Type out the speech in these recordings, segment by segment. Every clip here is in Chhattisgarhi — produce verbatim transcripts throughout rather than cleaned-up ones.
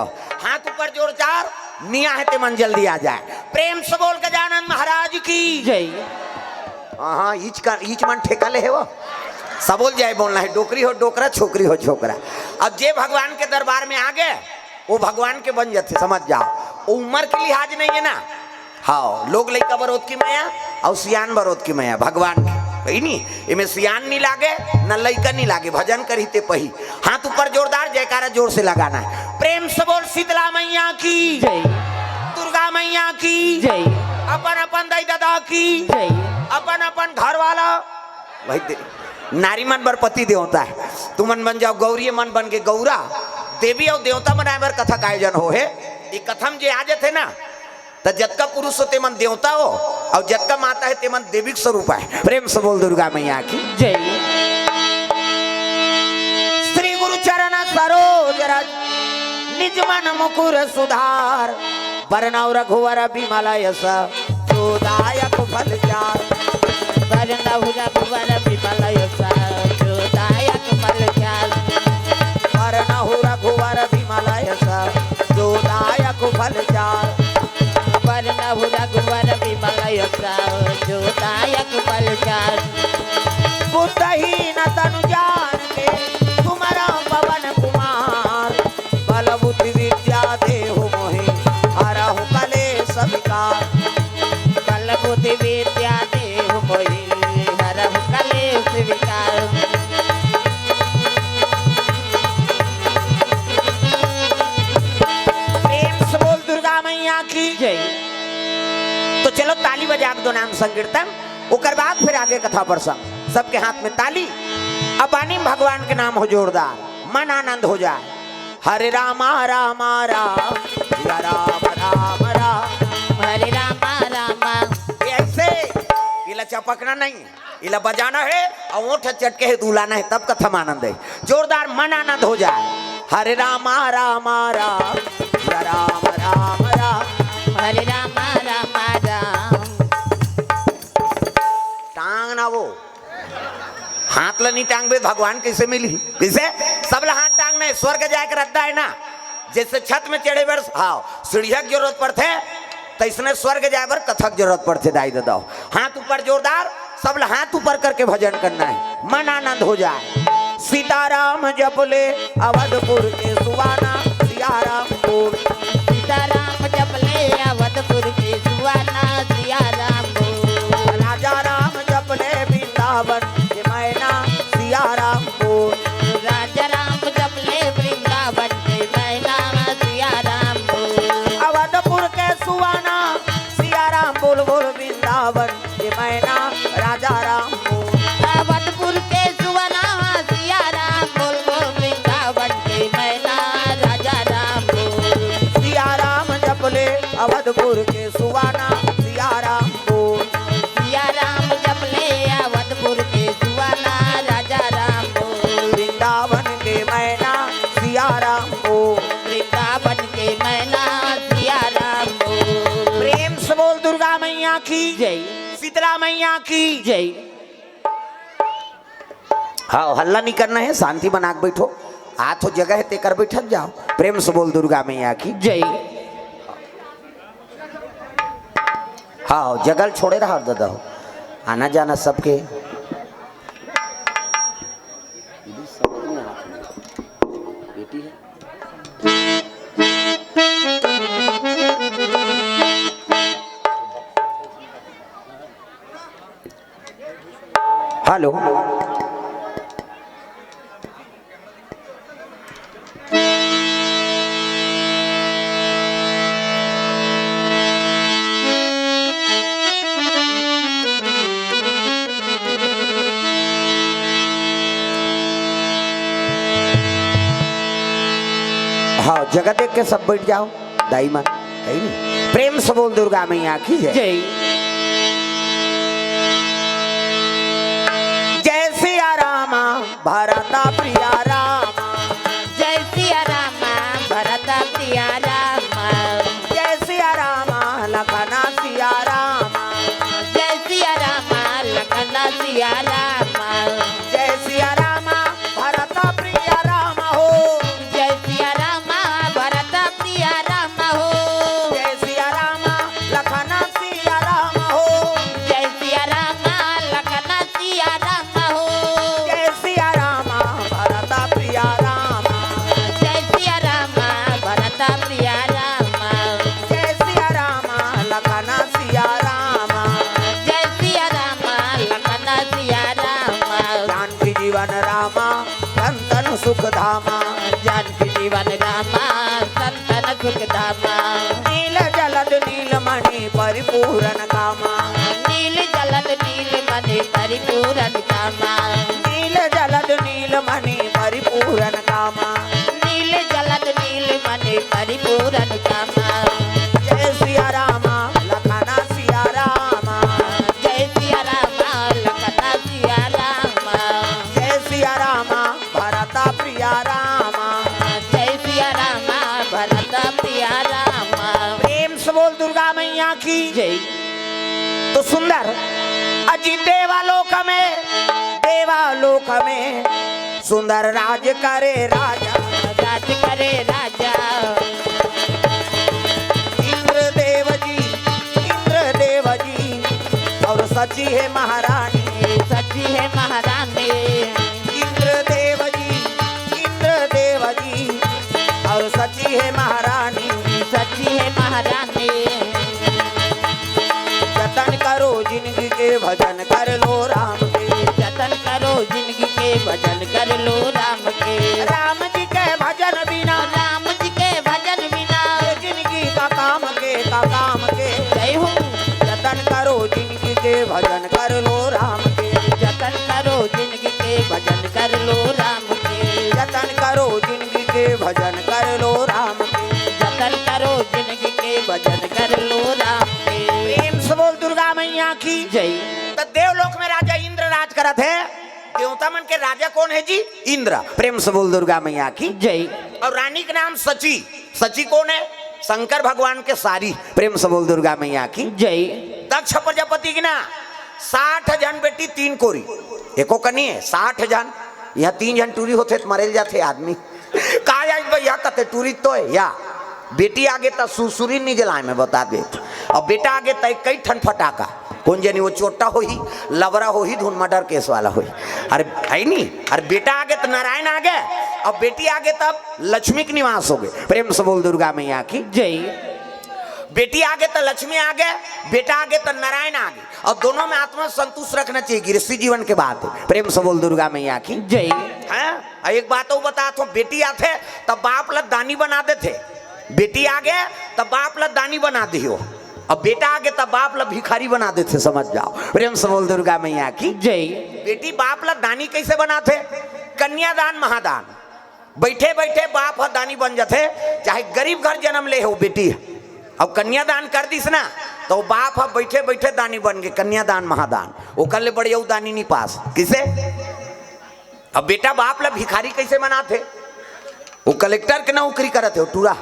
हाथ ऊपर जोरदार, निया हे ते मन जल्दी आ जाए। प्रेम से बोल गजानन महाराज की। जय। हाँ, हाँ, ईच का, ईच मन ठेका ले हे वो। सबो ल जय बोलना हे, डोकरी हो डोकरा, छोकरी हो छोकरा। अब जे भगवान के दरबार में आ गे, वो भगवान के बन जाथे, समझ जाओ। वो उम्र के लिहाज नहीं है ना। हाँ, लोग लइका बर ओतकी मया अउ सियान बर ओतकी मया, भगवान के। वही नी, एमे सियान नी लागे, न लइका नी लागे, भजन करही ते पही। हाथ ऊपर जोरदार, जयकारा जोर से लगाना है। प्रेम से बोल शीतला मैया की, जय। दुर्गा मैया की, जय। अपन अपन दाई ददा की, जय। अपन अपन घर वाला, वही दे, नारी मन बर पति देवता है। तुमन बन जाओ गौरी, मन बन के गौरा। देवी अउ देवता बनाए बर कथा का आयोजन हो हे। ये कथा म जे आ जथे ना, त जतका पुरुष हो, ते मन देवता हो, अउ जतका माता हे, ते मन देवी के स्वरूप हे। प्रेम से बोल दुर्गा मैया की। जय। श्री गुरु चरण सरोज रज, निज मन मुकुर सुधार। बरनउँ रघुवर बिमल यस, जो दायक फल चार। बरनउँ रघुवर बिमल यस, जो दायक फल चार। बरनउँ रघुवर बिमल यस, जो दायक फल चार। बरनउँ रघुवर बिमल यस, जो दायक फल चार। बुद्धहीन तनु जान के, सुमरउँ पवन कुमार। बल बुद्धि विद्या देहु मोहि, हरहु कलेस विकार। बल बुद्धि विद्या देहु मोहि, हरहु कलेस विकार। प्रेम से बोल दुर्गा मैया की। जय। तो चलो ताली बजा के दो नाम संकीर्तन, ओकर बाद फिर आगे कथा प्रसंग। सबके हाथ में ताली, अब बानी में भगवान के नाम हो जोरदार, मन आनंद हो जाए। हरे रामा रामा राम, या राम राम राम। हरे रामा रामा। ये ऐसे, इला चपकना नहीं, इला बजाना है अउ ओठ चटके हे, दुलाना है, तब कथा म आनंद है। जोरदार मन आनंद हो जाए। हरे रामा रामा राम, या राम राम राम। हरे रामा रामा राम। टांग ना वो, हाथ ल नी टांगबे, भगवान कैसे मिली? कैसे? सब ल हाथ टांगना है, स्वर्ग जाए के रद्दा है ना। जैसे छत में चढ़े बर, हाँ, सीढ़िया के जरूरत पड़थे, तैसने स्वर्ग जाए बर कथा के जरूरत पड़थे, दाई ददा हो। हाथ ऊपर जोरदार, सब ल हाथ ऊपर करके भजन करना है, मन आनंद हो जाए। सीताराम जप ले अवधपुर के सुवाना, सियाराम बोल। सीताराम जप ले अवधपुर के सुवाना, सियाराम बोल। राजा राम जप ले वृंदावन के मैना, सियाराम बोल। राजा राम जप ले वृंदावन के मैना, सियाराम बोल। अवधपुर के सुवाना, सियाराम बोल बोल वृंदावन के मैना, राजा राम बोल। अवधपुर के सुवाना, सियाराम बोल बोल वृंदावन के मैना, राजा राम बोल। सियाराम जप ले अवधपुर के सुवाना, सियाराम बोल। सियाराम जप ले अवधपुर के सुवाना, राजा राम बोल। वृंदावन के मैना, सियाराम बोल। वृंदावन के मैना, सियाराम बोल। प्रेम से बोल दुर्गा मैया की जय। शीतला मैया की जय। हाँ, हल्ला नहीं करना है, शांति बना के बैठो। आ तो जगह है, तेकर बैठत जाओ। प्रेम से बोल दुर्गा मैया की जय। हाँ, जगह ल छोड़े रहा ददा हो, आना जाना सबके। बेटी है। हेलो। हाँ, जगह देख के सब बैठ जाओ। दाई मन, है नी? प्रेम से बोल दुर्गा मैया की जय। जय। जय सिया रामा भरत प्रिया रामा। जय सिया रामा भरत प्रिया रामा। जय सिया रामा लखना सिया रामा। जय सिया रामा लखना सिया रामा। जय सिया रामा भरत प्रिया रामा हो। जय सिया रामा भरत सुखधामा। नील जलद नील मणि परिपूरन कामा। नील जलद नील मणि परिपूरन कामा। नील जलद नील मणि परिपूरन कामा। नील जलद नील मणि परिपूरन कामा। जय सिया रामा लखना सिया रामा। जय सिया रामा लखना सिया रामा। जय सिया रामा भरत प्रिया रामा। जय सिया रामा भरत प्रिया रामा। प्रेम से बोल दुर्गा मैया की। जय। तो सुंदर अजी देवालोक में, देवालोक में सुंदर राज करे राजा। राज करे राजा। इंद्र देव जी, इंद्र देव जी और सची है महारानी। सची है महारानी। इंद्र देव जी, इंद्र देव जी और सची है महारानी। सची है महारानी। जतन करो जिंदगी के भजन कर लो राम के। जतन करो जिंदगी के भजन कर लो राम के। राम जी के भजन बिना। राम जी के भजन बिना। ये जिंदगी का काम के, का काम के। जय हो। जतन करो जिंदगी के भजन कर लो राम के। जतन करो जिंदगी के भजन कर लो राम के। जतन करो जिंदगी के भजन कर लो राम के। जतन करो जिंदगी के भजन कर लो राम के। प्रेम से बोल दुर्गा मैया की। जय। तो देवलोक में राजा इंद्र राज करत है। देवता मन के राजा कौन है जी? इंद्र। प्रेम से बोल दुर्गा मैया की। जय। और रानी के नाम सची। सची कौन है? शंकर भगवान के सारी। प्रेम से बोल दुर्गा मैया की। जय। दक्ष प्रजापति की ना साठ झन बेटी, तीन कोरी, एको कनी है, साठ झन। यहाँ तीन झन टूरी होते तो मरेल जाते आदमी। का जाए भैया, कते टूरी तो है या। बेटी आगे त सुरसुरी निजलाए में बता दे। अब बेटा आगे त कई ठन फटाका, कौन जानी वो चोट्टा होही, लबरा होही, धुन मर्डर केस वाला होही। अरे है नी, अरे बेटा आगे त नारायण आगे, अब बेटी आगे तब लक्ष्मी के निवास हो गए। प्रेम से बोल दुर्गा मैया की। जय। बेटी आगे त लक्ष्मी आगे, बेटा आगे त नारायण आगे। और दोनों में आत्मा संतुष्ट रखना चाहिए, गृहस्थी जीवन के बात है। प्रेम से बोल दुर्गा मैया की। जय। हैं? और एक बात और बता तो, बेटी आथे तब बाप ला दानी बना देथे, बेटी आगे तब बाप ला दानी बना दियो, अब बेटा आगे तब बाप ला भिखारी बना देथे, समझ जाओ। प्रेम से बोल दुर्गा मैया की। जय। बेटी बाप ला दानी कैसे बनाथे? कन्यादान महादान। बैठे बैठे बाप ह दानी बन जथे, चाहे गरीब घर जन्म ले हो बेटी ह। अब कन्यादान कर दिस ना, तो बाप ह बैठे बैठे दानी बन गे, कन्यादान महादान। ओकर ले बड़े अउ दानी नी पास। किसे? अब बेटा बाप ला भिखारी कैसे बनाथे? वो कलेक्टर के नौकरी करत हे, वो टूरा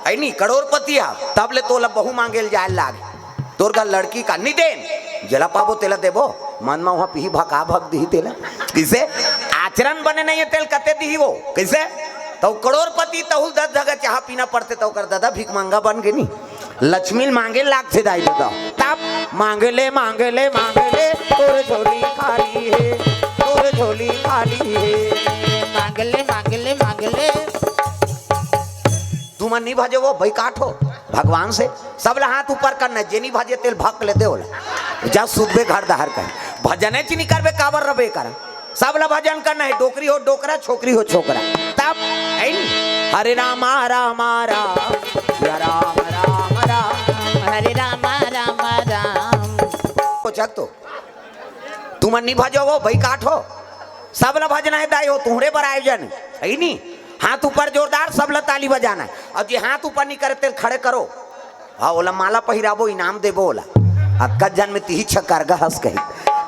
है नी, करोड़पति है, तब ले तोला बहू मांगे ल जाए लाग। तोर घर लड़की का नी देन, जेला पाबो तेला देबो, मन में वहाँ पीही भका भक दिही तेला। किसे? आचरण बने नहीं है तेल कते दिही वो। किसे? तो करोड़पति तहुल दस जगह चाह पीना पड़ते तो ओकर दादा भीख मांगा बन गे नी। लक्ष्मी ल मांगे लागथे दाई ददा। तब मांगे ले, मांगे ले, मांगे ले, तोर झोली खाली हे, तोर झोली खाली हे। मांगे ले, मांगे ले, मांगे ले। तुमन नी भजे वो बैकाठ हो भगवान से, सब ला हाथ ऊपर करना, जे नी भजे तेल भक ले दे ओला। जा सुतबे घर दहर कर, भजने च नी करबे, काबर रबे कर। सब ला भजन करना है, डोकरी हो डोकरा, छोकरी हो छोकरा। तब है नी? हरे रामा रामा राम, या राम राम राम। हरे रामा रामा राम। हो जग तो तुमन नी भजो हो, बैकाठ हो। सब ला भजना है दाई हो, तुम्हरे बर आयोजन है, है नी? हाथ ऊपर जोरदार, सब ला ताली बजाना है। और जे हाथ ऊपर नी करे तेल खड़े करो। हाँ, ओला माला पहिराबो, इनाम देबो ओला। अतका जन में तिही छक्कर गहस कही।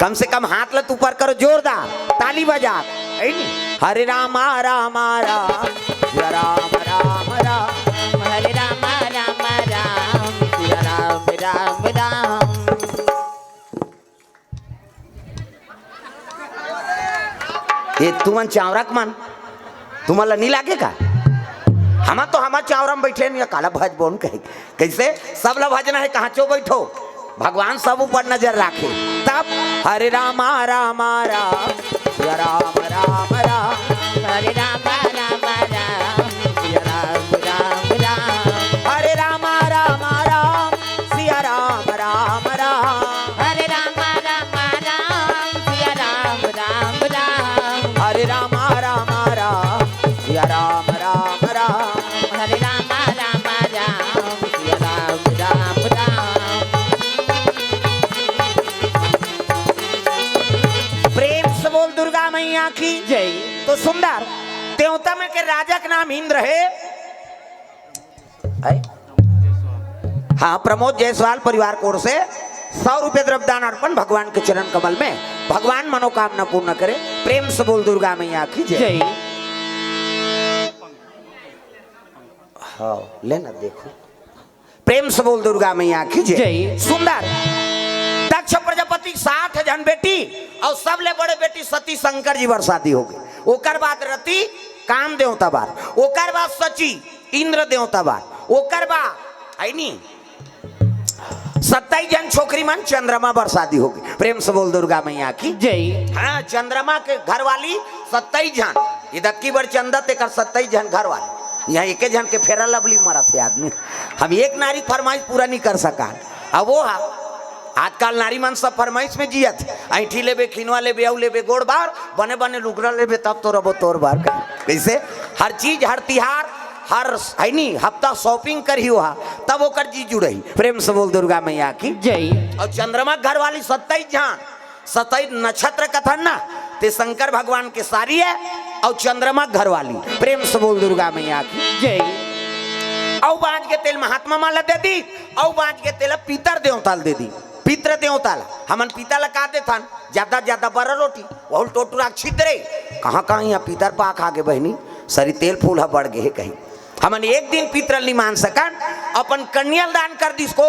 कम से कम हाथ ला तो ऊपर करो, जोरदार ताली बजा। है नी? हरे रामा रामा राम, या राम राम राम। हरे रामा रामा राम, या राम राम राम। ये तुमन चावरा के मन, तुमन ला नी लागे का? हमन तो हमर चावरा में बैठे नी, काला भजबो न कहे। कैसे? सब ला भजना है, कहाँ चो बैठो, भगवान सब ऊपर नजर राखे। तब हरे रामा रामा राम, या राम राम राम। हरे रामा रामा राम, या राम राम राम। हरे रामा रामा राम, सिया राम राम राम। हरे रामा रामा राम, सिया राम राम राम। हरे रामा रामा राम, सिया राम राम राम। हरे रामा रामा तो सुंदर, देवता में के राजा के नाम इंद्र हे। है? हाँ, प्रमोद जायसवाल परिवार कोर से सौ रुपये द्रव्यदान अर्पण भगवान के चरण कमल में। भगवान मनोकामना पूर्ण करे। प्रेम से बोल दुर्गा मैया की जय। जय। हाँ, लेना देखो। प्रेम से बोल दुर्गा मैया की जय। जय। सुंदर, दक्ष प्रजापति साठ झन बेटी अउ सबले बड़े बेटी सती शंकर जी बर शादी होगे। ओकर बाद रति काम देवता बर, ओकर बाद शची इंद्र देवता बर, ओकर बाद है नी सत्ताईस झन छोकरी मन चंद्रमा बर शादी होगे। प्रेम से बोल दुर्गा मैया की जय। हाँ, चंद्रमा के घरवाली सत्ताईस झन, ये दक्की बर चंदा तेकर सत्ताईस झन घरवाली, यहाँ एके झन के फेरा लवली मरत हे आदमी। हम एक नारी फरमाइश पूरा नहीं कर सका। अब वो हा, आजकल नारी मन सब फरमाइश में जियत हे। ऐंठी लेबे, खिनवा लेबे, अउ लेबे गोड़ बार, बने बने लुगरा लेबे, तब तो रबो तोर बार कही। कैसे? हर चीज, हर तिहार, हर है नी हफ्ता shopping करही वहा, तब ओकर जी जुड़ही। प्रेम से बोल दुर्गा मैया की जय। अउ चंद्रमा घरवाली सत्ताईस झन, सत्ताईस नक्षत्र कथन ना, ते शंकर भगवान के सारी हे अउ चंद्रमा घरवाली। प्रेम से बोल दुर्गा मैया की जय। अउ बांच के तेल महात्मा मन ला दे दी, अउ बांच के तेल पितर देवता ला दे दी। पितर देवता ला, हमन पितर ला का देथन? ज्यादा ज्यादा बड़ा रोटी, वहुल टोटुरा छिद्रे। कहाँ कहाँ यहाँ पितर पाक आगे बहिनी, सरी तेल फूल ह बढ़ गे हे कहीं। हमन एक दिन पितर ला नहीं मान सकन, अपन कन्या ला दान कर दिस को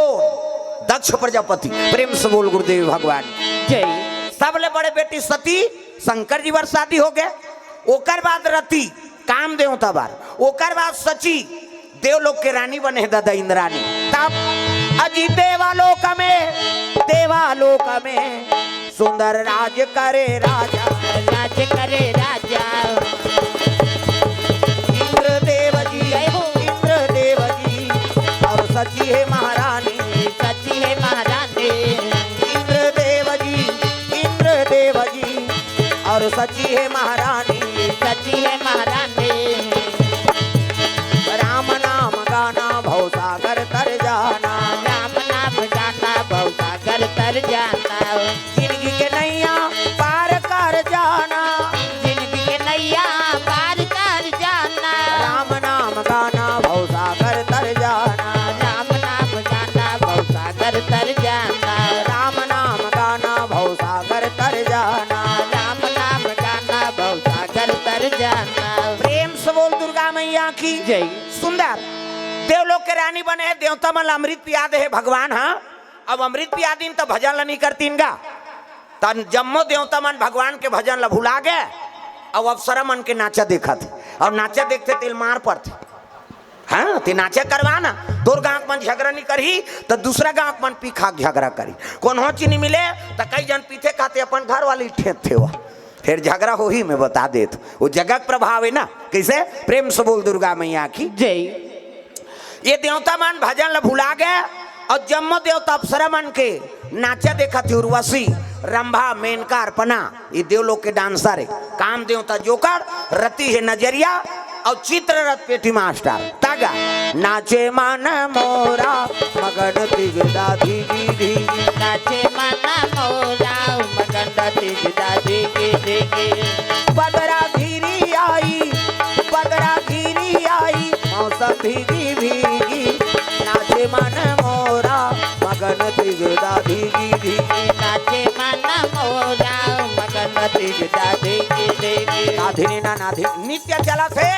दक्ष प्रजापति। प्रेम से बोल गुरुदेव भगवान जय। सबले बड़े बेटी सती शंकर जी बर शादी होगे, ओकर बाद रति काम देवता बर, ओकर बाद शची देवलोक के रानी बने हे दादा इंद्रानी। तब अजी देवालोक में, देवालोक में सुंदर राज करे राजा। राज करे राजा। इंद्र देव जी, जय हो। इंद्र देव जी अउ शची हे महारानी। शची हे महारानी। इंद्र देव जी, इंद्र देव जी अउ शची हे महारानी। शची हे महारानी। राम नाम गाना भव सागर तर जाना। राम नाम गाना भव सागर तर जाना। जिंदगी के नैया पार कर जाना। जिंदगी के नैया पार कर जाना। राम नाम गाना भव सागर तर जाना। राम नाम गाना भव सागर तर जाना। राम नाम गाना भव सागर तर जाना। राम नाम गाना भव सागर तर जाना। प्रेम से बोल दुर्गा मैया की जय। सुंदर, देवलोक के रानी बने हे, देवता मन ला अमृत पिया दे हे भगवान। हाँ, अब अमृत पिया दिन त भजन ला नहीं करतीन गा, त जम्मो देवता मन भगवान के भजन ला भुला गे, अउ अप्सरा मन के नाचा देखत हे, अउ नाचा देखथे तेल मार पड़थे। हाँ, ते नाचा करवा ना, तोर गांव के मन झगड़ा नहीं करही, त दूसरा गांव के मन पी खा के झगड़ा करही। कोनो चीज नहीं मिले, त कई झन पीथे खाथे अपन घर वाली ठेंकथे वा। फेर झगड़ा होही, मैं बता देत, वो जगह के प्रभाव हे ना। कैसे? प्रेम से बोल दुर्गा मैया की जय। ये देवता मन भजन ला भुला गे, अउ जम्मो देवता अप्सरा मन के नाचा देखत हे। उर्वशी, रंभा, मेनका, अर्पणा, ये देवलोक के dancer हे। काम देवता जोकर, रति हे नजरिया, अउ चित्ररथ पेटी मास्टर। तागा नाचे मन मोरा मगन तिगदा धिगी धिगी। नाचे मन मोरा मगन तिगदा धिगी धिगी। बदरा घिरी आई, बदरा घिरी आई, मौसम भीगी भीगी। नाचे मन मोरा मगन तिगदा धिगी धिगी। नाचे मन मोरा मगन तिगदा धिगी धिगी। नाधिनी ना नाधिनी नित्य चलत हे।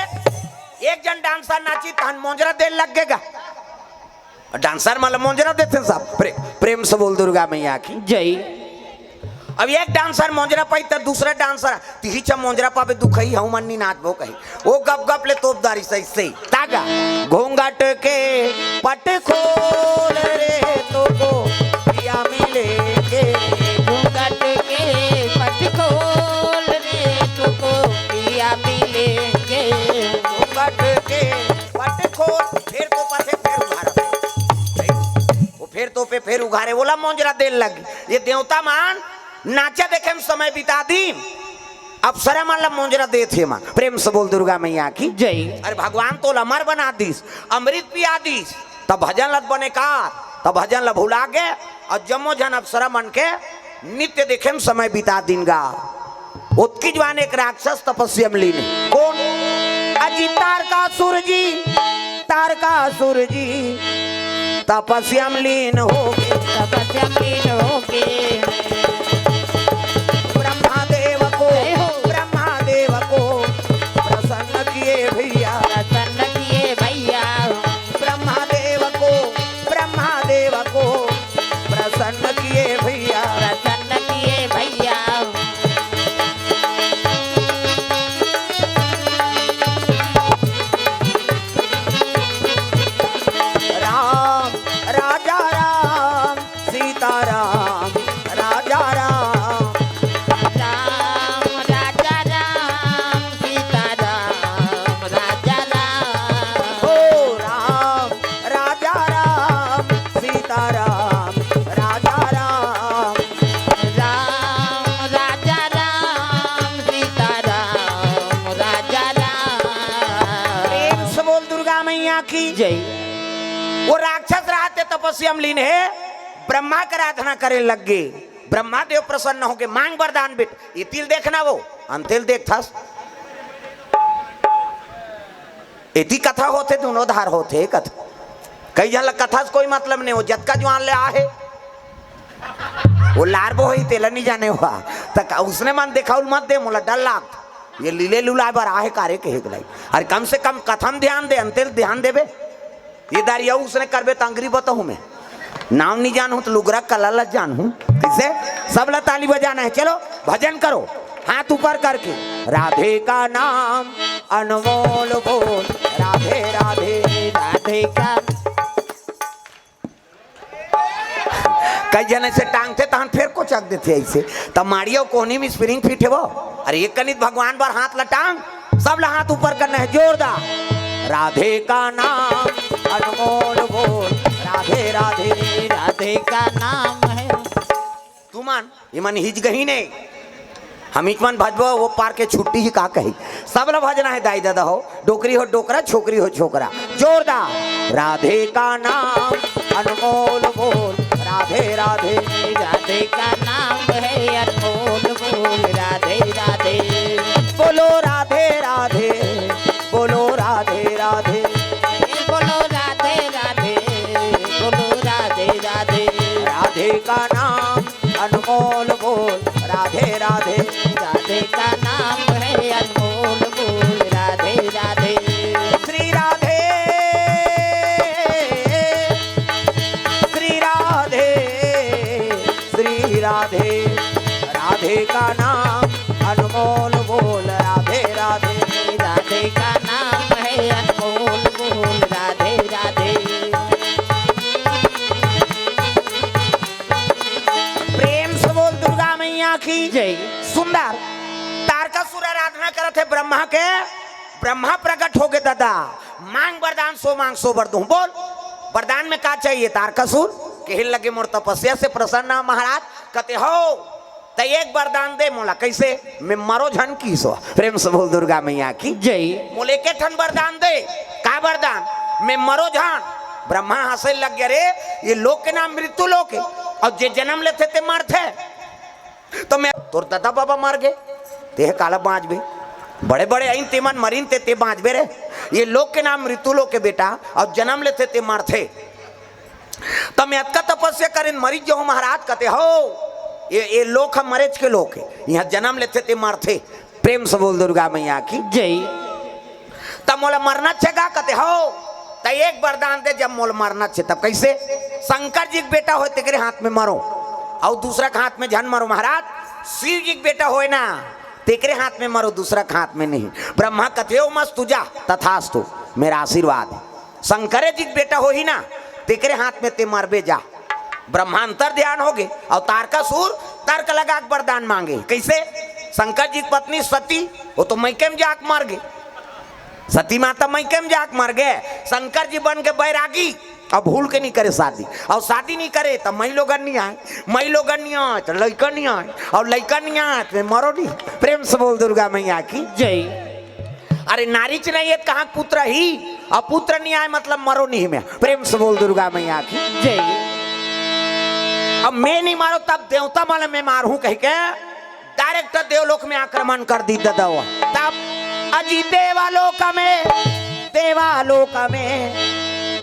एक जन dancer नाची तहन मोंजरा देन लग गे गा। Dancer मन ला मोंजरा देथे सब। प्रे-, प्रेम से बोल दुर्गा मैया की जय। अब एक dancer मोंजरा पाई त दूसरा dancer, तिही छ मोंजरा पाबे दुखई, हऊ मन नी नाचबो कही। ओ गप गप ले तोप दारी सही सही। तागा घूंघट के पट खोल रे तोको पिया मिलेंगे। घूंघट के पट खोल रे तोको पिया मिलेंगे। घूंघट के पट खोल, फेर तोपथे, फेर उघारथे। वो फेर तोपे, फेर उघारे, ओला मोंजरा देन लगी। ये देवता मन नाचा देखे में समय बिता दिन, अप्सरा मन ला मोंजरा देत हे मन। प्रेम से बोल दुर्गा मैया की जय। अरे भगवान तोला अमर बना दिस, अमृत पिया दिस, तब भजन लत बने का, तब भजन ला भुला गे, अउ जम्मो झन अप्सरा मन के नित्य देखे में समय बिता दिन गा। ओतकी जुवार एक राक्षस तपस्या म लीन हे। कोन? अजी तारकासुर जी, तारकासुर जी तपस्या म लीन होगे। तपस्या म लीन होगे। ब्रह्मा देव को, जय हो। ब्रह्मा देव को प्रसन्न किए भैया। प्रसन्न किए भैया। ब्रह्मा देव को, ब्रह्मा देव को प्रसन्न किए भैया। प्रसन्न किए भैया। राम, राजा राम, सीताराम, राजा राम। राम, राजा राम, सीताराम, राजा राम। ओ राम, राजा राम, सीताराम, राजा राम। राम, राजा राम, सीताराम, राजा राम। प्रेम से बोल दुर्गा मैया की जय। वो राक्षस रहत हे तपस्या म लीन हे, ब्रह्मा के आराधना करे लग गे। ब्रह्मा देव प्रसन्न होके मांग वरदान बेट, एती ल देखना वो, अंते ल देखथस। एती कथा होथे, दूनों धार होथे कथा। कई झन ल कथा से कोई मतलब नहीं हो, जतका जुवार ले आहे, वो लार बो होही, तेला नहीं जाने हुआ। त का उसने मन देखाउल मत दे, मोला डर लागथे। ये लीले लुलाय बर आहे कारे कहे के लाई। अरे कम से कम कथा म ध्यान दे, अंते ल ध्यान देबे। ये दारी अउ उसने करबे त अंगरी बताहूं मैं। नाम नहीं जानहूं त लुगरा कला ल जानहूं। कइसे? सब ला ताली बजाना हे। चलो, भजन करो, हाथ ऊपर करके। राधे का नाम अनमोल बोल, राधे राधे। राधे का कई झन अइसे टांगथे, तहन फेर कोचक देथे अइसे। त माड़िया कोहनी म spring fit हे वो। अरे एक कनित भगवान बर हाथ ल टांग, सब ल हाथ ऊपर करना हे, जोरदार। राधे का नाम अनमोल बोल, राधे राधे। राधे का नाम है। तुमन, इमन हिच गही ने। हमीच मन भजबो, वो पार के छुट्टी ही का कही। सब ल भजना हे दाई ददा हो, डोकरी हो डोकरा, छोकरी हो छोकरा। जोरदार। राधे का नाम अनमोल बोल, राधे राधे। राधे का नाम है अनमोल बोल, राधे राधे। बोलो राधे राधे, बोलो राधे राधे। बोलो राधे राधे, बोलो राधे राधे। राधे का नाम अनमोल बोल, राधे राधे। राधे का नाम है अनमोल बोल, राधे राधे। श्री राधे, श्री राधे, श्री राधे। राधे का नाम अनमोल बोल, राधे राधे। राधे का नाम है अनमोल बोल, राधे राधे। प्रेम से बोल दुर्गा मैया की जय। सुंदर। तारकासुर आराधना करत हे ब्रह्मा के, ब्रह्मा प्रकट होगे ददा, मांग वरदान, सो मांग सो बर दूं। बोल, वरदान में का चाहिए? तारकासुर कहे लगे, मोर तपस्या से प्रसन्न हे महाराज। कथे हो, त एक वरदान दे मोला। कइसे? मैं मरो झन किसो। प्रेम से बोल दुर्गा मैया की जय। मोला एके ठन वरदान दे। का वरदान? मैं मरो झन। ब्रह्मा हंसे लग गे, अरे ये लोक के नाम मृत्यु लोक हे, अउ जे जनम लेथे ते मरथे। त मैं, तोर ददा बाबा मर गे, तेह काला बांचबे? बड़े बड़े आइन ते मन मरिन ते, ते बांचबे रे? ये लोक के नाम मृत्यु लोक हे बेटा, अउ जनम लेथे ते मरथे। त मैं अतका तपस्या करेन, मरिच जाहूं महाराज। कथे हो, ये, ये लोक ह मरेच के लोक हे, इहां जनम लेथे ते मरथे। प्रेम से बोल दुर्गा मैया की जय। त मोला मरना हे गा? कथे हो, त एक वरदान दे, जब मोला मरना हे तब। कइसे? शंकर जी के बेटा होय तेकरे हाथ में मरो, अउ दूसरा के हाथ में झन मरो महाराज। शिव जी के बेटा होय ना, तेकरे हाथ में मरो, दूसरा के हाथ में नहीं। ब्रह्मा कथे हो, मस्त तू जा, तथास्तु, मेरा आशीर्वाद हे। शंकरे जी के बेटा होही ना, तेकरे हाथ में ते मरबे जा। ब्रह्मा अंतर ध्यान होगे, अउ तारकासुर तर्क लगा के वरदान मांगे। कइसे? शंकर जी की पत्नी सती, वो तो मइके में जाके मर गे। सती माता मइके में जाके मर गे। शंकर जी बन के बैरागी, अब भूल के नहीं करे शादी, अउ शादी नहीं करे त मई लोगन नहीं आय, मई लोगन नहीं आय त लइका नहीं आय, अउ लइका नहीं आय त मैं मरो नहीं। प्रेम से बोल दुर्गा मैया की जय। अरे नारीच नहीं हे त कहां के पुत्र ही, अउ पुत्र नहीं आय मतलब मरो नहीं मैं। प्रेम से बोल दुर्गा मैया की जय। अब मैं नहीं मारो तब देवता मन मैं मारहूं कहिके डायरेक्ट देवलोक में आक्रमण कर दी ददा। तब अजी देवालोक में, देवालोक में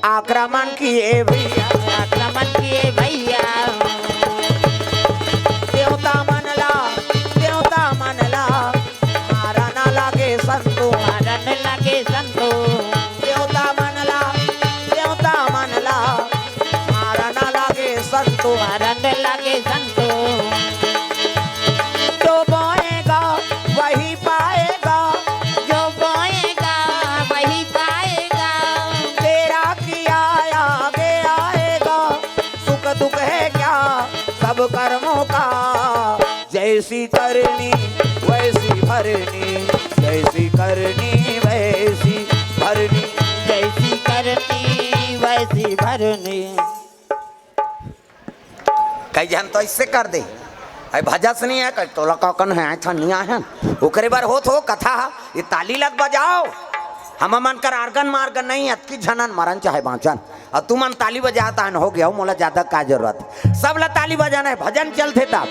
आक्रमण किए भैया, आक्रमण किए भैया। देवता मन ला, देवता मन ला मारन लागे संतो, मारन लागे संतो। देवता मन ला, देवता मन ला मारन लागे संतो, मारन लागे संतो। जो बोएगा वही पाएगा, जो बोएगा वही पाएगा। तेरा किया आगे आएगा, सुख दुख है क्या सब कर्मों का। जैसी करनी वैसी भरनी, जैसी करनी वैसी भरनी। जैसी करनी वैसी भरनी। कई झन तो ऐसे कर दे, अई भजस नहीं है, कई तोला का कन है, ऐसा नहीं आए हन। ओकरे बर होत हो कथा, ये ताली लग बजाओ। हम मन कर आर्गन मार्गन नहीं, अतकी झनन मरन चाहे बाँचन। अउ तुमन ताली बजात हन, हो गया, मोला ज्यादा का जरूरत। सब ला ताली बजाना है, भजन चलथे तब।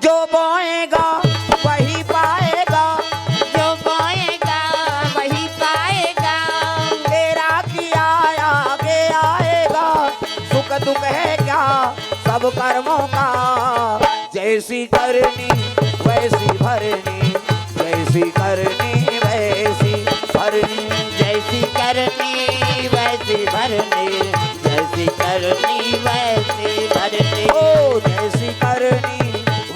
जो बोएगा वही पाएगा, जो बोएगा वही पाएगा। तेरा किया आगे आएगा, सुख दुख है क्या सब कर्मों का। जैसी करनी वैसी भरनी, जैसी करनी वैसी भरनी। जैसी करनी वैसी भरनी, जैसी करनी वैसी भरनी। ओ जैसी करनी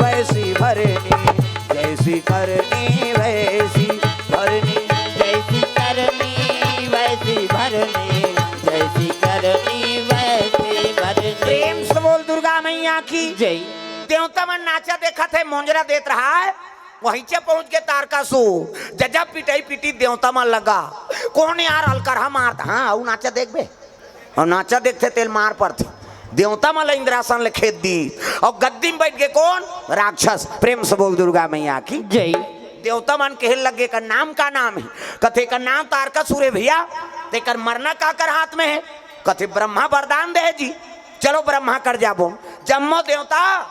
वैसी भरनी, जैसी करनी वैसी भरनी। जैसी करनी वैसी भरनी, जैसी करनी वैसी भरनी। प्रेम से बोल दुर्गा मैया की जय। देवता मन नाचा देखत हे, मोंजरा देत रहा है, वहींचे पहुंच के तारकासुर जजा पिटाई पीटी देवता मन लगा। कौन यार अलकरहा मारत? हाँ, अउ नाचा देखबे। अउ नाचा देखथे तेल मार पड़थे। देवता मन ल इंद्रासन ले खेद दी अउ गद्दी में बैठ के कौन? राक्षस। प्रेम से बोल दुर्गा मैया की जय। देवता मन कहे लगे, "का नाम का नाम है?" कथे, "का नाम तारकासुर है भैया।" तेकर मरना काकर हाथ में है? कथे, "ब्रह्मा वरदान दे जी, चलो ब्रह्मा कर जाबो।" जम्मो देवता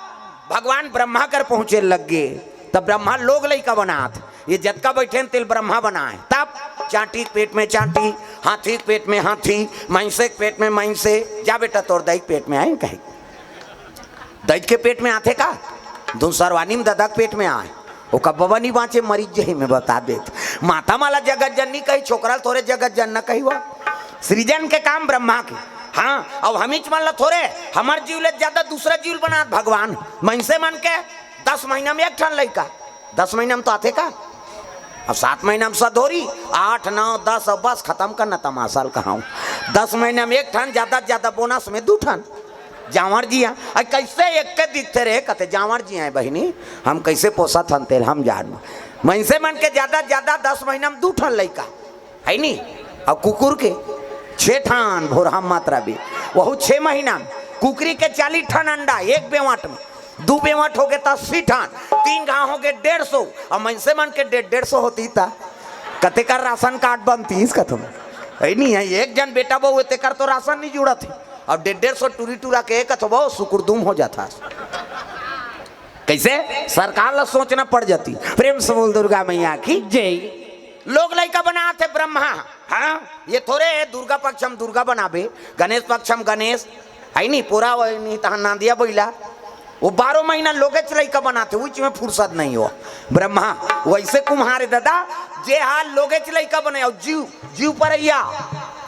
भगवान ब्रह्मा कर पहुंचे लग गे। तब ब्रह्मा लोग लइका बनात, ये जतका बैठे हैं तेल ब्रह्मा बनाए। तब चांटी के पेट में चांटी, हाथी के पेट में हाथी, मइंसे के पेट में मइंसे। जा बेटा, तोर दाई के पेट में आए कहे। दाई के पेट में आथे का? धुन सरवानी में ददा के पेट में आए। ओका बबा नहीं बाँचे, मरीज जही में बता देत। माता माला जगत जननी कही, छोकरा ल थोरे जगत जनना कही। वो सृजन के काम ब्रह्मा के। हाँ, अब हमीच मन ल थोरे, हमर जीव ले ज्यादा दूसरा जीव ल बनात भगवान। मइंसे मन के दस महीना में एक ठन लइका, दस महीना में तो आथे का? अब सात महीना में सधोरी, आठ, नौ, दस, अब बस खत्म करना तमाशा ल कहाऊं। दस महीना में एक ठन, ज्यादा से ज्यादा बोनस में दू ठन। जांवर जी हैं। अरे कैसे एक के दिखते रहे, कहते, "जांवर जी हैं बहिनी, हम कैसे पोसत हन तेल हम जान।" मइनसे मन के ज्यादा से ज्यादा दस महीना में दू ठन लइका, है नी? अब कुकुर के छे ठन भोरहा मात्रा भी, वहू छे महीना में। कुकरी के चालीस ठन अंडा एक बेवाट में, दू बेवाट हो गए तो अस्सी ठन, तीन घाव हो गए डेढ़ सौ। अब मइनसे मन के डेढ़, डेढ़ सौ होती ता कतेकर राशन कार्ड बनतीस कथम, है नी? है एक जन बेटा बहू है, तेकर तो राशन नहीं जुड़त है। अब डेढ़, डेढ़ सौ टूरी टूरा के कथो बहुत सुकुरदुम हो जाता। कैसे? सरकार ला सोचना पड़ जाती। प्रेम से बोल दुर्गा मैया की जय। लोग लइका बनात हे ब्रह्मा। हाँ, ये थोरे है दुर्गा पक्ष हम दुर्गा बनाबे, गणेश पक्ष हम गणेश, है नी? पूरा वो नहीं तहन नांदिया बैला, वो बारह महीना लोगेच लइका बनात हे, उच में फुर्सत नहीं हो। ब्रह्मा वैसे कुम्हार हे दादा, जे हाल लोगेच लइका बने, और जीव, जीव परैया।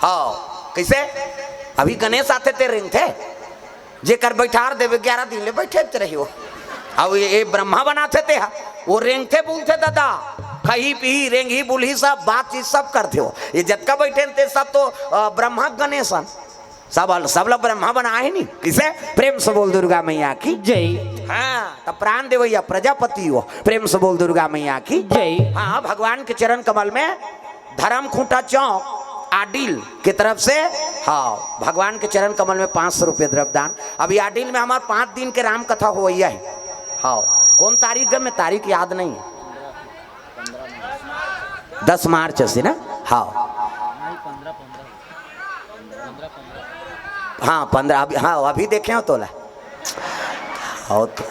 हाँ, कैसे? अभी गणेश आथे ते रेंगथे, जेकर बैठार देवे ग्यारह दिन ले बैठे रही हो। अब ये, ये ब्रह्मा बनाथे ते हा, वो रेंगथे बुलथे दादा, खही पीही, रेंगही बुलही, सब बातचीत सब करथे हो। ये जतका बैठे ते सब तो, अ, ब्रह्मा गणेश हन। सब, सब ला ब्रह्मा बनाए हे नी। किसे? प्रेम से बोल दुर्गा मैया की जय। हाँ, तो प्राण देवैया प्रजापति हो। प्रेम से बोल दुर्गा मैया की जय। हाँ, भगवान के चरण कमल में धर्म खूंटा चौक आडिल के तरफ से, हाँ, भगवान के चरण कमल में पाँच सौ रुपये द्रव्य दान। अभी आडिल में हमार पाँच दिन के राम कथा होवैया है। हाँ, कौन तारीख है, मैं तारीख याद नहीं है। दस मार्च से ना? हाँ, हाँ, पन्द्रह अभी, हाँ, अभी देखे हो तोला। और तो,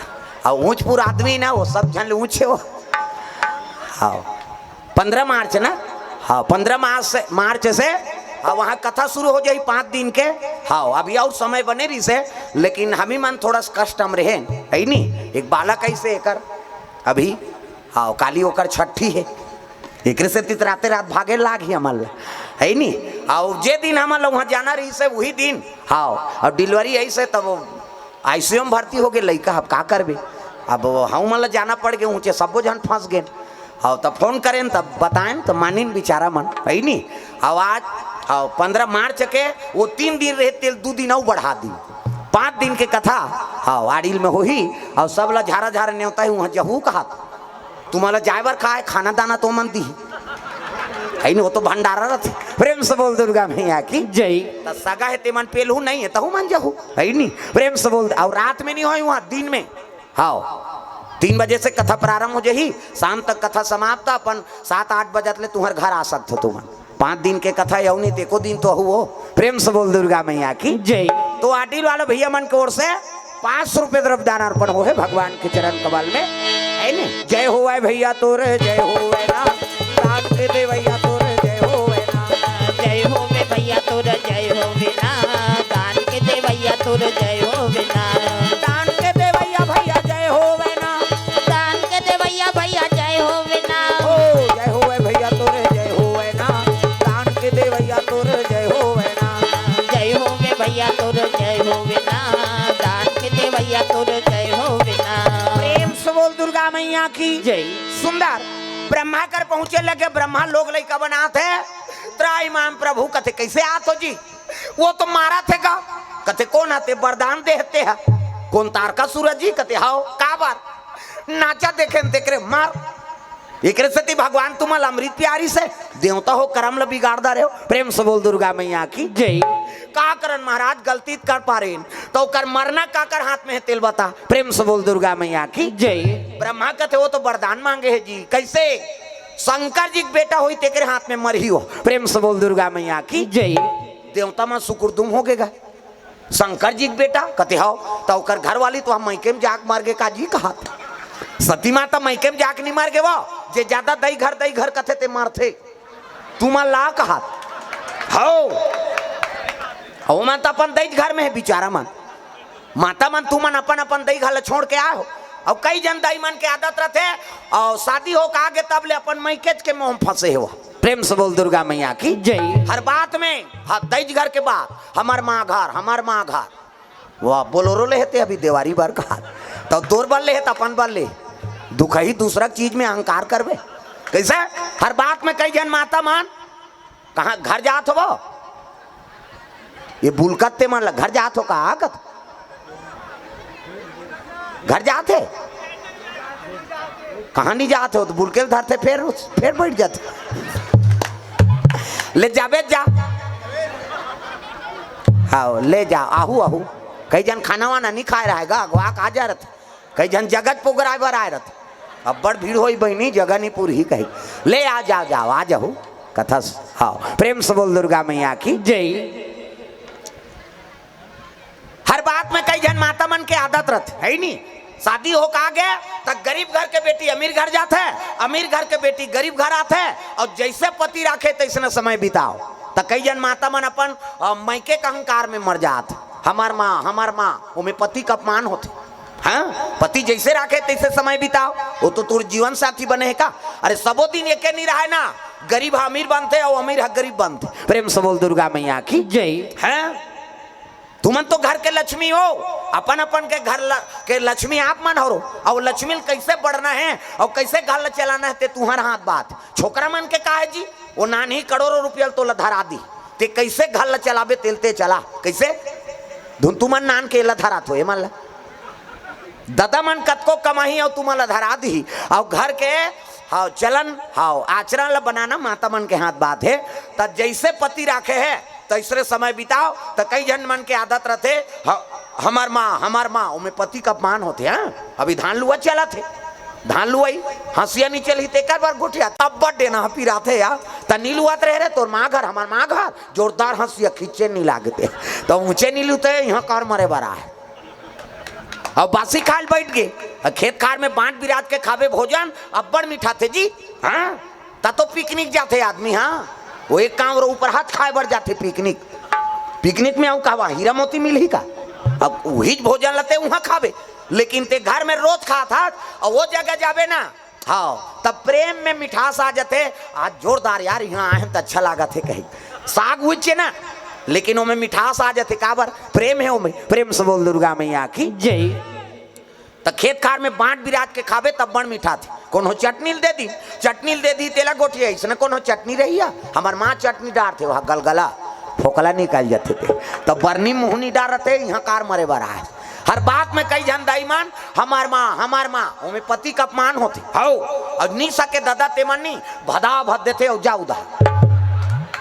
अउ ऊंचपुर आदमी ना, वो सब झन ले ऊंचे हो। हाँ, पंद्रह मार्च ना। हाँ, पंद्रह मार्च से, मार्च से हाँ, वहाँ कथा शुरू हो जाई पाँच दिन के। हाँ, अभी अउ समय बने रहिसे, लेकिन हमी मन थोड़ा सा कष्ट म रहे, है नी? एक बालक ऐसे एकर अभी, हाँ, काली ओकर छठी है, एकरे से तितराते रात भागे लाग ही हमन ला, है नी? अउ जे दिन हमन ला वहाँ जाना रहिसे, वही दिन, हाँ, अउ delivery ऐसे तब ICU म भर्ती हो गे लइका, अब का करबे? अब हमू मन ला जाना पड़ गे, ऊंचे सब्बो झन फंस गेन। हाँ, तब फोन करेन, तब बताएन, तब मानिन बिचारा मन, है नी? अउ आज, हाँ, पंद्रह मार्च के वो तीन दिन रहे, तेला दू दिन अउ बढ़ा दी, पाँच दिन के कथा, हाँ, आड़िल में होही। अउ सब ला झारा झारा नेवता ही, वहाँ जहू कहा, तुम्हां ला जाए बर का हे, खाना दाना तो मन दी, है नी? वो तो भंडारा रथे। प्रेम से बोल दुर्गा मैया की। जय। त सगा हे ते मन पेलहू, नहीं हे तहू मन जहू, है नी? प्रेम से बोल। अउ रात में नहीं होय वहाँ, दिन में। हाँ, तीन बजे से कथा प्रारंभ हो जाही, शाम तक कथा समाप्त, अपन सात आठ बजत ले तुम्हर घर आ सकत हो तुमन। पाँच दिन के कथा हे, अउ नहीं त एको दिन तो अहू हो। प्रेम से बोल दुर्गा मैया की। जय। तो आडिल वाला भैया मन के ओर से पाँच सौ रुपये द्रव्य दान अर्पण हो हे भगवान के चरण कमल में, है ने? जय होवै भैया तोर, जय होवै ना, दान के देवैया तोर, जय होवै ना। जय होवे भैया तोर, जय होवे ना, दान के देवैया तोर, जय होवे ना। दान के देवैया भैया जय होवै ना। दान के देवैया भैया जय होवे ना। ओ जय होवै भैया तोर, जय होवै ना, दान के देवैया तोर, जय होवै ना। जय होवे भैया तोर, जय होवे ना, दान के देवैया तोर, जय होवे ना। प्रेम से बोल दुर्गा मैया की। जय। सुंदर। ब्रह्मा कर पहुंचे लगे, ब्रह्मा लोग लइका बनात हे। त्राहिमाम प्रभु कथे, कैसे आत हो जी? वो तो मारत हे गा। कथे, कोन हते? वरदान देहते हे। कोन, तारकासुर जी? कथे, हाव। काबर? नाचा देखेन तेकरे मार। एकरे सेती भगवान तुमन ला अमृत पियारिस हे, देवता हो, करम ला बिगाड़ डारे हो। प्रेम से बोल दुर्गा मैया की। जय। का करन महाराज, गलती त कर पारेन, त ओकर मरना काकर हाथ में हे, तेला बता। प्रेम से बोल दुर्गा मैया की। जय। ब्रह्मा कथे, वो तो वरदान मांगे हे जी। कैसे? शंकर जी के बेटा होही, तेकरे हाथ में मरही हो। प्रेम से बोल दुर्गा मैया की। जय। देवता मन सुकुरदुम हो गे गा। शंकर जी के बेटा? कथे, हाव। त ओकर घरवाली तो हम मइके में जाके मर गे का जी कहात। सती माता मइके में जाके नहीं मर गे वो। जे ज्यादा दई घर, दई घर कथे ते मरथे। तुमन ला कहात। हाव। अउ ओमन त अपन दई घर में हे बिचारा मन। माता मन, तुमन अपन अपन दई घर ला छोड़ के आए हो। अउ कई झन दाई मन के आदत रथे, अउ शादी हो के आगे तब ले अपन मइकेच के मोह में फंसे हो। प्रेम से बोल दुर्गा मैया की। जय। हर बात में, हाँ, दई घर के बात, हमर माँ घर, हमर माँ घर। वाह, बोलोरो ले हे ते अभी देवारी बर कहा, त तोर बर ले हे त अपन बर ले। दुखही दूसरा चीज में अहंकार करबे कैसे? हर बात में कई झन माता मन, कहाँ घर जात हो वो? ये बुलकत ते मन ला घर जात हो का? कत घर जात हे? कहाँ नहीं जात हो? त बुलके ल धरथे, फेर उस, फेर बैठ जाथे। ले जाबे जा। हाँ, ले जा, आहू, आहू। कई झन खाना वाना नहीं खाए रहे गा, अगवा के आ जा रथे। कई झन जगत पोगराए बर आए रथे। अब्बड़ भीड़ होई बहिनी, जगह नहीं पूरही कही। ले आ, जा, जाओ, आ जाहू। कथा स-, हाँ, प्रेम से बोल दुर्गा मैया की। जय। हर बात में कई झन माता मन के आदत रथे, है नी? शादी हो के आगे त गरीब घर के बेटी अमीर घर जाथे, अमीर घर के बेटी गरीब घर आथे, अउ जैसे पति राखे तैसने समय बिताओ। त कई झन माता मन अपन, अ, मइके के अहंकार में मर जात, हमर माँ, हमर माँ, ओमे पति के अपमान होथे। हाँ, पति जैसे राखे तैसे समय बिताओ, वो तो तोर जीवन साथी बने हे का? अरे सबो दिन एके नहीं रहे ना, गरीब ह अमीर बनथे अउ अमीर ह गरीब बनथे। प्रेम से बोल दुर्गा मैया की। जय। हैं? तुमन तो घर के लक्ष्मी हो, अपन अपन के घर ल-, के लक्ष्मी आप मन हो, अउ लक्ष्मी ल कैसे बढ़ना हे अउ कैसे घर ल चलाना हे, ते तुहर हाथ बात। छोकरा मन के का हे जी, वो नानही करोड़ों रुपया ल तोला धरा दी, ते कैसे घर ल चलाबे, तेल ते चला, कैसे? धुन तुमन नान के एला धरात हो, एमन ला। ददा मन कतको कमाही अउ तुमन ला धरा दिही, अउ घर के, हाँ, चलन, हाँ, आचरण ला बनाना माता मन के हाथ बात हे। त जैसे पति राखे हे, तैसरे समय बिताओ। त कई झन मन के आदत रथे, ह-, हमर माँ, हमर माँ, ओमे पति के अपमान होथे, हाँ? अभी धान लुआ चलत हे, धान लुआई, हंसिया नहीं चलही, तेकर बर गोठिया, तब बड़ डेना पिराथे यार। त नहीं लुआत रहे रे, तोर माँ घर, हमर माँ घर, जोरदार हंसिया खींचे नहीं लागते, त ऊंचे नहीं लुते, यहाँ कर मरे बर आए। अब बासी खाल बैठ गए, खेत खार में बांट बिराज के खाबे भोजन, अब्बड़ मिठाथे जी। हाँ, त तो पिकनिक जाथे आदमी। हाँ, वो एक काम ऊपर हाथ खाए बर जाथे पिकनिक। पिकनिक में अउ कहवा हीरा मोती मिलही का? अब उहीच भोजन ल ते उहाँ खाबे, लेकिन ते घर में रोज खात हस, अउ वो जगह जाबे ना, हाँ, तब प्रेम में मिठास आ जाथे। आज जोरदार यार, यहाँ आए हैं त अच्छा लागत हे कही। साग उच्चे ना, लेकिन ओमे मिठास आ जाथे। काबर? प्रेम हे ओमे। प्रेम से बोल दुर्गा मैया की। जय। त खेत खार में बांट बिराज के खाबे तब बड़ मिठाथे। कोनो चटनी ल दे दी, चटनी ल दे दी, तेला गोठिया, इसने कोनो चटनी रहिया? हमर माँ चटनी डारथे, वहाँ गलगला, फोकला निकल जाथे ते। तब बरनी मुहनी डारथे, यहाँ कार मरे बर आए। हर बात में कई झन दाई मन, "हमार माँ, हमार माँ", ओमे पति का अपमान होथे। हौ, अउ नी सके ददा ते मन नी, भदा भद देथे, अउ जा उदा।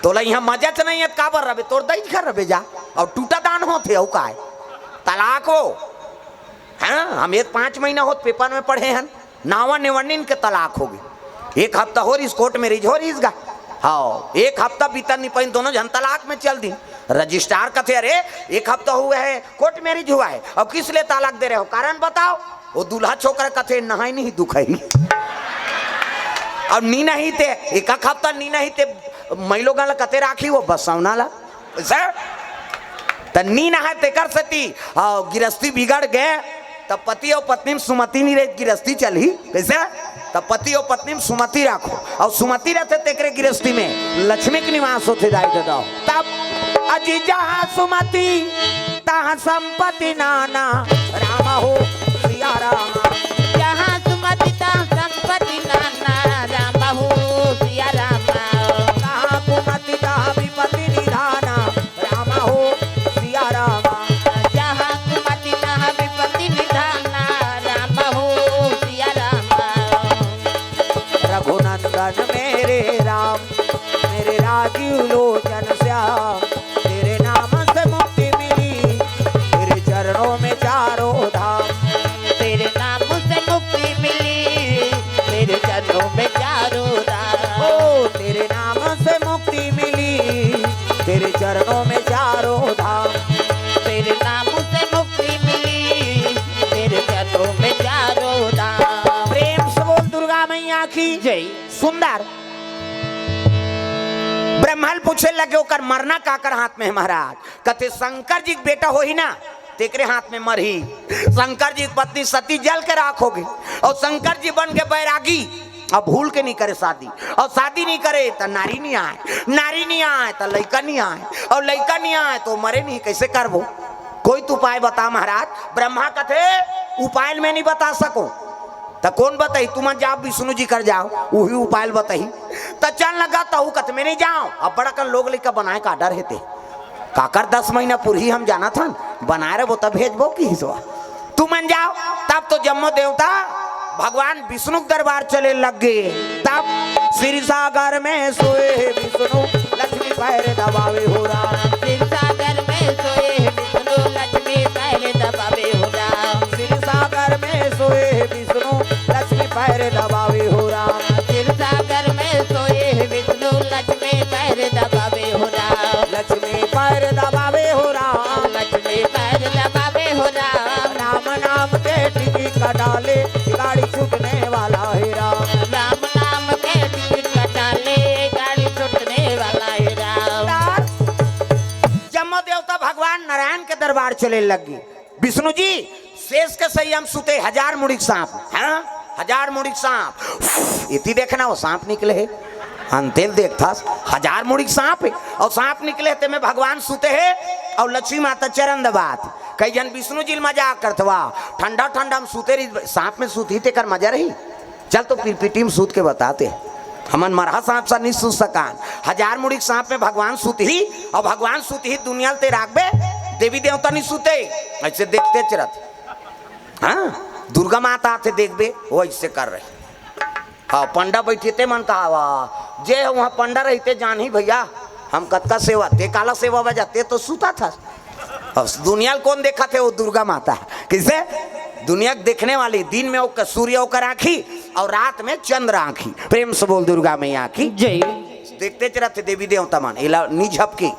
तोला यहाँ मजा च नहीं हे, काबर रबे, तोर दई घर रबे जा, अउ टूटा दान होथे, अउ काय? तलाक हो। हाँ, हम एक पाँच महीना होत पेपर में पढ़े हन, नावा नेवन्निन के तलाक हो गई। एक हफ्ता हो रहीस, कोर्ट मैरिज हो रहीस गा। हाँ, एक हफ्ता बीतन नहीं पाइन, दोनों झन तलाक में चल दिन। रजिस्ट्रार कथे, "अरे, एक हफ्ता हुआ है, कोर्ट मैरिज हुआ है, अब किस लिए तलाक दे रहे हो, कारण बताओ।" वो दूल्हा छोकरा कथे, "नहाई नहीं दुखई।" अब नी नहीं ते, एक हफ्ता नी नहीं ते, मई लोगन ला कते राखी वो बसौना ला। सर, त नी नहाए तेकर सेती, आ, गिरस्ती बिगड़ गे, त पति अउ पत्नी में सुमति नी रही, गिरस्ती चलही। कइसे? त पति अउ पत्नी में सुमति राखो, अउ सुमति रहिथे तेकरे गिरस्ती में लक्ष्मी के निवास होथे दाई ददा। तब अजी जहाँ सुमति तहाँ संपत्ति नाना, राम हो सिया राम। जहाँ सुमति तहाँ संपत्ति नाना, राम हो सिया राम। तहाँ कुमति तहाँ विपत्ति निधाना, राम हो सिया राम। जहाँ कुमति तहाँ विपत्ति निधाना, राम हो सिया राम। रघुनंदन मेरे राम, मेरे राजीव लोचन श्याम, तेरे नाम से मुक्ति मिली, तेरे चरणों में चारों धाम। तेरे नाम से मुक्ति मिली, तेरे चरणों में चारों धाम। ओ, तेरे नाम से मुक्ति मिली, तेरे चरणों में चारों धाम। तेरे नाम से मुक्ति मिली, तेरे चरणों में चारों धाम। प्रेम से बोल दुर्गा मैया की जय। सुंदर। ब्रह्मा ल पूछे लगे, "ओकर मरना काकर हाथ में हे महाराज?" कथे, "शंकर जी के बेटा होही ना, तेकरे हाथ में मरही।" शंकर जी की पत्नी सती जल के राख हो गई, अउ शंकर जी बन के बैरागी, अब भूल के नी करे शादी, अउ शादी नी करे त नारी नी आए, नारी नी आए त लइका नी आए, अउ लइका नी आए त मरे नी, कइसे करबो? कोई तो उपाय बता महाराज। ब्रह्मा कथे, "उपाय ल मैं नी बता सकों।" त कोन बताही? तुमन जाव विष्णु जी कर जाव, उही उपाय ल बताही। त चल लगा तहू कथे, "मैं नी जाव, अब्बड़ अकन लोग लइका बनाए का डर हे ते। काकर दस महीना पुरही हम जानत हन, बनाए रहिबो त भेजबो किहिस वा। तुमन जाव।" तब तो जम्मो देवता भगवान विष्णु के दरबार चले लग गे। तब क्षीर सागर में सोए हे विष्णु, लक्ष्मी पैर दबावे हो राम। क्षीर सागर में सोए हे विष्णु, लक्ष्मी पैर दबावे हो राम। क्षीर सागर में सोए हे विष्णु, लक्ष्मी पैर दबावे हो राम। क्षीर सागर में सोए हे विष्णु, लक्ष्मी पैर दबावे हो राम। लक्ष्मी पैर दबावे हो राम। लक्ष्मी पैर दबावे हो राम। राम नाम के टिकट कटा ले, गाड़ी छूटने वाला हे राम। राम नाम के टिकट कटा ले, गाड़ी छूटने वाला हे राम। जम्मो देवता भगवान नारायण के दरबार चले लग गे। विष्णु जी शेष के सही हम सुते, हजार मुड़ी के सांप, हाँ, हजार मुड़ी के सांप। इति देखना, वो सांप निकले हे, अंतेल देखथस, हजार मुड़ी के सांप हे, अउ सांप निकले हे, तेमे भगवान सुते हे, अउ लक्ष्मी माता चरण दबात। कई झन विष्णु जी ल मजाक करथे, "वाह, ठंडा ठंडा हम सुते रही, सांप में सुतही तेकर मजा रही।" चल तो पिरपिटी में सूत के बताते। हमन मरहा सांप सा नहीं सूत सकान। हजार मुड़ी के सांप में भगवान सूतही, अउ भगवान सूतही दुनिया ल ते राखबे, देवी देवता नहीं सूते। अइसे देखते चरत। हाँ, दुर्गा माता आथे देखबे, वो अइसे कर रही। हाँ, पंडा बैठे ते मन कहा, "वाह, जे उहाँ पंडा रहिते जानही भैया, हम कतका सेवा, ते काला सेवा बजा, ते तो सूता था।" अब दुनिया ल कोन देखत हे? वो दुर्गा माता। कइसे? दुनिया के देखने वाली, दिन में ओकर सूर्य ओकर आँखी अउ रात में चंद्र आँखी। प्रेम से बोल दुर्गा मैया की जय। देखते च रहिथे देवी देवता मन, एला नी झपकी,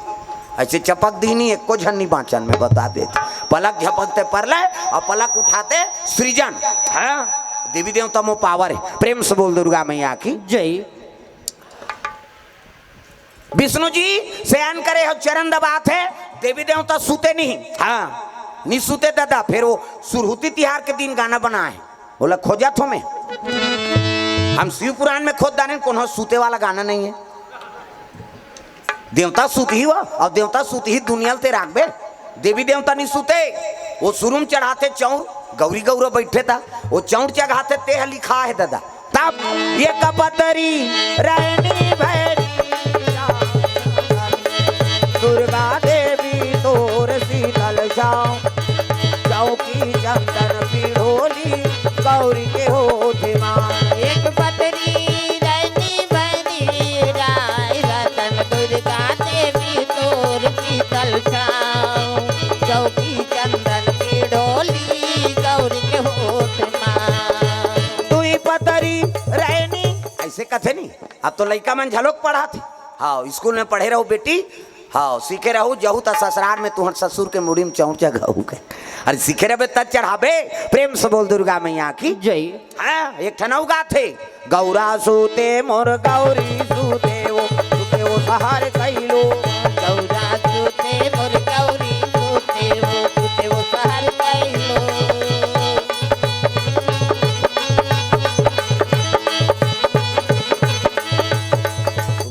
अइसे चपक दिही नी, एको झन नी बाँचन, मैं बता देत। पलक झपकते परलय अउ पलक उठाते सृजन, हाँ, देवी देवता म पावर हे। प्रेम से बोल दुर्गा मैया की। जय। विष्णु जी शयन करे हे, चरण दबात हे, देवी देवता सुते नहीं। हाँ, नहीं सुते दादा। फिर वो सुरहुती तिहार के दिन गाना बनाए, बोला, "खोजत हों मैं।" हम शिव पुराण में खोज डारेन, कोनो सुते वाला गाना नहीं हे। देवता सुतही हो, अउ देवता सुतही दुनिया ल ते राखबे। देवी देवता नहीं सुते, वो सुरु म चढ़ाथे चौर, गौरी गौरा बइठे त वो चौर चघाथे, ते ह लिखा हे दादा। तब एक पतरी रहनी भैरी, दुर्गा देवी तोर शीतल छाँव, चौकी चंदन पिढ़ोली, गौरी के होत मा। एक पतरी रहनी भैरी, राय रतन दुर्गा देवी तोर शीतल छाँव, चौकी चंदन पिढ़ोली, गौरी के होत मा। दुई पतरी रहनी, अइसे कथे नहीं। अब तो लइका मन घलोक पढ़त हे। हाँ, स्कूल में पढ़े रहू बेटी, हाँ, सीखे रहू, जहू त ससुरार में तुँहर ससुर के मुड़ी म चौर चघाहू कहे। अरे सीखे रहबे त चढ़ाबे। प्रेम से बोल दुर्गा मैया की। जय। हाँ, एक ठन अउ गाथे, "गौरा सुते मोर गौरी सुते वो, सुते वो सहर कइलो।" गौरा सुते मोर गौरी सुते वो, सुते वो सहर कइलो।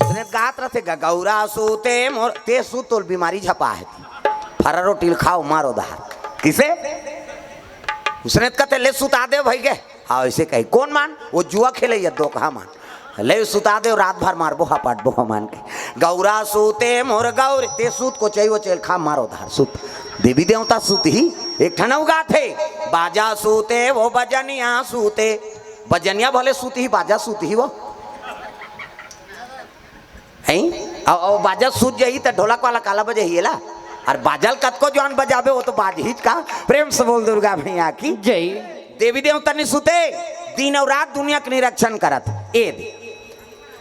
उसने गात रथे ग-, "गौरा सुते मोर", ते सुत तोर बीमारी झपा हे। फरा रोटी ल खाव, मारो दहार। किसे? उसने कथे, "ले सुता दे भई गे।" हाँ, अइसे कही। कोन मन? वो जुआ खेलइया दोकहा मन। "ले सुता दे, रात भर मारबो, हपाटबो हमन के।" "गौरा सुते मोर गौरी", ते सुत, कोचई वोचई ल खा, मारो दहार, सुत। देवी देवता सुतही, एक ठन अउ गाथे, "बाजा सुते वो बजनिया सुते।" बजनिया भले सुतही, बाजा सुतही वो। हैं? अउ, अउ बाजा सुत जाही त ढोलक वाला काला बजाही एला? अउ बाजा ल कतको जवान बजाबे, वो तो बाजहीच का। प्रेम से बोल दुर्गा मैया की। जय। देवी देवता नहीं सुते, दिन अउ रात दुनिया के निरीक्षण करत। ए दे।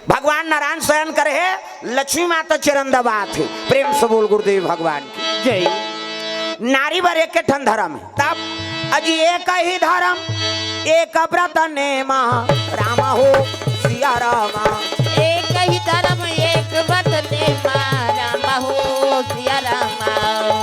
भगवान नारायण शयन करे हे, लक्ष्मी माता चरण दबात हे। प्रेम से बोल गुरुदेव भगवान की। जय। नारी बर एक ठन धरम हे। तब अजी एक ही धरम, एक व्रत नेमा, राम हो सिया रामा। एक ही धरम, एक व्रत नेमा, राम हो सिया रामा।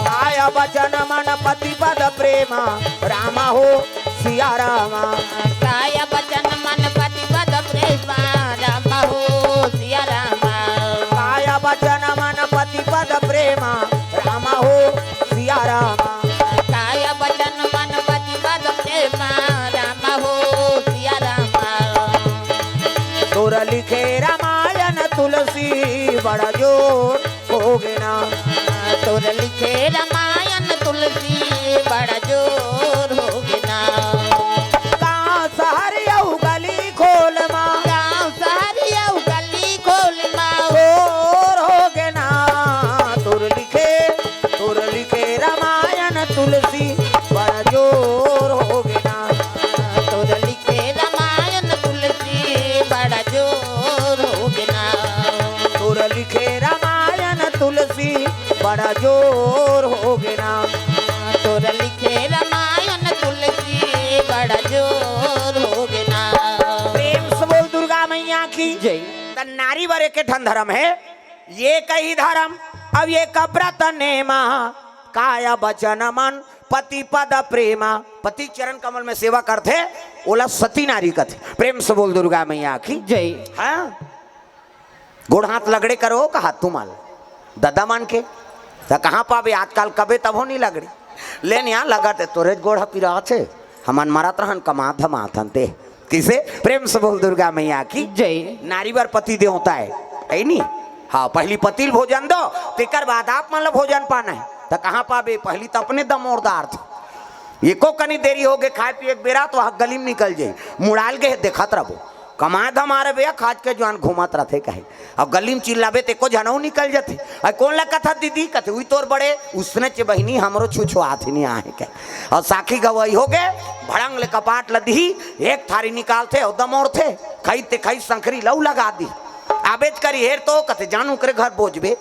काय वचन मन पति पद प्रेमा, राम हो सिया रामा। काय वचन मन पति पद प्रेमा, राम हो सिया रामा। काय वचन मन पति पद प्रेमा, राम हो सिया रामा। काय वचन मन पति पद प्रेमा, राम हो सिया रामा। तोर लिखे रामायण तुलसी बड़ा जोर होगे ना। तोर लिखे रामायण तुलसी बड़ा जोर होगे ना। गाँव शहर अउ गली खोल मा। गाँव शहर अउ गली खोल मा। जोर होगे ना। तोर लिखे, तोर लिखे रामायण तुलसी बड़ा जोर होगे ना। तोर लिखे रामायण तुलसी बड़ा जोर होगे ना। तोर लिखे रामायण तुलसी बड़ा जोर होगे ना। तोर लिखे रामायण तुलसी बड़ा जोर होगे ना। प्रेम से बोल दुर्गा मैया की। जय। त नारी बर एक ठन धरम हे, एक ही धरम, अउ एक व्रत नेमा, काय वचन मन पति पद प्रेमा। पति चरण कमल में सेवा करथे, ओला सती नारी कथे। प्रेम से बोल दुर्गा मैया की। जय। हाँ? गोड़ हाथ लगड़े करो, कहा तुमन ददा मन के, त कहाँ पाबे आजकल, कबे तभो नहीं लगड़ी। लेन यहाँ लगत हे, तोरे गोड़ ह पिरात हे, हमन मरत रहन, कमात धमात हन ते। किसे? प्रेम से बोल दुर्गा मैया की। जय। नारी बर पति देवता हे, हे नी? हाँ, पहली पति ल भोजन दो, तेकर बाद आप मन ल भोजन पाना हे। त कहाँ पाबे, पहली त अपने दमोरदार थे। एको कनी देरी होगे, खाए पिए के बेरा त वहाँ गली म निकल जाही, मुड़ाल गे हे, देखत रहिबो। कमाए धमाए भैया, खाज के जुआन घूमत रथे कहे। अब गली म चिल्लाबे त एको झन अउ निकल जथे। अउ कोन ला कथस दीदी? कथे, "उही तोर बड़े उसने चे बहिनी, हमरो छुछुआत ही नहीं आहे" कहे। अउ साखी गवाही होगे, भड़ंग ले कपाट ल दिही, एक थारी निकालथे अउ दमोरथे, खई ते खई संकरी लऊ लगा दिही। आबेच करी हेर तो कथे, "जान ओकरे घर बोजबे।"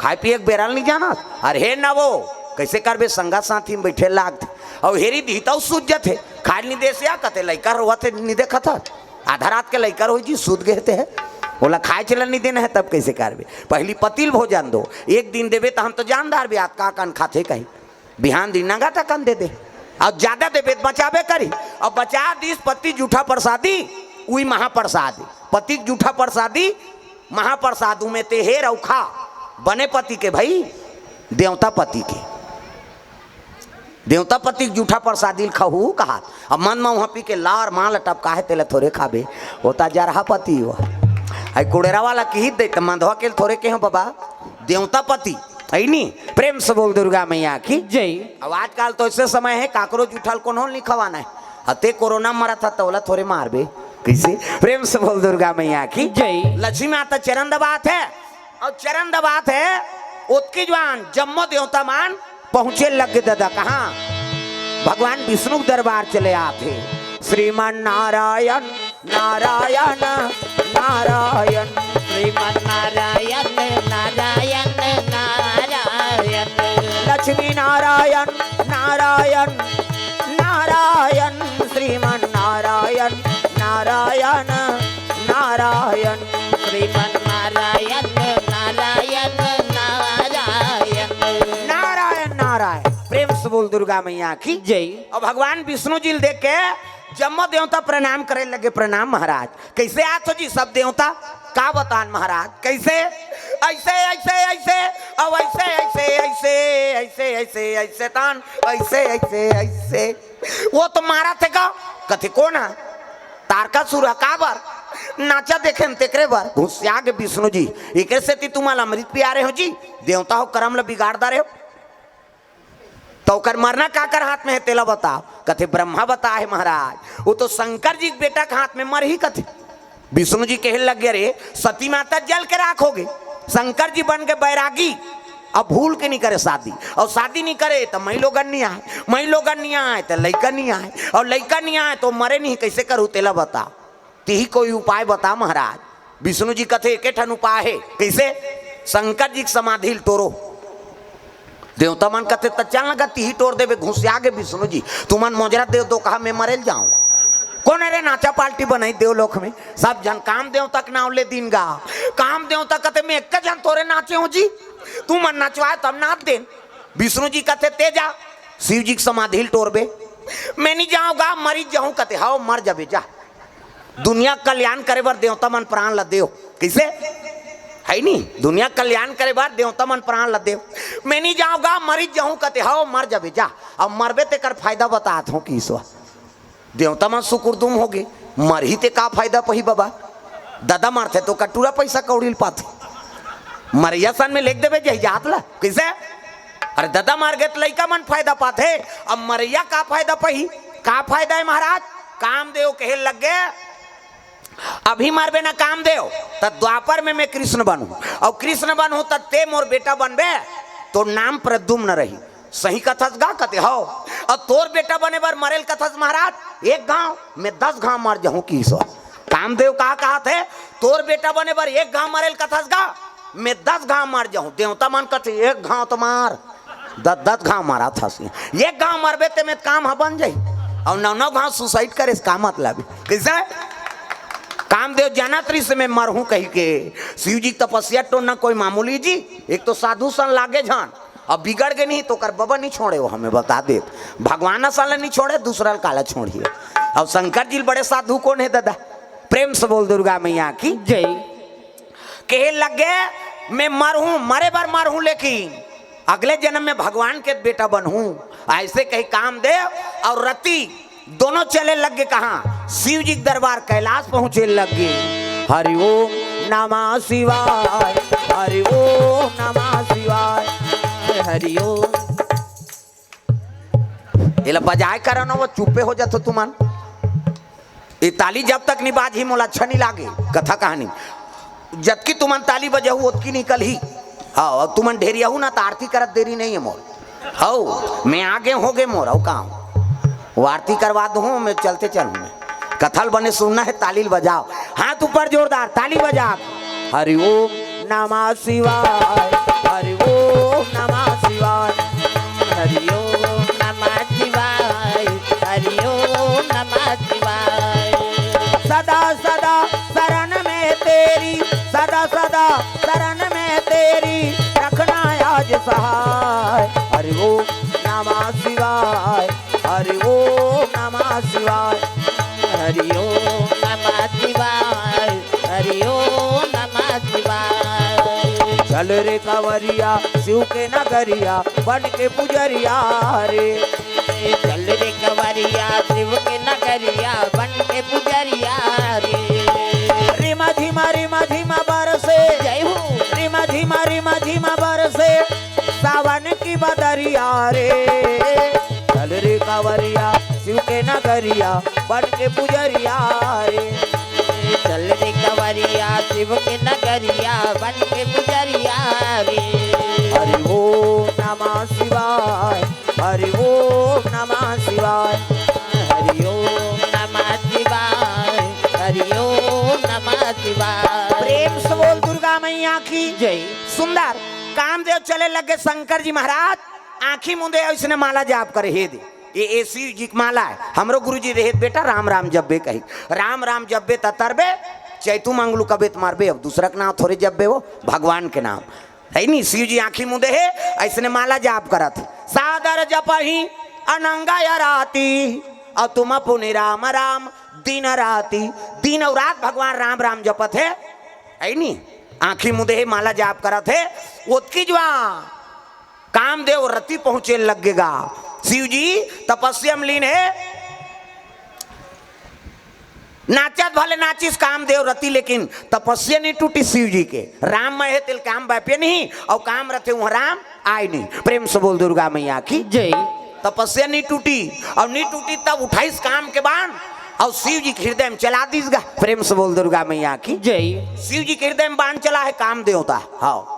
खाए पिए के बेरा ल नहीं जानस। अरे हे नवो, कइसे करबे, संगा साथी म बइठे लागथे। अउ हेरी दिही तउ सूझ जथे। खाए ल नी देस या कथे, लइका रोवत हे, नी देखत हस? आधा रात के लइका रोही जी, सुत गे हे ते ह। ओला खाए चला नी देना हे, तब कइसे करबे? पहिली पति ल भोजन दो। एक दिन देबे त हम तो जान डारबे, आज का कन खाथे कही। बिहान दिन नंगा त कन दे दे। अउ जादा देबे त बचाबे करी। अउ बचा दिस पति जूठा परसादी, उही महापरसादी। पति के जूठा परसादी, महापरसाद उमे ते हेर अउ खा। बने पति के भई, देवता पति के। देवता पति के जूठा परसादी ल खाहू कहात। अब मन म उहाँ पी के लार माल टपका हे, तेला थोरे खाबे। ओ त जरहा पति हो। आई कुड़ेरा वाला किहित दे, त मंदवा के ल थोरे केहेंव बबा। देवता पति, हइ नी? प्रेम से बोल दुर्गा मैया की। जय। अब आजकल तो अइसे समय हे, काकरो जूठा ल कोनो ल नी खवाना हे। अते कोरोना मरत हे, त ओला थोरे मारबे। कइसे? प्रेम से बोल दुर्गा मैया की। जय। लक्ष्मी माता चरण दबात हे। अउ चरण दबात हे, ओतकी जुवार जम्मो देवता मन पहुँचे लग गे ददा। कहाँ? भगवान विष्णु के दरबार चले आत हे। श्रीमन नारायण, नारायण, नारायण। श्रीमन नारायण, नारायण, नारायण। लक्ष्मी नारायण, नारायण, नारायण। श्रीमन नारायण, नारायण, नारायण। श्रीमन नारायण, नारायण, नारायण। नारायण, नारायण। प्रेम से बोल दुर्गा मैया की। जय। अउ भगवान विष्णु जी ल देख के जम्मो देवता प्रणाम करे लगे। प्रणाम महाराज। कइसे आत हो जी सब देवता? का बतान महाराज, कइसे? अइसे, अइसे, अइसे, अउ अइसे, अइसे, अइसे, अइसे, अइसे, अइसे तान, अइसे, अइसे, अइसे। ओ तो मारत हे का? कथे कोन हे? तारकासुर हे। काबर? नाचा देखेन तेकरे बर। घुसिया गे विष्णु जी। एकरे सेती तुमन ल अमृत पियारे हों जी, देवता हो करम ल बिगाड़ डारे हो। त ओकर मरना काकर हाथ में हे, तेला बताव। कथे ब्रह्मा बताय हे महाराज, ओ तो शंकर जी के बेटा के हाथ में मरही कथे। विष्णु जी कहे लग गे, "अरे, सती माता जल के राख हो गे, शंकर जी बन गे बैरागी, अब भूल के नी करे शादी, अउ शादी नी करे त मई लोगन नी आय, मई लोगन नी आय त लइका नी आय, अउ लइका नी आय त मरे नी, कइसे करहू तेला बताव।" तिही कोई उपाय बता महाराज। विष्णु जी कथे, "एके ठन उपाय हे।" कइसे? "शंकर जी के समाधि ल टोरो।" देवता मन कथे, "त चल न गा, तिही टोर देबे।" घुसिया गे विष्णु जी, "तुमन मोजरा देव दो, कहा मैं मरे ल जाऊं?" कोन हे रे नाचा पार्टी बनाही देवलोक में? सब झन काम देवता के नाव ले दिन गा। काम देवता कथे, "मैं एक झन थोरे नाचे हों जी, तुमन नचवाय तब नाच देन।" विष्णु जी कथे, "ते जा, शिव जी के समाधि ल टोरबे।" "मैं नी जाऊं गा, मरी जाहूं।" कथे, "हव, मर जाबे, जा।" दुनिया के कल्याण करे बर देवता मन प्राण ल देव। कइसे? हे नी? दुनिया के कल्याण करे बर देवता मन प्राण ल देव। "मैं नी जाऊं गा, मरी जाहूं।" कथे, "हव, मर जाबे, जा।" अब मरबे तेकर फायदा बतात हों कि ईश्वर। देवता मन सुकुरदुम हो गे, मरही ते का फायदा पही बबा? ददा मरथे तो कटूरा पइसा कौड़ी ल पाथे। मरइया सन में लेख देबे जही जात ल। कइसे? अरे ददा मर गे त लइका मन फायदा पाथे, अब मरइया का फायदा पही? का फायदा हे महाराज? कामदेव कहे लग गे, "अभी मरबे ना कामदेव, त द्वापर में मैं कृष्ण बनहूं, अउ कृष्ण बनहूं त ते मोर बेटा बनबे, तोर नाम प्रद्युम्न रही।" "सही कथस गा?" कथे, "हव।" "अउ तोर बेटा बने बर मरे ल कथस महाराज, एक घांव, मैं दस घांव मर जाहूं।" कि ईश्वर, कामदेव का कहत हे, "तोर बेटा बने बर एक घांव मरे ल कथस गा, मैं दस घांव मर जाहूं।" देवता मन कथे, "एक घांव त मार, दस दस घांव मारत हस, एक घांव मरबे ते में काम ह बन जाही, अउ नौ नौ घांव suicide करे से का मतलब हे?" कइसे? कामदेव जानत रहिस मैं मरहूं कहिके। शिव जी के तपस्या टोरना कोई मामूली जी, एक तो साधु सन लागे झन, अब बिगड़ गे नहीं त ओकर बबा नी छोड़े, ओ हमें बता देत। भगवान असन ल नी छोड़े, दूसरा ल काला छोड़ही। अब शंकर जी ल बड़े साधु कोन हे ददा? प्रेम से बोल दुर्गा मैया की। जय। कहे लग गे, "मैं मरहूं, मरे बर मरहूं, लेकिन अगले जन्म में भगवान के बेटा बनहूं।" अइसे कही कामदेव अउ रति दोनों चले लग गे कहाँ? शिव जी के दरबार कैलाश पहुंचे लग गे। हरि ओम नमः शिवाय, हरि ओम नमः शिवाय, हरि ओम। एला बजाय करो ना, ओ चुप्पे हो जाथो तुमन। ए ताली जब तक नी बाजही, मोला अच्छा नी लागे। कथा कहानी, जतकी तुमन ताली बजाहू, ओतकी निकलही। हाँ, अउ तुमन ढेरियाहू ना, त आरती करत देरी नहीं हे मोर। हव, मैं आगे हो गे मोर, अउ का? ओ आरती करवा दूं, मैं चलते चलूं मैं। कथा ल बने सुनना हे, ताली ल बजाव। हाथ ऊपर जोरदार, ताली बजा। हरि ओम नमः शिवाय, हरि ओम नमः शिवाय, हरि ओम नमः शिवाय, हरि ओम सहाय। हरि ओम नमः शिवाय। हरि ओम नमः शिवाय। हरि ओम नमः शिवाय। हरि ओम नमः शिवाय। चल रे कंवरिया शिव के नगरिया, बन के पुजरिया रे। चल रे कंवरिया शिव के नगरिया, बन के पुजरिया रे। रिमा झिमा रिमा झिमा बरसे, जय हो। रिमा झिमा रिमा झिमा बरसे, सावन की बदरिया रे। चल रे कंवरिया शिव के नगरिया, बन के पुजरिया रे। चल रे कंवरिया शिव के नगरिया, बन के पुजरिया रे। हरि ओम नमः शिवाय। हरि ओम नमः शिवाय। हरि ओम नमः शिवाय। हरि ओम नमः शिवाय। प्रेम से बोल दुर्गा मैया की जय। सुंदर। कामदेव चले लगे शंकर जी महाराज, आंखी मुंदे अइसने माला जाप करे, हे दे, ये, ये शिव जी के माला है। हमरो गुरु जी रहे, बेटा राम राम जब्बे कही, राम राम जब्बे ततरबे, चैतू मंगलू कबे त मारबे। अब दूसरा के नाम थोड़े जब्बे, वो भगवान के नाम है नी। शिव जी आंखी मुंदे हे, अइसने माला जाप करत हे। सादर जपहि अनंगा या राती, अउ तुम पुनि राम राम दिन राती। दिन अउ रात भगवान राम राम जपत हे, है नी। आंखी मुंदे हे, माला जाप करत हे। ओतकी जुआ कामदेव रति पहुंचे लग गे गा। शिव जी तपस्या में लीन हे। नाचत भले नाचिस कामदेव रति, लेकिन तपस्या नहीं टूटी शिव जी के। राम में हे तेल काम बापे नहीं, अउ काम रथे वहां राम आय नहीं। प्रेम से बोल दुर्गा मैया की जय। तपस्या नहीं टूटी, अउ नहीं टूटी तब उठाइस काम के बाण, अउ शिव जी के हृदय में चला दीस गा। प्रेम से बोल दुर्गा मैया की जय। शिव जी के हृदय में बाण चला हे काम देवता। हाँ,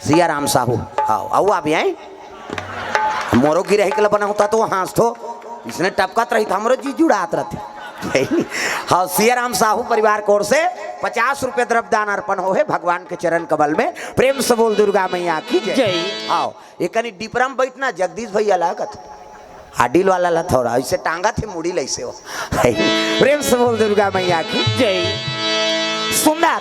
सिया राम साहू, हाँ, अउ आप आए। मोरो गिरही के बना होता तो हाँस थो, इसने टपकत रही था, हमरो जी जुड़ात रहते। हाँ, सिया राम साहू परिवार की ओर से पचास रुपये द्रव्य दान अर्पण हो हे भगवान के चरण कमल में। प्रेम से बोल दुर्गा मैया की जय। जय। हाँ, ये कनी डिपरा में बैठना, जगदीश भैया लागत। हाडिल वाला ला थोड़ा ऐसे टांगा थे, मुड़ी लैसे हो। प्रेम से बोल दुर्गा मैया की जय। सुंदर।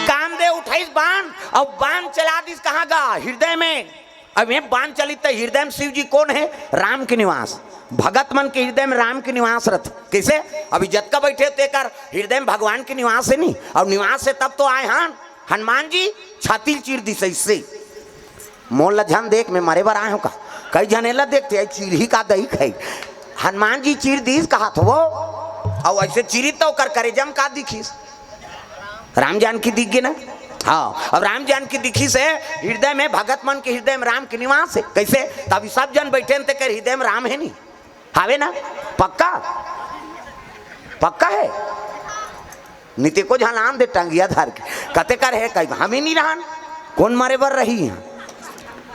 कामदेव उठाइस बाण, अब बाण चला दिस कहाँ गा? हृदय में। अब ये बाण चली तो हृदय में शिव जी कौन है? राम के निवास। भगत मन के हृदय में राम के निवास रहत। कैसे? अभी जतका बैठे तेकर हृदय में भगवान के निवास है नहीं, और निवास है तब तो आए हन। हनुमान जी छाती ल चीर दिस इससे। मोर ला झन देख, मैं मरे बर आए हूँ का? कई झने ला देखते, "आई चीरही का दई खाई।" हनुमान जी चीर दीस कहात हो, अउ ऐसे चीरी तो ओकर करेजा म का दिखिस? राम जानकी दिख गे ना। हाँ, अब राम जानकी दिखिस हे, हृदय में, भगत मन के हृदय में राम के निवास है। कैसे? तभी सब जन बैठे न तेकर हृदय में राम है नहीं। हावे ना? पक्का? पक्का है? निते को झलान दे टंगिया धर के। कते कर है कहीं? हम ही नहीं रहन। कौन मरे बर रही है?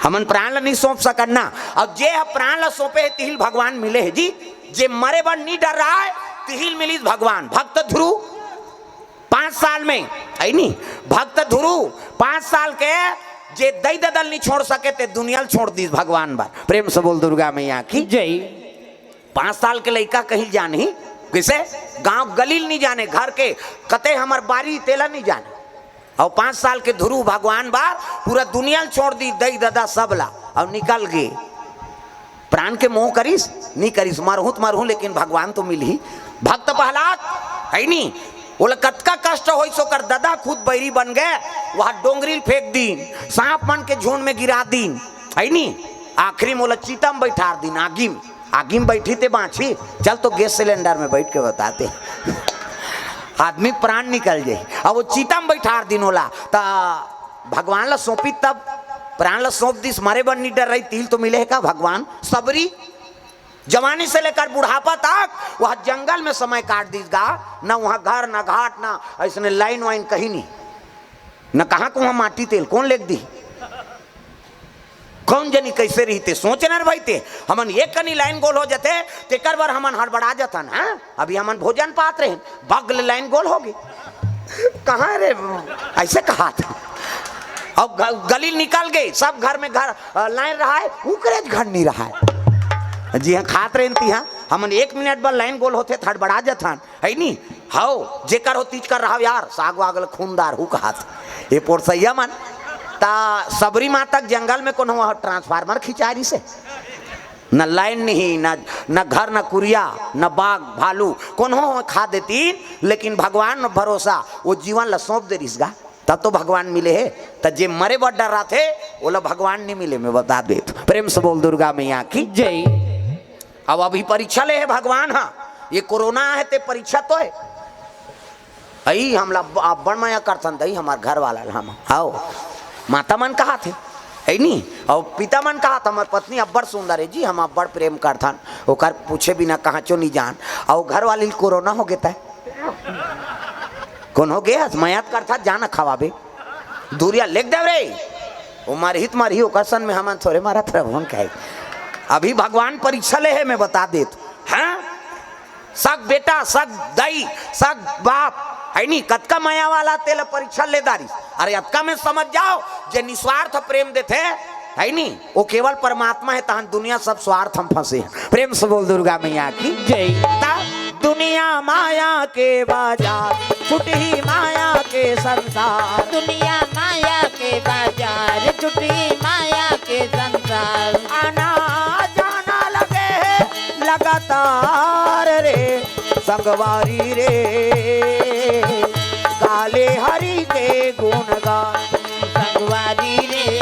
हमन प्राण ला नहीं सौंप सकन ना। अब जे ह प्राण ला सौंपे है, तिहिल भगवान मिले है जी। जे मरे बर नहीं डर रहा है, तिहिल मिलिस भगवान। भक्त ध्रुव पाँच साल में, है नी? भक्त ध्रुव पाँच साल के जे दई ददल नहीं छोड़ सके, ते दुनिया ल छोड़ दिस भगवान बर। प्रेम से बोल दुर्गा मैया की जय। पाँच साल के लइका कहीं जानही, किसे गांव गली ल नहीं जाने, घर के कते हमर बारी तेला नहीं जाने। और पाँच साल के ध्रुव भगवान बर पूरा दुनिया ल छोड़ दिस, दई ददा सब ला, और निकल गे। प्राण के मोह करिस? नहीं करिस। मरहूं त मरहूं, लेकिन भगवान तो मिलही। भक्त प्रहलाद, है नी? ओला कतका कष्ट होइस, ओकर ददा खुद बैरी बन गे, वहां डोंगरी ल फेंक दीन, सांप मन के झुंड में गिरा दीन, है नी? आखिरी में ओला चिता म बैठार दीन, आगी में। आगी में बैठी ते बांची, चल तो गैस सिलेंडर में बैठ के बताते। आदमी प्राण निकल जाए। अब वो चिता में बैठार दीन ओला, त भगवान ला सौंपी तब प्राण ला सौंप दिस, मरे बर नहीं डर रही, तिहिल तो मिले है का भगवान? सबरी जवानी से लेकर बुढ़ापा तक वह जंगल में समय काट दिस गा, न वहां घर, न घाट, न ऐसने लाइन वाइन कहीं नहीं, न कहाँ को वहां माटी तेल कौन लेके दी, कौन जनी कैसे रहिते, सोच न भाई ते। हमन एक कनी लाइन गोल हो जाते, तेकर बर हमन हड़बड़ा जाथन। हाँ, अभी हमन भोजन पात रहे, बगल लाइन गोल हो गई। कहाँ रे, ऐसे कहा था। अब ग-, गली निकल गई, सब घर में घर, अ, लाइन रहा है, उकरे घर नहीं रहा है। जी हाँ, खात रहे ती हाँ, हमन एक मिनट बर लाइन गोल होते, हड़बड़ा जाथन, है नी? हव, जेकर हो तीज कर रहा यार, साग वाग ल खूनदार हु कहा था। ये पोरसैया मन, ता सबरी माता के जंगल में कोनो ह ट्रांसफार्मर खिंचा रहिस हे? न लाइन नहीं, न, न घर, न कुरिया, न बाघ, भालू, कोनो ह खा देतिन, लेकिन भगवान म भरोसा, वो जीवन ला सौंप दे रहिस गा, तब तो भगवान मिले हे। त जे मरे बर डर्राथे, ओला भगवान नहीं मिले, मैं बता देत। प्रेम से बोल दुर्गा मैया की। जय। अब अभी परीक्षा ले हे भगवान ह, ये कोरोना हे ते परीक्षा तो हे। अई हमला अब-, अब्बड़ मया करथन दई, हमार घर वाला ला हम। हव, माता मन कहाथे, हे नी? अउ पिता मन कहाथे, हमर पत्नी अब्बड़ सुंदर हे जी, हम अब्बड़ प्रेम करथन, ओकर पूछे बिना कहांचो नहीं जान। अउ घर वाली ल कोरोना हो गे तय, कोन हो गे हस? मया त करथस, जा न खवाबे, दूरिया लेग देव रे। वो मरही त मरही, ओकर सन में हमन थोरे मरत रहबो, कहे। अभी भगवान परीक्षा ले हे, मैं बता देत। हाँ, सग बेटा, सग दाई, सग बाप, हे नी, कतका मया वाला तेला परीक्षा ले डारिस। अरे अतका में समझ जाव, जे निस्वार्थ प्रेम देथे, हे नी, वो केवल परमात्मा हे, तहन दुनिया सब स्वार्थ म फंसे हे। प्रेम से बोल दुर्गा मैया की। जय। ता दुनिया माया के बाजार, छुटही माया के संसार। दुनिया माया के बाजार, छुटही माया के संसार। आना जाना लगे हे लगातार रे, संगवारी रे, गा ले हरि के गुणगान। संगवारी रे,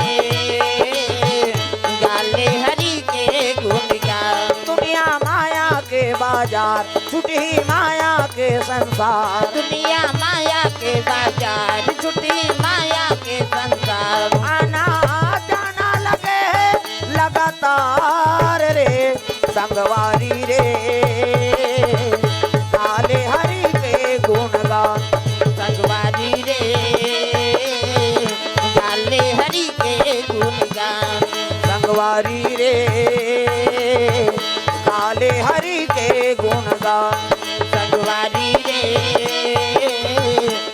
गा ले हरि के गुणगान। दुनिया माया के बाजार, छुटही माया के संसार। दुनिया माया के बाजार, छुटही माया के संसार। आना जाना लगे हे लगातार रे, संगवारी रे, गा ले हरि के गुणगान। संगवारी रे, गा ले हरि के गुणगान। संगवारी रे, गा ले हरि के गुणगान। संगवारी रे,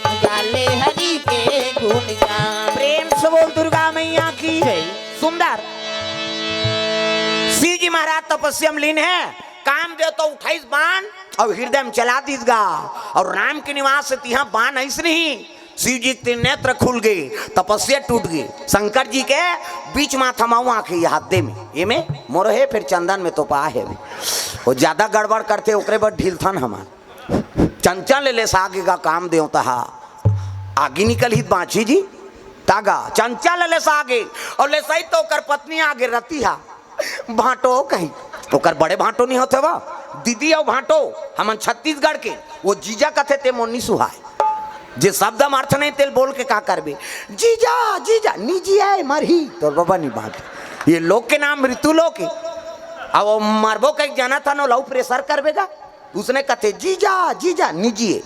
गा ले हरि के गुणगान। प्रेम से बोल दुर्गा मैया की। जय। सुंदर। शिव जी महाराज तपस्या में लीन हे, कामदेव तो उठाइस बाण अउ हृदय में चला दीस गा, अउ राम के निवास हे तिहां बाण आइस नहीं, शिव जी के त्रिनेत्र खुल गे, तपस्या टूट गे। शंकर जी के बीच माथा म आंख हे, हाथ दे में, ये में मोर हे, फिर चंदन में तो पा हे। वो ज्यादा गड़बड़ करथे, ओकरे बर ढीलथन हमन। चंचल ले सागे गा काम देवता हा, आगी निकलही त बांची जी, तागा चंचल ले सागे, अउ ले सही तो ओकर पत्नी आगे रतिहा। भांटो कही, ओकर बड़े भांटो नहीं होथे वा, दीदी अउ भांटो, हमन छत्तीसगढ़ के, वो जीजा कथे ते मोर नी सुहाय। जे शब्द म अर्थ नहीं तेल बोल के का करबे? जीजा, जीजा, निजी आय मरही, तोर बाबा नहीं बांट। ये लोग के नाम मृत्यु लोक हे। अब वो मरबो कहीं जाना था नो, लव प्रेशर करबे गा? उसने कथे, "जीजा, जीजा, निजिए।"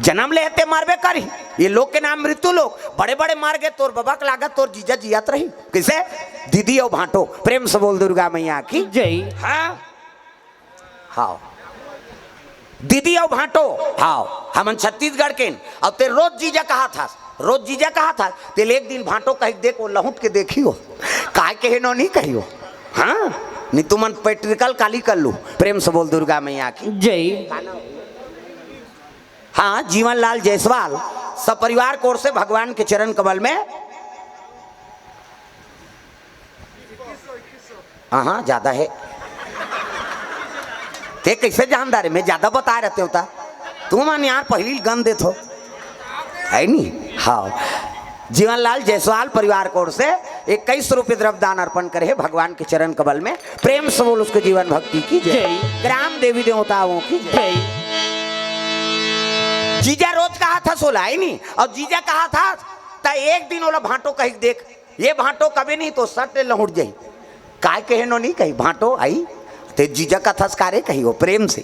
जन्म ले हते मरबे करी। ये लोग के नाम मृत्यु लोग। बड़े-बड़े मर गए, तोर बबा के लागत तोर जीजा जियत रही। कैसे? दीदी अउ भांटो। प्रेम से बोल दुर्गा मैया की। जय। हाँ? हाव। दीदी अउ भांटो। हाव। हमन छत्तीसगढ़ के। अब ते रोज जीजा कहा था। रोज जीजा कहा था, तेल एक दिन भांटो कहि देख, वो लहुट के देखियो, काय कहे नो नहीं कहियो। हाँ, नहीं तुमन practical काली कर लू। प्रेम से बोल दुर्गा मैया की। जय। हाँ, जीवन लाल जायसवाल सपरिवार कोर से भगवान के चरण कमल में हाँ, हाँ, ज्यादा है। ते कैसे जानदार है? मैं ज्यादा बता रहते होता। तुम यार पहली गन देत हो, है नी? हाँ। जीवनलाल जायसवाल परिवार कोर से इक्कीस रुपये द्रव्य दान अर्पण करे है भगवान के चरण कमल में। प्रेम से बोल उसको जीवन भक्ति की जय। जय। ग्राम देवी देवताओं की जय। जय। जीजा रोज कहा था सोला, है नी? और जीजा कहा था, ता एक दिन ओला भांटो कही देख, ये भांटो कभी नहीं तो सट ले लहुट जाई। काय कहे नो नहीं कही, भांटो आई, ते जीजा कथस कारे कही हो प्रेम से।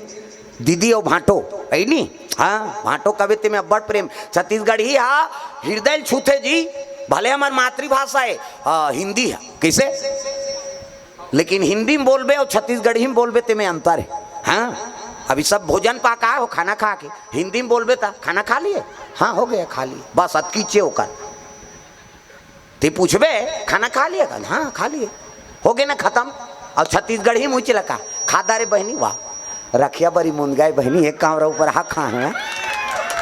दीदी हो भांटो, आई नी? हाँ, भांटो कबे ते में अब्बड़ प्रेम। छत्तीसगढ़ी हा, हृदय ल छूथे जी। भले हमर मातृभाषा है, हाँ, हिंदी है। कैसे? लेकिन हिंदी में बोलबे और छत्तीसगढ़ी में बोलबे ते में अंतर है। हाँ, अभी सब भोजन पाका हो, खाना खा के हिंदी में बोलबे ता, "खाना खा लिए?" "हाँ, हो गया, खा लिए।" बस अतकीचे ओकर। ते पूछबे, "खाना खा लिया?" कहन, "हाँ, खा लिए।" हो गए ना खत्म। और छत्तीसगढ़ी मुँह चिलका, "खा डारे बहनी?" "वाह, रखिया बरी मुंदगाय बहनी, एक कांवरा ऊपर हा खा है।"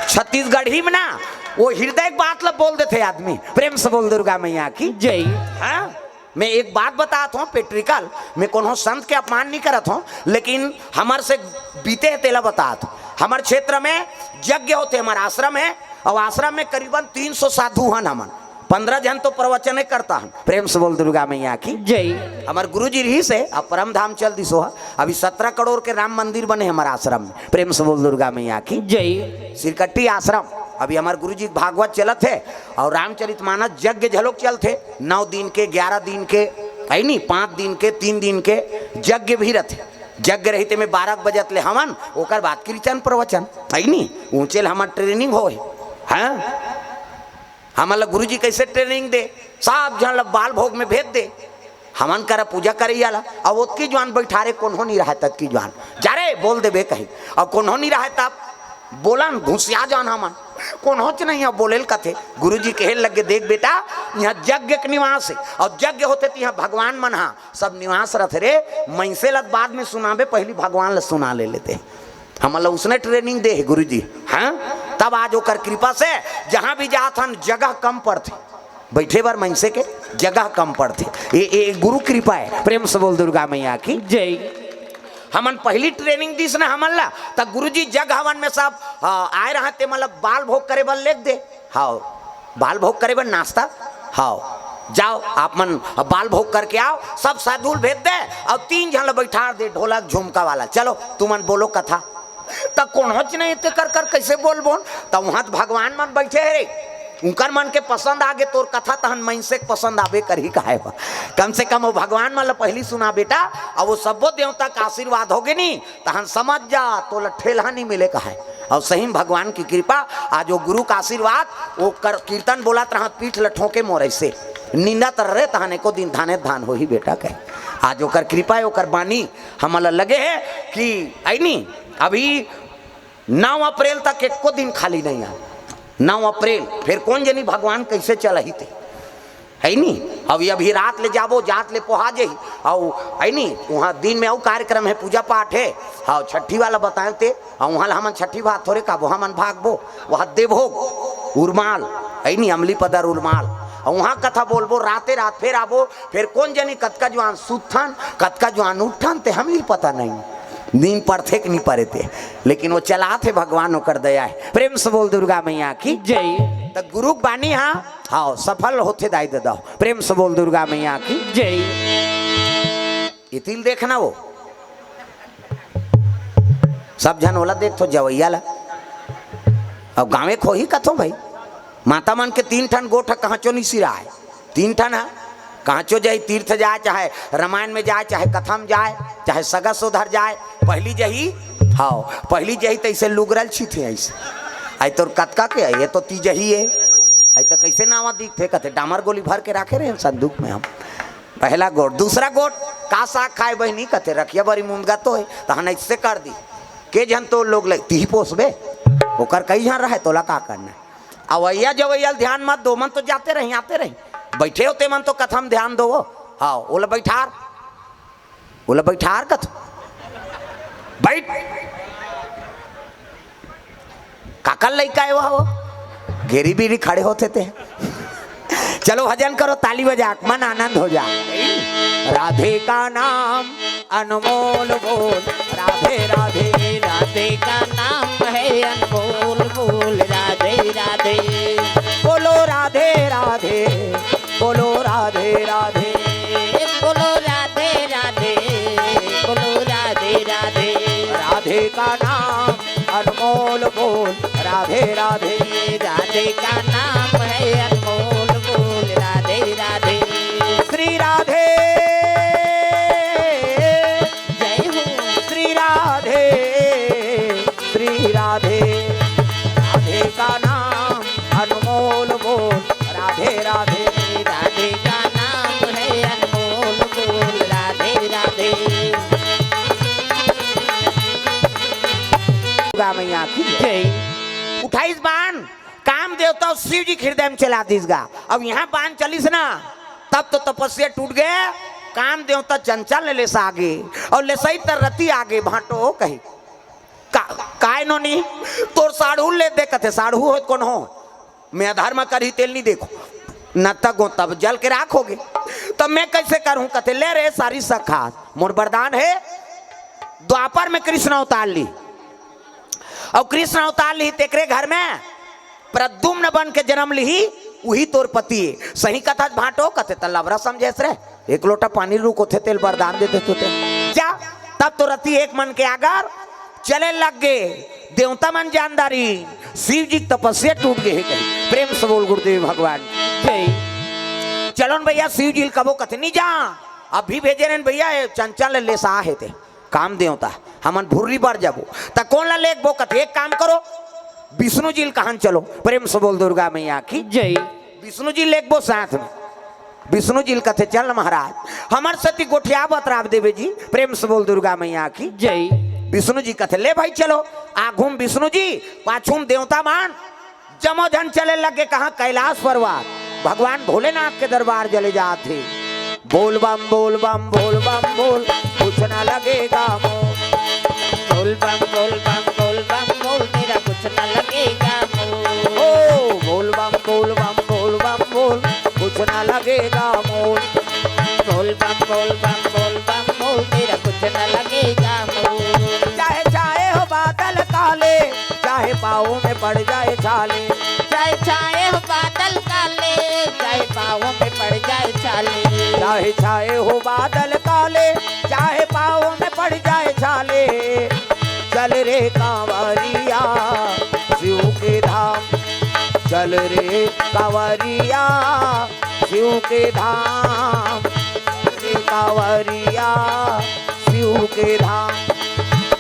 छत्तीसगढ़ी में ना, वो हृदय के बात ला बोल देथे आदमी। प्रेम से बोल दुर्गा मैया की। जय। हाँ, मैं एक बात बतात हूँ, पेट्रिकल, मैं कोनो संत के अपमान नहीं करत हूँ, लेकिन हमर से बीते हे तेला बतात हूँ। हमर क्षेत्र में यज्ञ होथे, हमर आश्रम है, और आश्रम में करीबन तीन सौ साधु हन हमन, पंद्रह जन तो प्रवचन करता हन। प्रेम से बोल दुर्गा मैया की। जय। हमर गुरु जी रहिस हे, अब परम धाम चल दिस हो। अभी सत्रह करोड़ के राम मंदिर बने हमर आश्रम में। प्रेम से बोल दुर्गा मैया की। जय। सिरकट्टी आश्रम, अभी हमर गुरु जी के भागवत चलत हे, और रामचरित मानस यज्ञ झलोक चलथे, नौ दिन के, ग्यारह दिन के, है नी, पाँच दिन के, तीन दिन के यज्ञ भी रथे। यज्ञ रहिते में बारह बजत ले हवन, ओकर बाद कीर्तन प्रवचन, है नी, ऊंचे ले हमर ट्रेनिंग होए। हाँ, हमन ला गुरु जी कैसे ट्रेनिंग दे, सब झन ला बाल भोग में भेज दे। हमन करा पूजा करैया ला, अब ओतकी जुआन बैठारे, कोन्हो नहीं रहे ततकी जुआन, जा रे, बोल देबे कही। अब कोन्हो नहीं रहे तब बोलन, घुसिया जान हमन, कोन्होच नहीं है बोलेल कथे। गुरु जी कहे लगे, देख बेटा, यहाँ यज्ञ के निवास है, और यज्ञ होथे त यहाँ भगवान मन हा सब निवास रथे रे। मइनसे ला बाद में सुनाबे, पहली भगवान ला सुना ले लेते। हमन ला उसने ट्रेनिंग दे हे गुरु जी। हाँ, तब आज ओकर कृपा से जहाँ भी जात हन, जगह कम पड़थे, बैठे बर मइनसे के जगह कम पड़थे। ये, ये गुरु कृपा है। प्रेम से बोल दुर्गा मैया की। जय। हमन पहली ट्रेनिंग दिस ना हमन ला, त गुरु जी जग हवन में सब, आ, आए रहा, ते मतलब बाल भोग करे बर लेग दे। हाँ, बाल भोग करे बर नाश्ता। हाँ, जाओ आप मन बाल भोग करके आओ, सब साधु ल भेज दे, और तीन झन ला बैठार दे, ढोलक झुमका वाला, चलो तुमन बोलो कथा। त कोनोच नहीं ते कर कर कैसे बोलबोन? त वहां त भगवान मन बैठे हे रे, उनकर मन के पसंद आगे तोर कथा, तहन मइनसे के पसंद आबे करही, काहे बा? कम से कम वो भगवान मन ला पहली सुना बेटा, अब वो सब्बो देवता का आशीर्वाद होगे नी, तहन समझ जा, तोला ठेलहा नहीं मिले, काहे? और सही में भगवान की कृपा, आज वो गुरु का आशीर्वाद, वो कर, कीर्तन बोलत रहा, पीठ ल ठोके मोर ऐसे, निंदत रहे, तहन एको दिन धाने धान होही बेटा, कहे। आज ओकर कृपा है, ओकर बानी हमन ला लगे है कि, है नी, अभी नौ अप्रैल तक एको दिन खाली नहीं आए। नौ अप्रैल, फिर कोन जनी भगवान कैसे चलही ते, है नी? अभी, अभी रात ले जाबो, जात ले पोहा जही, अउ, है नी, वहाँ दिन में अउ कार्यक्रम है, पूजा पाठ है। हाँ, छठी वाला बताए ते, अउ वहाँ ला हमन छठी भात थोरे खाबो, हमन भागबो, वहाँ देवभोग, उरमाल, है नी, अमली पदर उरमाल, अउ वहाँ कथा बोलबो, राते रात फिर आबो, फिर कोन जनी कतका जुआन सुतथन, कतका जुआन उठथन, ते हम ही पता नहीं। नींद पड़थे कि नहीं पड़े ते, लेकिन वो चलात हे भगवान, ओकर दया है। प्रेम से बोल दुर्गा मैया की। जय। त गुरु के बानी हा, हाँ, सफल होथे दाई ददा। प्रेम से बोल दुर्गा मैया की। जय। इतिल देखना वो, सब झन ओला देख तो जवैया ला। अब गाँवे खोही कथो भाई, माता मन के तीन ठन गोठ कहाँ चो नहीं सिराए। तीन ठन ह, कहाँ चो जाए, तीर्थ जाए, चाहे रामायण में जाए, चाहे कथा में जाए, चाहे सगा सोधर जाए, पहली जही, हाँ, पहली जही तैसे लुगरल छी थे ऐसे। आई तोर कतका के है, ये तो तीजही है। आई तो कैसे नावा दिखथे, कहते डामर गोली भर के रखे रहे संदूक में हम। पहला गोट, दूसरा गोट, का साग खाए बहिनी, कहते रखिया बरी मुंदगा तो है, तहन ऐसे कर दी। के झन तोर लोग ले, तिही पोसबे, ओकर कई झन रहे, तोला का करना है? अवैया जवैया ल ध्यान मत दो, मन तो जाते रही, आते रही, बैठे होते मन तो कथम ध्यान दो। हाँ, ओला बैठार, ओला बैठार कथ, बैठ। काकर लइका है वह, वो घेरी बीरी खड़े होते थे। चलो भजन करो, ताली बजा, मन आनंद हो जा। राधे का नाम अनमोल बोल, राधे राधे। राधे का नाम है अनमोल बोल, राधे राधे। बोलो राधे राधे, बोलो राधे राधे। बोलो राधे राधे, बोलो राधे राधे। राधे का नाम अनमोल बोल, राधे राधे। राधे का नाम है अनमोल बोल, राधे राधे। श्री राधे, जय हो। श्री राधे, श्री राधे। राधे का नाम अनमोल बोल, राधे राधे। राधे का नाम है अनमोल बोल, राधे राधे। दुर्गा मैया की जय। उठाइस बाण, काम देवता शिव जी के हृदय में चला दिस गा। अब यहाँ बाण चलिस ना, तब तो तपस्या टूट गए। काम देवता चंचल ले लेस आगे, और लेसई तर रति आगे भांटो कही, का, काय नोनी, तोर साढ़ू ले दे कथे, साढ़ू हो कौन हो? मैं अधर्म करही तेला नहीं देखहूं, न तक हो तब जल के राख होगे, तब मैं कैसे करहूं? कथे, ले रे सारी सखात, मोर वरदान हे, द्वापर में कृष्ण अवतार लिही, अउ कृष्ण अवतार लिही तेकरे घर में प्रद्युम्न बन के जन्म लिही, उही तोर पति हे। सही कथस भांटो? कथे, त लबरा समझेस रे, एक लोटा पानी रुक होथे तेला वरदान दे देथों ते। जा, तब तो रति एक मन के आगर चले लग गे। देवता मन जान डारिन, शिव जी के तपस्या टूट गे हे कहिके। प्रेम से बोल गुरुदेव भगवान। जय। चलो न भैया, शिव जी ल कबो कथे नहीं जा, अभी भेजे रहेन भैया, ए चंचल ल लेसा हे ते काम देवता, हमन भुर्री बर जाबो। त कोन ला लेगबो? कथे, एक काम करो, विष्णु जी ल कहन चलो। प्रेम से बोल दुर्गा मैया की। जय। विष्णु जी ल लेगबो साथ में। विष्णु जी ल कथे, चल न महाराज, हमर सेती गोठिया बतराब देबे जी। प्रेम से बोल दुर्गा मैया की। जय। विष्णु जी कथे, ले भाई चलो। आघू म विष्णु जी, पाछू म देवता मन, जम्मो झन चले लगे कहाँ? कैलाश पर्वत। भगवान भोलेनाथ के दरबार चले जात हे। बोल बम बोल बम बोल बम बोल, कुछ ना लगेगा मोल। बोल बम बोल बम बोल बम बोल, तेरा कुछ ना लगेगा मोल। ओ बोल बम बोल बम बोल बम बोल, कुछ ना लगेगा मोल। बोल बम बोल बम बोल बम बोल, तेरा कुछ ना लगेगा मोल। चाहे छाए हो बादल काले, चाहे पाँव में पड़ जाए छाले। चाहे छाए हो बादल काले, चाहे पाँव में पड़ जाए छाले। चाहे छाए हो बादल काले, चाहे पाँव में पड़ जाए छाले। चल रे कांवरिया शिव के धाम, चल रे कांवरिया शिव के धाम, रे कांवरिया शिव के धाम।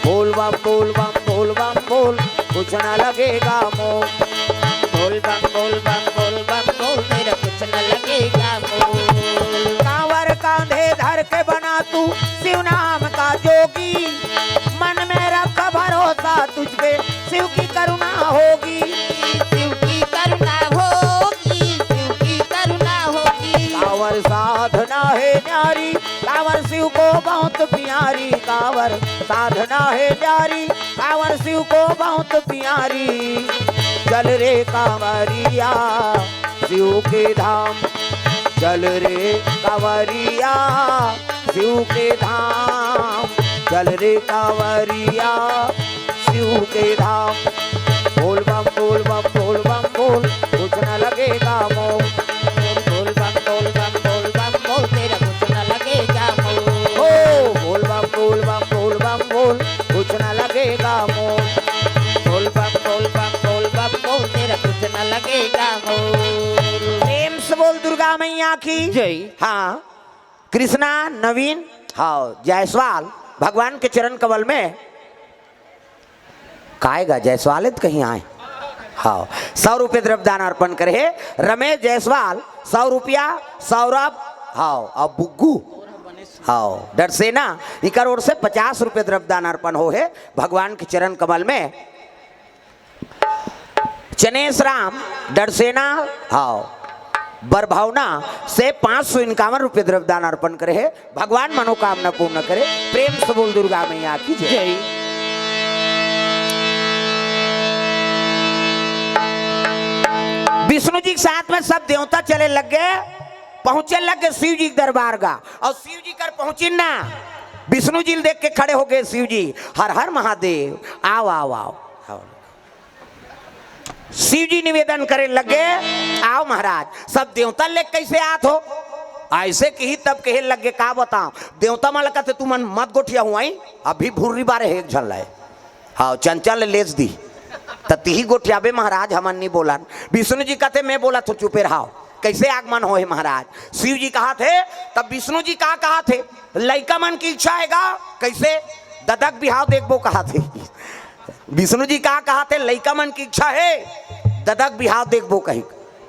बोल बम बोल बम बोल बम बोल, कुछ ना लगेगा मोल। बोल बम बोल बम बोल बम बोल, तेरा कुछ ना लगेगा मोल। कांवर कांधे धर के बना तू शिव नाम का जोगी, मन में रख भरोसा तुझ पे, शिव की करुणा होगी। शिव की करुणा होगी, शिव की करुणा होगी। कांवर साधना है न्यारी, कांवर शिव को बहुत प्यारी। कांवर साधना है न्यारी, कांवर शिव को बहुत प्यारी। चल रे कांवरिया शिव के धाम, चल रे कांवरिया शिव के धाम, चल रे कांवरिया शिव के धाम। बोल बम बोल बम बोल बम बोल, कुछ ना लगेगा मोल। बोल बम बोल बम बोल बम बोल, तेरा कुछ ना लगेगा मोल। ओ बोल बम बोल बम बोल बम बोल, कुछ ना लगेगा मोल। बोल बम बोल बम बोल बम बोल, तेरा कुछ ना लगेगा मोल। प्रेम से बोल दुर्गा मैया की। जय। हाँ, कृष्णा, नवीन, हाँ, जायसवाल भगवान के चरण कमल में। काय गा जायसवाल हे त कहीं आय। हाँ, सौ रुपये द्रव्यदान अर्पण करे हे रमेश जायसवाल, सौ रुपया, सौरभ, हाँ, अउ बुग्गू, हाँ, डरसेना, इकर ओर से पचास रुपये द्रव्यदान अर्पण हो हे भगवान के चरण कमल में। चनेश राम डरसेना, हाँ, बरभवना से पाँच सौ इक्यावन रुपये द्रव्यदान अर्पण करे हे। भगवान मनोकामना पूर्ण करे। प्रेम से बोल दुर्गा मैया की जय। जय। विष्णु जी के साथ में सब देवता चले लग गे, पहुंचे लग गे शिव जी के दरबार गा, अउ शिव जी कर पहुंचिन ना, विष्णु जी ल देख के खड़े हो गे शिव जी, हर हर महादेव, आओ, आओ, आओ, आओ। शिव जी निवेदन करे लग गे, आओ महाराज, सब देवता ले कैसे आत हो? अइसे किही तब कहे लग गे, का बताओं, देवता मन ल कथे, तुमन मत गोठियाहू, अभी भुर्री बारे हे एक झन लाए। हाँ, चंचल लेस दी। त तिही गोठियाबे महाराज, हमन नहीं बोलन। विष्णु जी कथे, मैं बोलत हों, चुपे रहा। कैसे आगमन होहे महाराज? शिव जी कहत हे, तब विष्णु जी का कहत हे? लइका मन की इच्छा हे गा, कैसे? ददा के बिहाव देखबो कहत हे। विष्णु जी का कहत हे? लइका मन की इच्छा हे, ददा के बिहाव देखबो कही।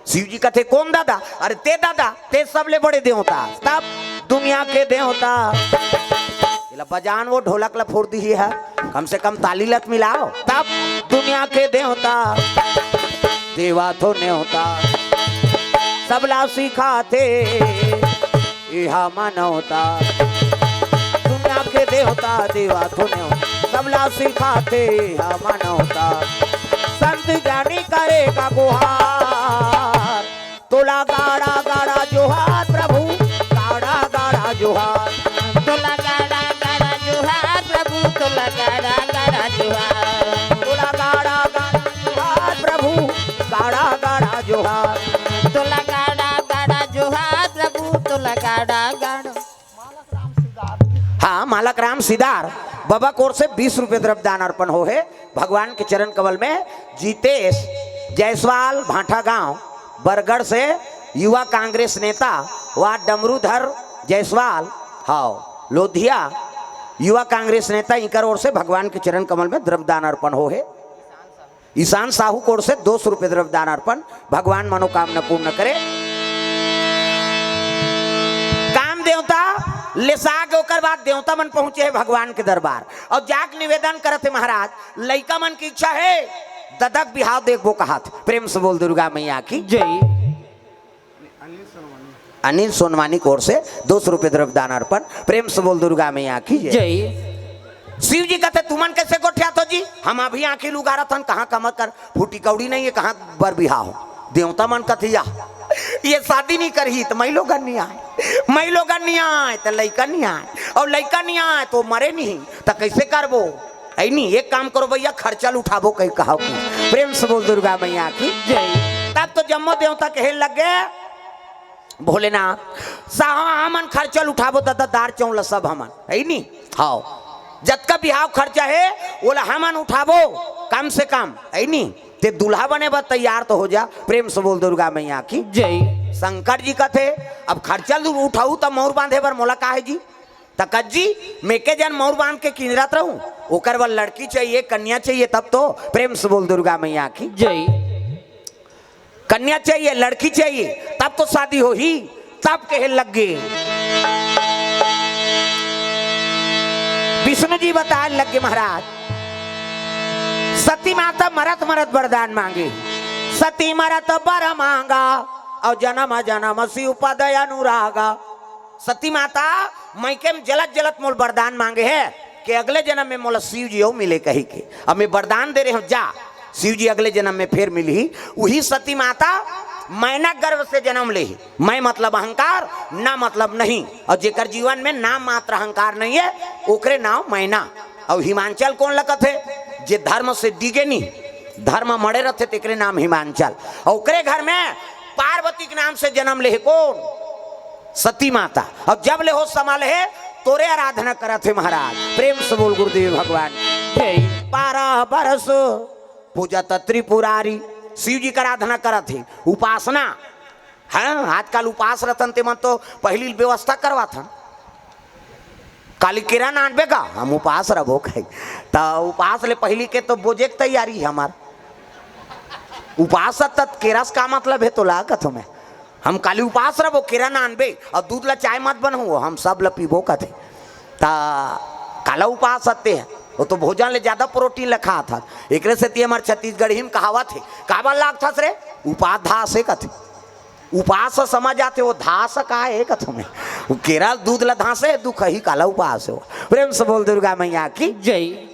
शिव जी कथे, कोन ददा? अरे ते ददा, ते सबले बड़े देवता, तब दुनिया के देवता। एला बजान वो ढोलक ला फोड़ दिही हे, कम से कम ताली लत मिलाओ। तब दुनिया के देवता, देवा तो नेवता, सबला सिखाथे इहा मानवता। दुनिया के देवता, देवा तो नेवता, सबला सिखाथे इहा मानवता। संत ज्ञानी करेगा गुहार। तोला गाड़ा गाड़ा जोहार प्रभु, गाड़ा गाड़ा जोहार। तोला गाड़ा गाड़ा जोहार प्रभु, तोला गाड़ा गाड़ा जोहार। तोला गाड़ा गाड़ा जोहार प्रभु, गाड़ा गाड़ा जोहार। तोला गाड़ा गाड़ा जोहार प्रभु, तोला गाड़ा गाड़ा। हाँ, मालक राम सिदार बाबा कोर से बीस रुपये द्रव्य दान अर्पण हो हे भगवान के चरण कमल में। जीतेश जायसवाल, भांठा गांव, बरगढ़ से युवा कांग्रेस नेता, वा डमरूधर जायसवाल, हाव, लोधिया, युवा कांग्रेस नेता, इनकर ओर से भगवान के चरण कमल में द्रव्य दान अर्पण हो हे। ईशान साहू कोर से दो सौ रुपये द्रव्य दान अर्पण, भगवान मनोकामना पूर्ण करे। काम देवता ले साग, ओकर बाद देवता मन पहुंचे हे भगवान के दरबार अउ जाके निवेदन करत हे, महाराज, लइका मन के इच्छा हे ददा के बिहाव देखबो कहत। प्रेम से बोल दुर्गा मैया की जय। अनिल सोनवानी कोर से दो सौ रुपये द्रव्य दान अर्पण। प्रेम से बोल दुर्गा मैया की जय। जय। शिव जी कथे, "तुमन कइसे गोठियात हो जी? हम अभी आंखी ल उघारत हन, कहाँ कमर कर फूटी कौड़ी नहीं हे, कहाँ बर बिहाव हो?" देवता मन कथे, "या, ये शादी नहीं करही त मई लोगन नहीं आय, मई लोगन नहीं आय त लइका नहीं आय, अउ लइका नहीं आय त मरे नहीं, त कइसे करबो?" ऐ नी, एक काम करो भैया, खर्चा ल उठाबो कहीं कहाव की। प्रेम से बोल दुर्गा मैया की जय। तब तो जम्मो देवता कहे लगे, भोलेनाथ, साहब, हमन खर्चा ल उठाबो, ददा, दार चौला सब हमन, है नी? हाव, जतका बिहाव खर्चा हे, ओला हमन उठाबो, कम से कम, है नी? ते दूल्हा बने बर तैयार तो हो जा। प्रेम से बोल दुर्गा मैया की जय। शंकर जी कथे, "अब खर्चा ल उठाऊ त मौर बांधे बर मोला का हे जी?" त कज्जी, "मैं के जन मौर बांध के किंजरत रहूं, ओकर बर लड़की चाहिए, कन्या चाहिए, तब तो।" प्रेम से बोल दुर्गा मैया की जय। कन्या चाहिए, लड़की चाहिए, तब तो शादी होही। तब कहे लग गे, विष्णु जी बताए लग गे, महाराज, सती माता मरत मरत वरदान मांगे, सती मरत बर मांगा, अउ जनम जनम शिव पद अनुरागा। सती माता मइके में जलत जलत मोल वरदान मांगे हे कि अगले जनम में मोला शिव जी अउ मिले कही के। अब मैं वरदान दे रहे हूँ, जा, शिव जी अगले जनम में फेर मिलही। उही सती माता मैना गर्भ से जनम लेही। मैं मतलब अहंकार, ना मतलब नहीं। अउ जेकर जीवन में नाम मात्र अहंकार नहीं हे, ओकरे नाम मैना। अउ हिमांचल कोन ल कथे? जे धर्म से डिगे नहीं, धर्म मड़े रथे, तेकरे नाम हिमांचल। अउ ओकरे घर में पार्वती के नाम से जनम लेहे कोन? सती माता। अउ जब ले होस संभले हे, तोरे आराधना करत हे महाराज। प्रेम से बोल गुरुदेव भगवान। जय। बारह बरस पूजत त्रिपुरारी, शिव जी के आराधना करत हे, उपासना। हाँ, आजकल उपास रथन ते मन तो पहिली व्यवस्था करवाथन। काली केरा नानबे का, हम उपास रबो कही। त उपास ले पहिली के तो बोजे के तैयारी हे हमार। उपास तत केरा से का मतलब हे तोला कथो मैं। हम काली उपास रबो, केरा नानबे, अउ दूध ला चाय मत बनहू, हम सब ला पीबो कथे। त काला उपास हते हे, वो तो भोजन ले ज्यादा प्रोटीन ले खात हस। एकरे सेती हमर छत्तीसगढ़ी में कहावत हे, "काबर लागथस रे? उपास धास हे," कथे। उपास समझ आथे, वो धास का हे कथो मैं। वो केरा दूध ला धासे, दुखही काला उपास हे। प्रेम से बोल दुर्गा मैया की जय।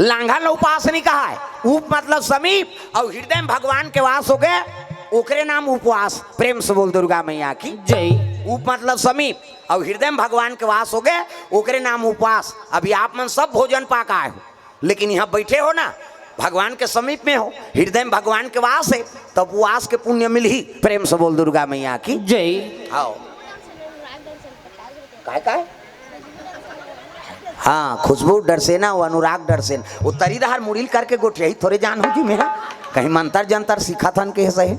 लांघन ल उपास नहीं कहाय। उप मतलब समीप, अउ हृदय में भगवान के वास हो गे, ओकरे नाम उपवास। प्रेम से बोल दुर्गा मैया की जय। उप मतलब समीप, अउ हृदय में भगवान के वास हो गे, ओकरे नाम उपवास। अभी आप मन सब भोजन पा के आए हो, लेकिन यहाँ बैठे हो ना, भगवान के समीप में हो, हृदय में भगवान के वास हे, तब उपवास के पुण्य मिलही। प्रेम से बोल दुर्गा मैया की जय। हाव। काय, काय? हाँ, खुशबू डरसेना अउ अनुराग डरसेना। वो तरी डहर मुड़ी ल करके गोठियाही थोरे जान हो जी मेहा। कहीं मंतर जंतर सीखत हन के सही।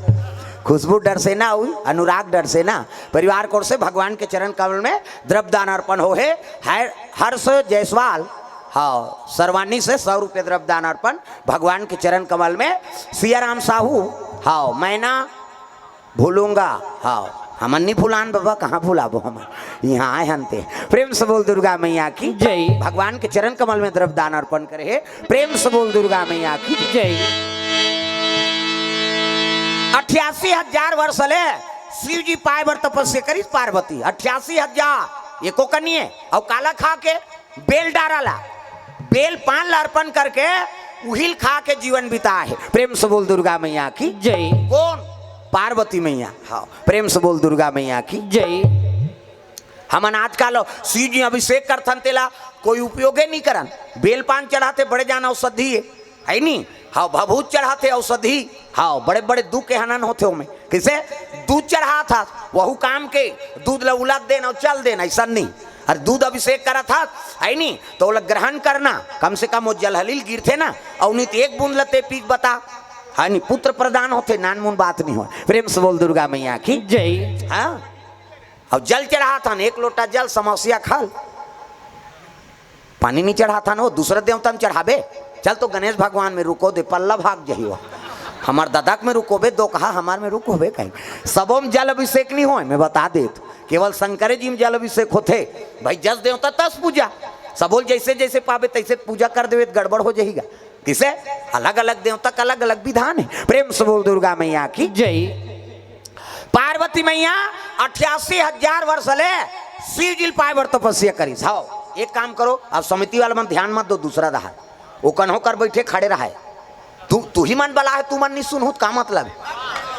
खुशबू डरसेना अउ अनुराग डरसेना परिवार कोर से भगवान के चरण कमल में द्रव्य दान अर्पण हो हे। हर-, हर्ष जायसवाल, हाँ, सरवानी से सौ रुपये द्रव्य दान अर्पण भगवान के चरण कमल में। सियाराम साहू, हाँ, मैना भूलूंगा। हाँ, हमन नहीं भुलान बाबा, कहाँ भुलाबो हमन, यहाँ आए हन ते। प्रेम से बोल दुर्गा मैया की जय। भगवान के चरण कमल में द्रव्य दान अर्पण करे हे। प्रेम से बोल दुर्गा मैया की जय। अट्ठासी हजार वर्ष ले शिव जी पाए बर तपस्या करिस पार्वती, अट्ठासी हजार, एको कनिए, अउ काला खा के? बेल डारा ला, बेल पान ला अर्पण करके उहिल खा के जीवन बिता हे। प्रेम से बोल दुर्गा मैया की। जय। कौन? पार्वती मैया। हाँ, प्रेम से बोल दुर्गा मैया की। जय। हमन आजकल शिव जी अभिषेक करथन, तेला कोई उपयोगे नहीं करन। बेल पान चढ़ाथे, बड़े जान औषधि हे, है नी? हाँ, भभूत चढ़ाथे, औषधि। हाँ, बड़े बड़े दुख के हनन होथे ओमे। किसे? दूध चढ़ात हस, वहू काम के। दूध ल उलत देन अउ चल देन, ऐसा नहीं। अरे दूध अभिषेक करत हस, है नी? तो ओला ग्रहण करना, कम से कम वो जलहलील गिरथे ना, अउ नहीं तो एक बूंद ल ते पी के बता, है नी? पुत्र प्रदान होथे, नानमुन बात नहीं हो। प्रेम से बोल दुर्गा मैया की। जय। हाँ, अब जल चढ़ात हन, एक लोटा जल समस्या खल, पानी नहीं चढ़ात हन, वो दूसरा देवता में चढ़ाबे। चल तो गणेश भगवान में रुको दे, पल्ला भाग जही हो। हमार ददक में रुकोबे, दो कहा हमार में रुकोबे कहीं। सबो में जल अभिषेक नहीं होय, मैं बता देत, केवल शंकरे जी में जल अभिषेक होथे। भाई जस देवता तस पूजा, सबो ल जैसे जैसे पाबे तैसे पूजा कर देवे त गड़बड़ हो जहीगा। किसे? अलग अलग देवता का अलग अलग विधान है। प्रेम से बोल दुर्गा मैया की। जय। पार्वती मैया अठासी हजार वर्ष ले शिव जी ल पाए बर तपस्या करिस। हाँ, एक काम करो, अब समिति वाला मन ध्यान मत दो, दूसरा रहा, वो कन्हो कर बैठे खड़े रहा है। तू तू ही मन बला है, तू मन नहीं सुनहू त का मतलब है?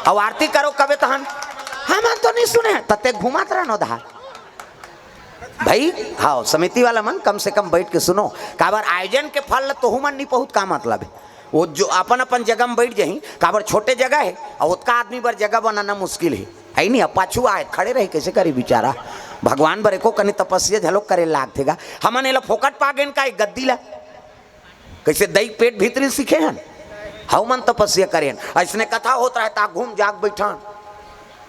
अब आरती करो कबे तहन, हम तो नहीं सुने हैं, तते घुमात रहनो दहा। भाई हाँ, समिति वाला मन कम से कम बैठ के सुनो, काबर आयोजन के फल ल तोहू मन नहीं पहुत का मतलब है? वो जो अपन अपन जगह में बैठ जाही, काबर छोटे जगह है, और ओतका आदमी बर जगह बनाना मुश्किल है, है नहीं? अब पाछू आए खड़े रही, कैसे करी बेचारा? भगवान बर एको कनी तपस्या झलोक करे लागथे गा। हमन एला फोकट पागेन का एक गद्दी ला? कैसे दई पेट भीतरी सीखे हन, हव मन तपस्या करेन। ऐसने कथा होत रहे ता घूम जाग बैठन,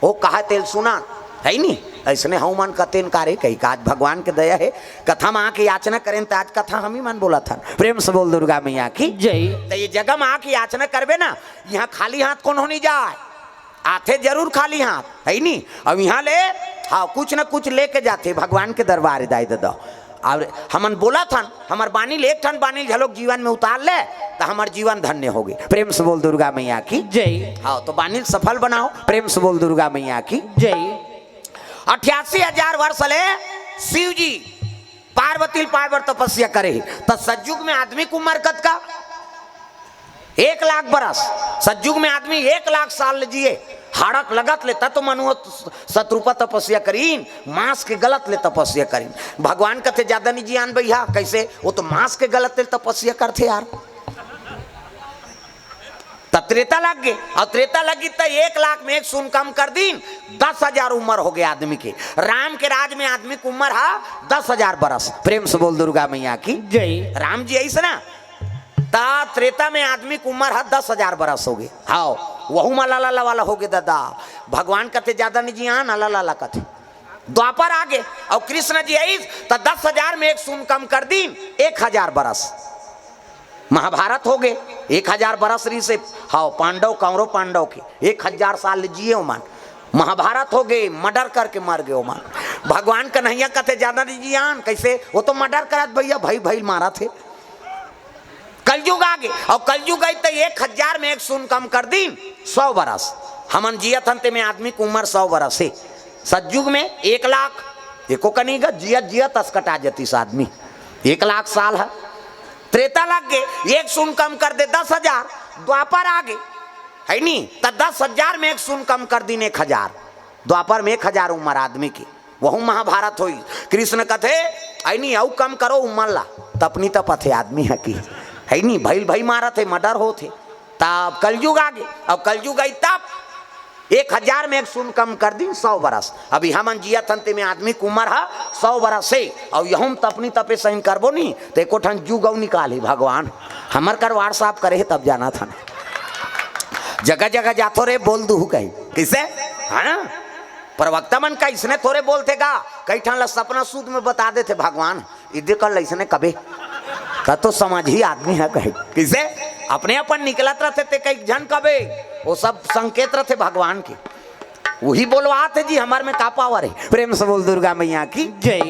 ओ कहा तेल सुना, है नी? ऐसने हव मन कतेन कारे कही का। आज भगवान के दया है, कथा में आके याचना करेन त आज कथा हम ही मन बोलत हन। प्रेम से बोल दुर्गा मैया की। जय। तो ये जगह में आके याचना करबे ना, यहाँ खाली हाथ कोनो नहीं जाए, आथे जरूर खाली हाथ, है नी? अब यहाँ ले, हाँ, कुछ न कुछ लेके जाथे भगवान के दरबार दाई ददा। और हमन बोलत हन, हमर बानी ले एक ठन बानी झलोक जीवन में उतार ले, तो हमर जीवन धन्य होगे। प्रेम से बोल दुर्गा मैया की। जय। हाँ, तो बानी सफल बनाओ, प्रेम से बोल दुर्गा मैया की। जय। अठासी हजार वर्ष ले शिव जी पार्वती ल पाए बर तपस्या करे हे। त सतयुग में आदमी के उम्र कतका? एक लाख बरस। सतयुग में आदमी एक लाख साल ले जिए। हाड़क लगत ले तत्व मनुष्य शत्रुपा तपस्या करीन, मांस के गलत ले तपस्या करीन। भगवान कथे ज्यादा नहीं जियान भैया, कैसे? वो तो मांस के गलत ले तपस्या करथे यार। त त्रेता लग गे, और त्रेता लगी त एक लाख में एक सुन कम कर दीन, दस हजार उम्र हो गया आदमी के। राम के राज में आदमी के उम्र हा दस हजार बरस। प्रेम से बोल दुर्गा मैया की। जय। राम जी ऐसे ना, ता त्रेता में आदमी के उम्र हा दस हजार बरस हो गए। हाँ, वहू मा लाला वाला हो गए दादा। भगवान कथे ज्यादा नहीं जी, हाँ ना लाला कथे। द्वापर आ गए और कृष्ण जी आईस त दस हजार में एक सुन कम कर दीन, एक हजार बरस। महाभारत हो गए, एक हजार बरस रही से। हाँ, पांडव, कौरव पांडव के एक हजार साल जिए ओमन। महाभारत हो गए, मर्डर करके मर गए ओमन। भगवान कन्हैया कथे ज्यादा नहीं जियान, कैसे? वो तो मर्डर करत भैया, भाई भाई मारत हे। कलयुग आ गए, और कलयुग आई तो एक हजार में एक सुन कम कर दीन, सौ बरस। हमन जियत हन ते में आदमी के उम्र सौ बरस है। सतयुग में एक लाख, एको कनी गा, जियत जियत असकटा जतीस आदमी, एक लाख साल है। त्रेता लग गए, एक सुन कम कर दे दस हजार, द्वापर आ गए, है नी? त दस हजार में एक सुन कम कर दीन एक हजार, द्वापर में एक हजार उम्र आदमी की, वहू महाभारत होई। कृष्ण कथे, "ऐ नी, अउ कम करो उम्र ला, तपनी तपत हे आदमी है की, है नी, भइल भई मारत हे, मर्डर होत हे।" तब कलयुग आ गए, अब कलयुग आई तब एक हजार में एक सुन कम कर दीन सौ बरस। अभी हमन जियत हन ते में आदमी के उम्र हा सौ बरस से, और यहूं तपनी तपे सहिन करबो नी, तो एको ठन जुग अउ निकाली भगवान। हमर कर WhatsApp करे हे तब जाना था। जगह जगह जाथो रे, बोल दूहू कही। किसे? हाँ? प्रवक्ता मन का इसने थोड़े बोलथे गा, कई ठन ला सपना सूद में बता देथे भगवान, इदे कर लइसने कबे। त तो समझही आदमी है कहे। किसे? अपने अपन निकलत रहथे ते कई झन कबे, वो सब संकेत रहथे भगवान के। वही बोलवात है जी, हमार में का पावर है। प्रेम से बोल दुर्गा मैया की। जय।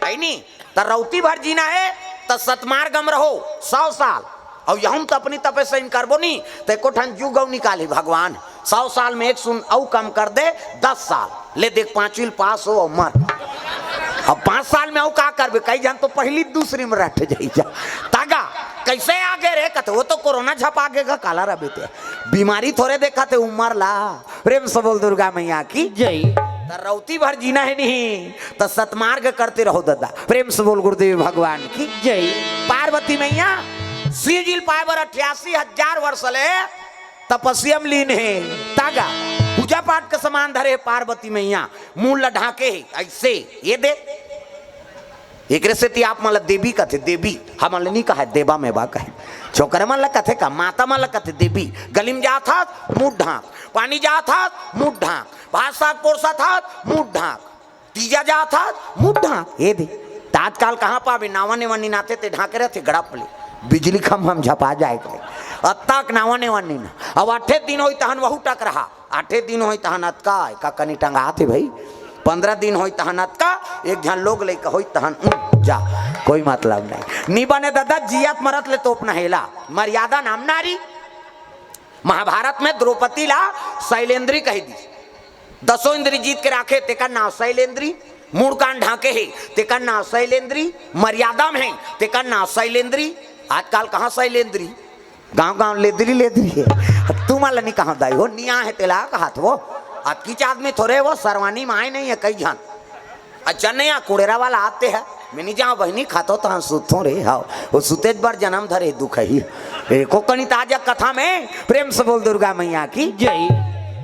है नी? त रौती भर जीना है, त सतमार्ग में रहो, सौ साल। और यहूं तपनी तपे सहिन करबो नी, त एको ठन जुग अउ निकाली भगवान। सौ साल में एक सुन अउ कम कर दे, दस साल। ले देख, पांचवी ल पास हो अउ मर। अब पांच साल में अउ का करबे? कई झन तो पहली दूसरी में रट जाई जा। तागा, कइसे आगे रे? कथे, "वो तो कोरोना झपा गे गा, काला रबे ते।" बीमारी थोरे देखथे, उमर ला। प्रेम से बोल दुर्गा मैया की। जय। त रौती भर जीना हे नहीं, त सतमार्ग करते रहो ददा। प्रेम से बोल गुरुदेव भगवान की। जय। पार्वती मैया शिव जी ल पाए बर अट्ठासी हजार वर्ष ले तपस्या म लीन हे। तागा पूजा पाठ के समान धरे हे पार्वती मैया, मुंह ल ढांके हे अइसे, ये दे। एकरे सेती आप मन ल देवी कथे, देवी। हमन ल नी कहे, देवा में बा कहे। छोकरा मन ल कथे का, माता मन ल कथे देवी। गली में जात हस, मुंह ढांक। पानी जात हस, मुंह ढांक। भात साग पोरसत हस, मुंह ढांक। तीजा जात हस, मुंह ढांक। ये दे। त आजकाल कहाँ पाबे, नावा नेवा नीनाथे ते ढांके रथे गड़प ले। बिजली खम्भा म झपा जाए के। अतका नावा नेवा नीना। अब आठे दिन होई तहन वहू टकरहा। आठे दिन होई तहन अतका, का कनी टंगात हे भाई। पंद्रह दिन होई तहन अतका, एक झन लोग लइका होई तहन, उम, जा, कोई मतलब नहीं। नी बने ददा, जियत मरत ले तोपना हे एला। मर्यादा नाम नारी। महाभारत में द्रौपदी ला शैलेंद्री कहि दिस। दसों इंद्री जीत के राखे, तेकर नाव शैलेंद्री। मुड़ कान ढांके हे, तेकर नाव शैलेंद्री। मर्यादा में हे, तेकर नाव शैलेंद्री। आजकाल कहाँ शैलेंद्री? गांव गांव लेदरी लेदरी हे। तुमन ल नी कहांव दाई हो, निया हे तेला कहात हो। अतकीच आदमी थोरे हो, सरवानी म आय नहीं हे कई झन। अच्छा नहीं, आ कुड़ेरा वाला आते हैं, मैं नी जांव बहिनी, खाथों तहन सुतथों रे। हाव, वो सुतेच बर जनम धरे दुख ही। एको कनी ताजा कथा में प्रेम से बोल दुर्गा मैया की। जय।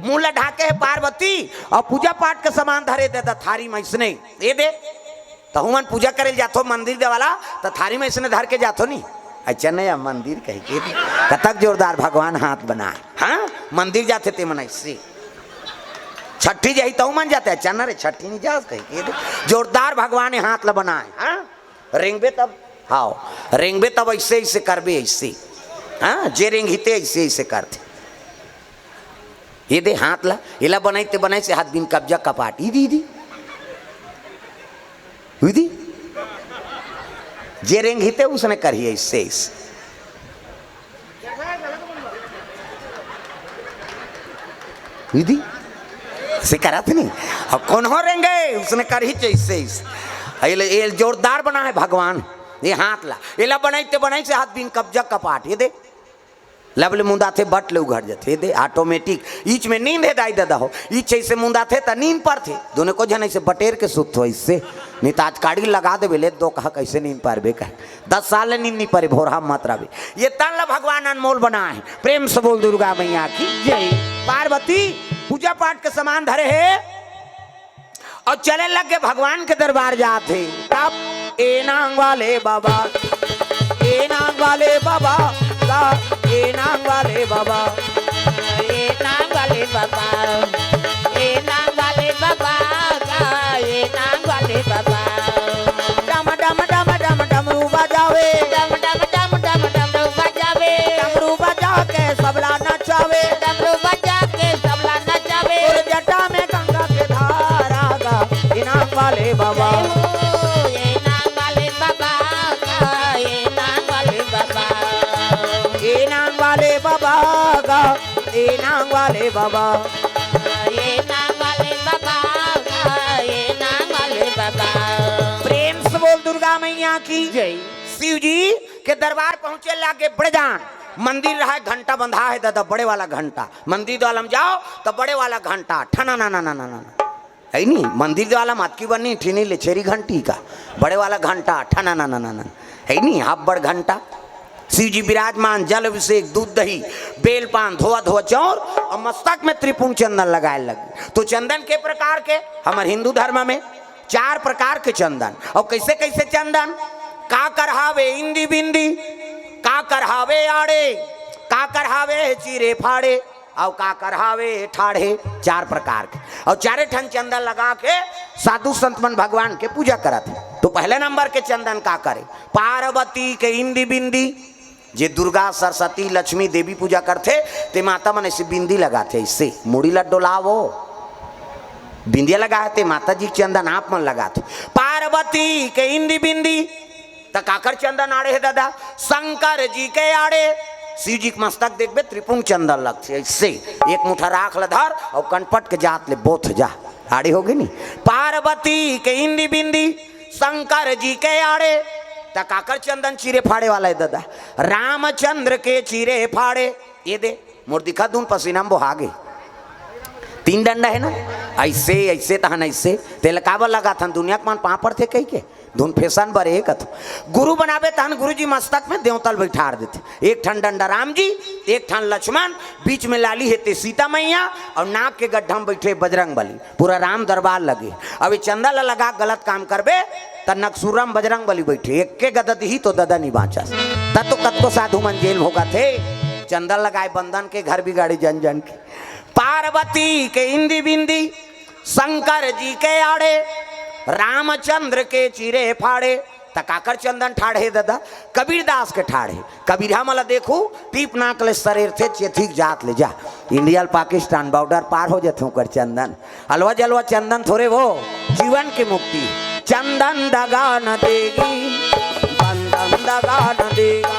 मुंह ल ढांके हे पार्वती अउ पूजा पाठ के समान धरे दे दे थारी म अइसने। ये दे, तहू मन पूजा करे ल जाथो मंदिर दे वाला, त थारी म अइसने धर के जाथो नी। अच्छा नहीं, अब मंदिर कहि के दे। कतक जोरदार भगवान हाथ बनाए। हाँ, मंदिर जाथे ते मन अइसे। छट्ठी जाही तहू मन जाथे, अच्छा न रे, छट्ठी नी जास कहि के दे। जोरदार भगवान हे हाथ ल बनाए। हाँ, रेंगबे तब, हाव, रेंगबे तब अइसे अइसे करबे अइसे। हाँ, जे रेंगही ते अइसे अइसे करथे। ये दे हाथ ला, एला बनाई ते बनाई से हाथ बिन कब्जा कपाट। इदी, इदी। इदी। जे रेंगही ते उसने करही अइसे, अइसे। इदी। से करत नहीं। अब कोनो रेंगे, उसने करही अइसे, अइसे। ये ले, ये जोरदार बनाए भगवान। ये हाथ ला। एला बनाई ते बनाई से हाथ बिन कब्जा कपाट। ये दे। लब ले मुंदाथे, बट ले उघर जाथे। ये दे, automatic। ईच में नींद हे दाई ददा हो। ईच अइसे मुंदाथे त नींद परथे। दूनों को झन अइसे बटेर के सुतथो अइसे। नी त आज काड़ी लगा देबे ले, दो कहा कइसे नींद परबे कहे। दस साल ले नींद नी परे, भोरहा मत रबे। ये तन ल भगवान अनमोल बनाए हे। प्रेम से बोल दुर्गा मैया की। जय। पार्वती पूजा पाठ के समान धरे हे। अउ चले लग गे भगवान के दरबार जात हे। तब ए नांग वाले बाबा, ए नांग वाले बाबा, गा, ए नांग वाले बाबा। ए नांग वाले बाबा, ए नांग वाले बाबा, गा, ए नांग वाले बाबा। डम डम डम डम डमरू बजावे। डम डम डम डम डमरू बजावे। डमरू बजा के सबला नचावे। डमरू बजा के सबला नचावे। तोर जटा में गंगा के धारा गा, ए नांग वाले बाबा। जय हो, ए नांग वाले बाबा गा, ए नांग वाले बाबा। ए नांग वाले बाबा गा, ए नांग वाले बाबा। ए नांग वाले बाबा गा, ए नांग वाले बाबा। प्रेम से बोल दुर्गा मैया की। जय। शिव जी के दरबार पहुंचे लागे बड़े जान। मंदिर रहा हे, घंटा बंधा हे दादा, बड़े वाला घंटा। मंदिर द्वार म जाओ त बड़े वाला घंटा, ठना ना ना ना ना ना। हे नी, मंदिर द्वार म अतकी बनी, ठीनी ले छेरी घंटी का, बड़े वाला घंटा, ठना ना ना ना ना। हे नी, हाफ बड़ घंटा। शिव जी विराजमान, जल अभिषेक, दूध दही, बेल पान, धोवा धोवा चाउर अउ मस्तक में त्रिपुंड चंदन लगाए लगे। तो चंदन के प्रकार के, हमर हिंदू धर्म में चार प्रकार के चंदन। अउ कइसे कइसे चंदन? काकर हावे इंदी बिंदी, काकर हावे आड़े, काकर हावे चीरे फाड़े, अउ काकर हावे ठाढ़े। चार प्रकार के। अउ चारे ठन चंदन लगा के साधु संत मन भगवान के पूजा करत हे। तो पहले नंबर के चंदन काकर हे? पार्वती के इंदी बिंदी। जे दुर्गा, सरस्वती, लक्ष्मी, देवी पूजा करथे, ते माता मन अइसे बिंदी लगाथे, अइसे मुड़ी ला डोलावो। बिंदिया लगाथे, माता जी के चंदन आप मन लगाथे। पार्वती के इंदी बिंदी, त काकर चंदन आड़े हे दादा? शंकर जी के आड़े। शिव जी के मस्तक देखबे, त्रिपुंड चंदन लगथे, अइसे एक मुठा राख ल धर अउ कनपट के जात ले बोथ जा। आड़े होगे नी? पार्वती के इंदी बिंदी, शंकर जी के आड़े। त काकर चंदन चीरे फाड़े वाला हे ददा? रामचंद्र के चीरे फाड़े। ये दे, मोर दिखा दून पसीना में बोहा गे। तीन डंडा हे ना, ऐसे, ऐसे तहन ऐसे। तेला काबर लगाथन? दुनिया के मन पाँव पड़थे कहिके। धुन फैशन बर हे कथो। गुरु बनाबे तहन गुरुजी मस्तक में देवतल बैठार देथे। एक ठन डंडा राम जी, एक ठन लक्ष्मण, बीच में लाली हे ते सीता मैया, अउ नाक के गड्ढा में बैठे बजरंग बली। पूरा राम दरबार लगे। अब ये चंदा ला लगा गलत काम करबे, त नकसुरम बजरंग बली बैठे, एक के गदा दिही तो ददा नी बाँचस। त तो कतको साधु मन जेल भोगत हे, चंदा लगाए बंदन के घर बिगाड़े जन जन के। पार्वती के इंदी बिंदी, शंकर जी के आड़े, रामचंद्र के चीरे फाड़े। त काकर चंदन ठाढ़े ददा? कबीरदास के ठाढ़े। कबीरहा मला देखू, पीप नाक ले सरेरथे, चेथिक जात ले जा। इंडिया ल पाकिस्तान बॉर्डर पार हो जथे ओकर चंदन। अलवा जलवा चंदन थोरे वो, जीवन की मुक्ति। चंदन दगा न देगी, बंदन दगा न देगा।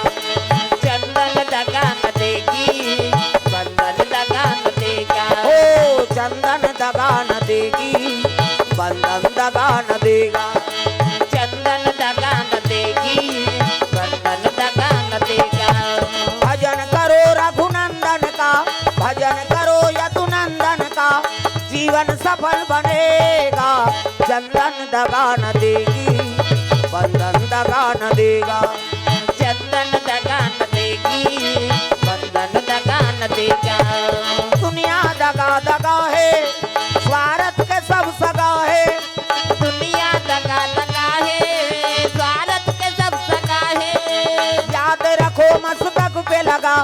चंदन दगा न देगी, बंदन दगा न देगा। ओ चंदन दगा न देगी, बंदन दगा न देगा। चंदन दगा न देगी, बंदन दगा न देगा। भजन करो रघुनंदन का, भजन करो यदुनंदन का, जीवन सफल बनेगा। चंदन दगा न देगी, बंदन दगा न देगा। चंदन दगा न देगी, बंदन दगा न देगा। दुनिया दगा दगा हे, स्वार्थ के सब सगा हे। दुनिया दगा दगा हे, स्वार्थ के सब सगा हे। याद रखो मस्तक पे लगा,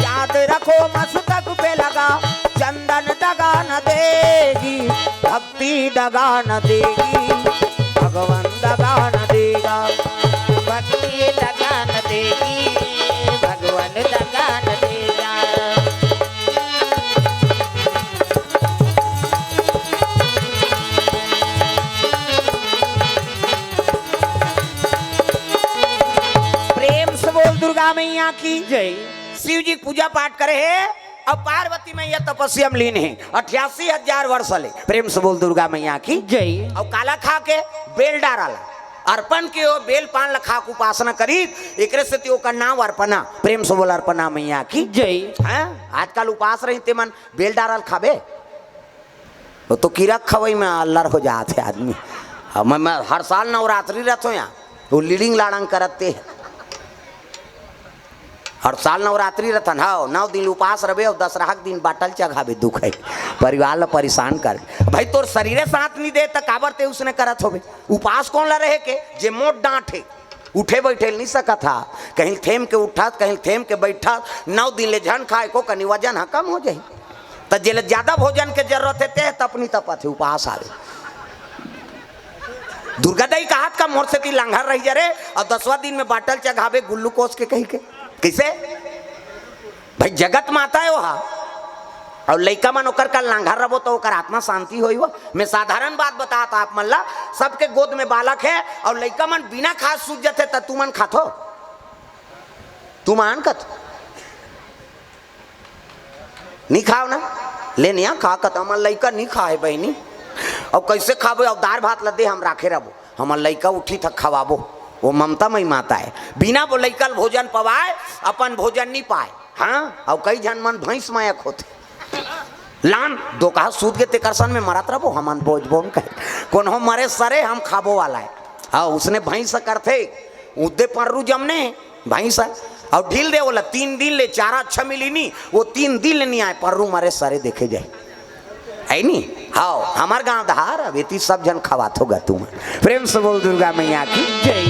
याद रखो मस्तक पे लगा। चंदन दगा न देगी, भक्ति दगा न देगी, भगवान दगा न देगा। भक्ति दगा न देगी, भगवान दगा न देगा। प्रेम से बोल दुर्गा मैया की जय। शिव जी के पूजा पाठ करे हे, अउ पार्वती मैया तपस्या में लीन हे अठासी हजार वर्ष ले। प्रेम से बोल दुर्गा मैया की जय। अउ काला खा के? बेल डारा ला अर्पण के, ओ बेल पान ला खा के उपासना करी, एकरे सेती ओकर नाम अर्पणा। प्रेम से बोल अर्पणा मैया की जय। हाँ, आजकल उपास रही ते मन बेल डारा ला खाबे, वो तो कीरा खवई में अल्लर हो जात हे आदमी। अब मैं, मैं हर साल नवरात्रि रथों यहाँ, वो लीडिंग लाड़ंग करत ते। हर साल नवरात्रि रथन, हव, नौ दिन उपास रबे अउ दसरहा के दिन बाटल चघाबे, दुख हे, परिवार ला परेशान कर। भाई, तोर शरीरे साथ नी दे, त काबर ते उसने करत होबे? उपास कोन ला रहे के, जे मोट डांट हे, उठे बैठे नी सकत हा, कहीं थेम के उठत, कहीं थेम के बैठत, नौ दिन ले झन खाए को कनी वजन हा कम हो जाही। त जेला ज्यादा भोजन के जरूरत हे, ते तपनी तपत हे, उपास आवे। दुर्गा दाई कहत का मोर सेती लांघर रही जरे, अउ दसवां दिन में बाटल चघाबे ग्लूकोज के कही के। कइसे? भाई जगत माता हे ओहा। अउ लइका मन ओकर का लांघर रबो त ओकर आत्मा शांति होई हो। मैं साधारण बात बतात आप मन ला, सबके गोद में बालक हे अउ लइका मन बिना खाए सूत जथे त तुमन खाथो? तुमन कत नी खाव ना? ले निया खा कत, हमर लइका नी खाए बहिनी। अउ कइसे खाबो? अउ दार भात ला दे, हम राखे रबो, हमर लइका उठी त खवाबो। वो ममता मई माता हे, बिना वो लइका ल भोजन पवाए, अपन भोजन नी पाए। हाँ, अउ कई झन मन भैंस मयक होथे। लान, दो कहा सूत के तेकर सन में मरत रबो, हमन बोझ बोन कहे। कोनो मरे सरे हम खाबो वाला हे। हाँ, उसने भैंस करथे, उद्दे पर्रू जमने भैंस हे। अउ ढील दे बोला, तीन दिन ले चारा अच्छा मिली नी, वो तीन दिन ले नी आए, पर्रू मरे सरे देखे जाए। हे नी? हाँ, हमर गांव धार, अब एती सब झन खवात होगा तुम। प्रेम से बोल दुर्गा मैया की जय।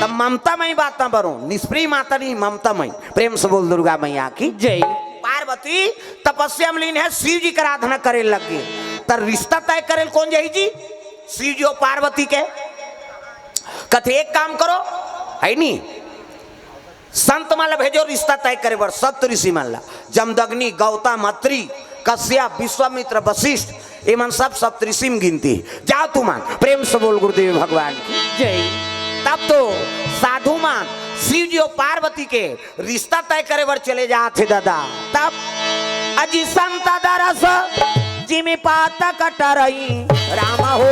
तब ममता मई बात ना बरो, निष्प्रिय माता नी, ममता मई। प्रेम से बोल दुर्गा मैया की जय। पार्वती तपस्या में लीन हे, शिव जी के आराधना करे लग गे। त रिश्ता तय करे कोन जाही जी? शिव जी अउ पार्वती के। कथे एक काम करो, हे नी, संत मन ला भेजो रिश्ता तय करे बर, सप्त ऋषि मन ला, जमदग्नि, गौतम, अत्रि, कश्यप, विश्वामित्र, वशिष्ठ, ये मन सब सप्त ऋषि में गिनती। जाओ तुमन, प्रेम से बोल गुरुदेव भगवान की जय। तब तो साधु मन शिव जी अउ पार्वती के रिश्ता तय करे बर चले जात हे दादा। तब अजी संत दरस जिमि पातक टरई, राम हो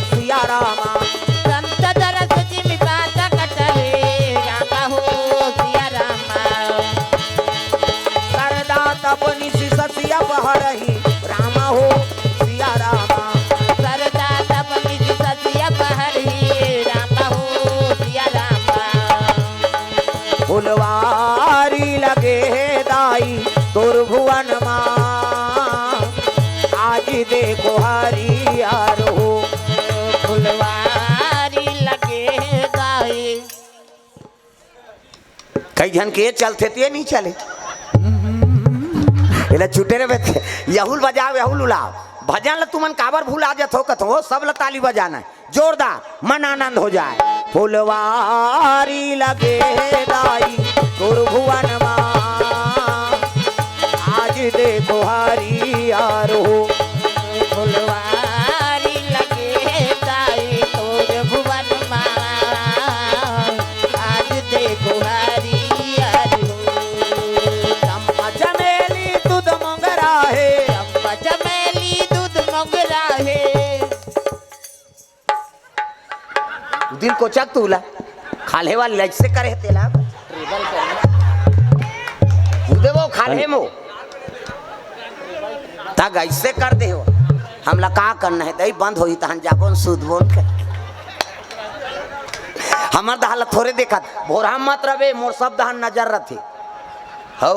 सिया राम। संत दरस जिमि पातक टरई, हरही राम हो सिया राम। सरदा तप निज ससिया बहरही राम हो सिया राम। फुलवारी लगे हे दाई तोर भुवन मा, आज देखो हरियर हो। फुलवारी लगे हे दाई। कई झन के चलथे ते नहीं चले। एला छूटे रहे बे। यहुल बजाओ, यहुल उलाओ। भजन ल तुमन काबर भुला जथो कथो, सब ल ताली बजाना है। जोरदार, मन आनंद हो जाए। फुलवारी लगे दाई तोर भुवन मा, आज देखो हरियर हो। फुलवारी लगे दाई तोर भुवन मा, आज देखो हरियर हो। चंपा चमेली दूध मोगरा हे। चंपा चमेली दूध मोगरा हे। दिल कोचक तूला। खाल्हे वाली लाइट से करे हे तेला। वो देवो खाल्हे मो। तग ऐसे कर दे हो। हमला का करना है? दई बंद होई तहन जाबो न सूतबो न कर। हमर दहा ल थोरे देखत। भोरहा मत रबे, मोर सब दहा नजर रथे। हौ,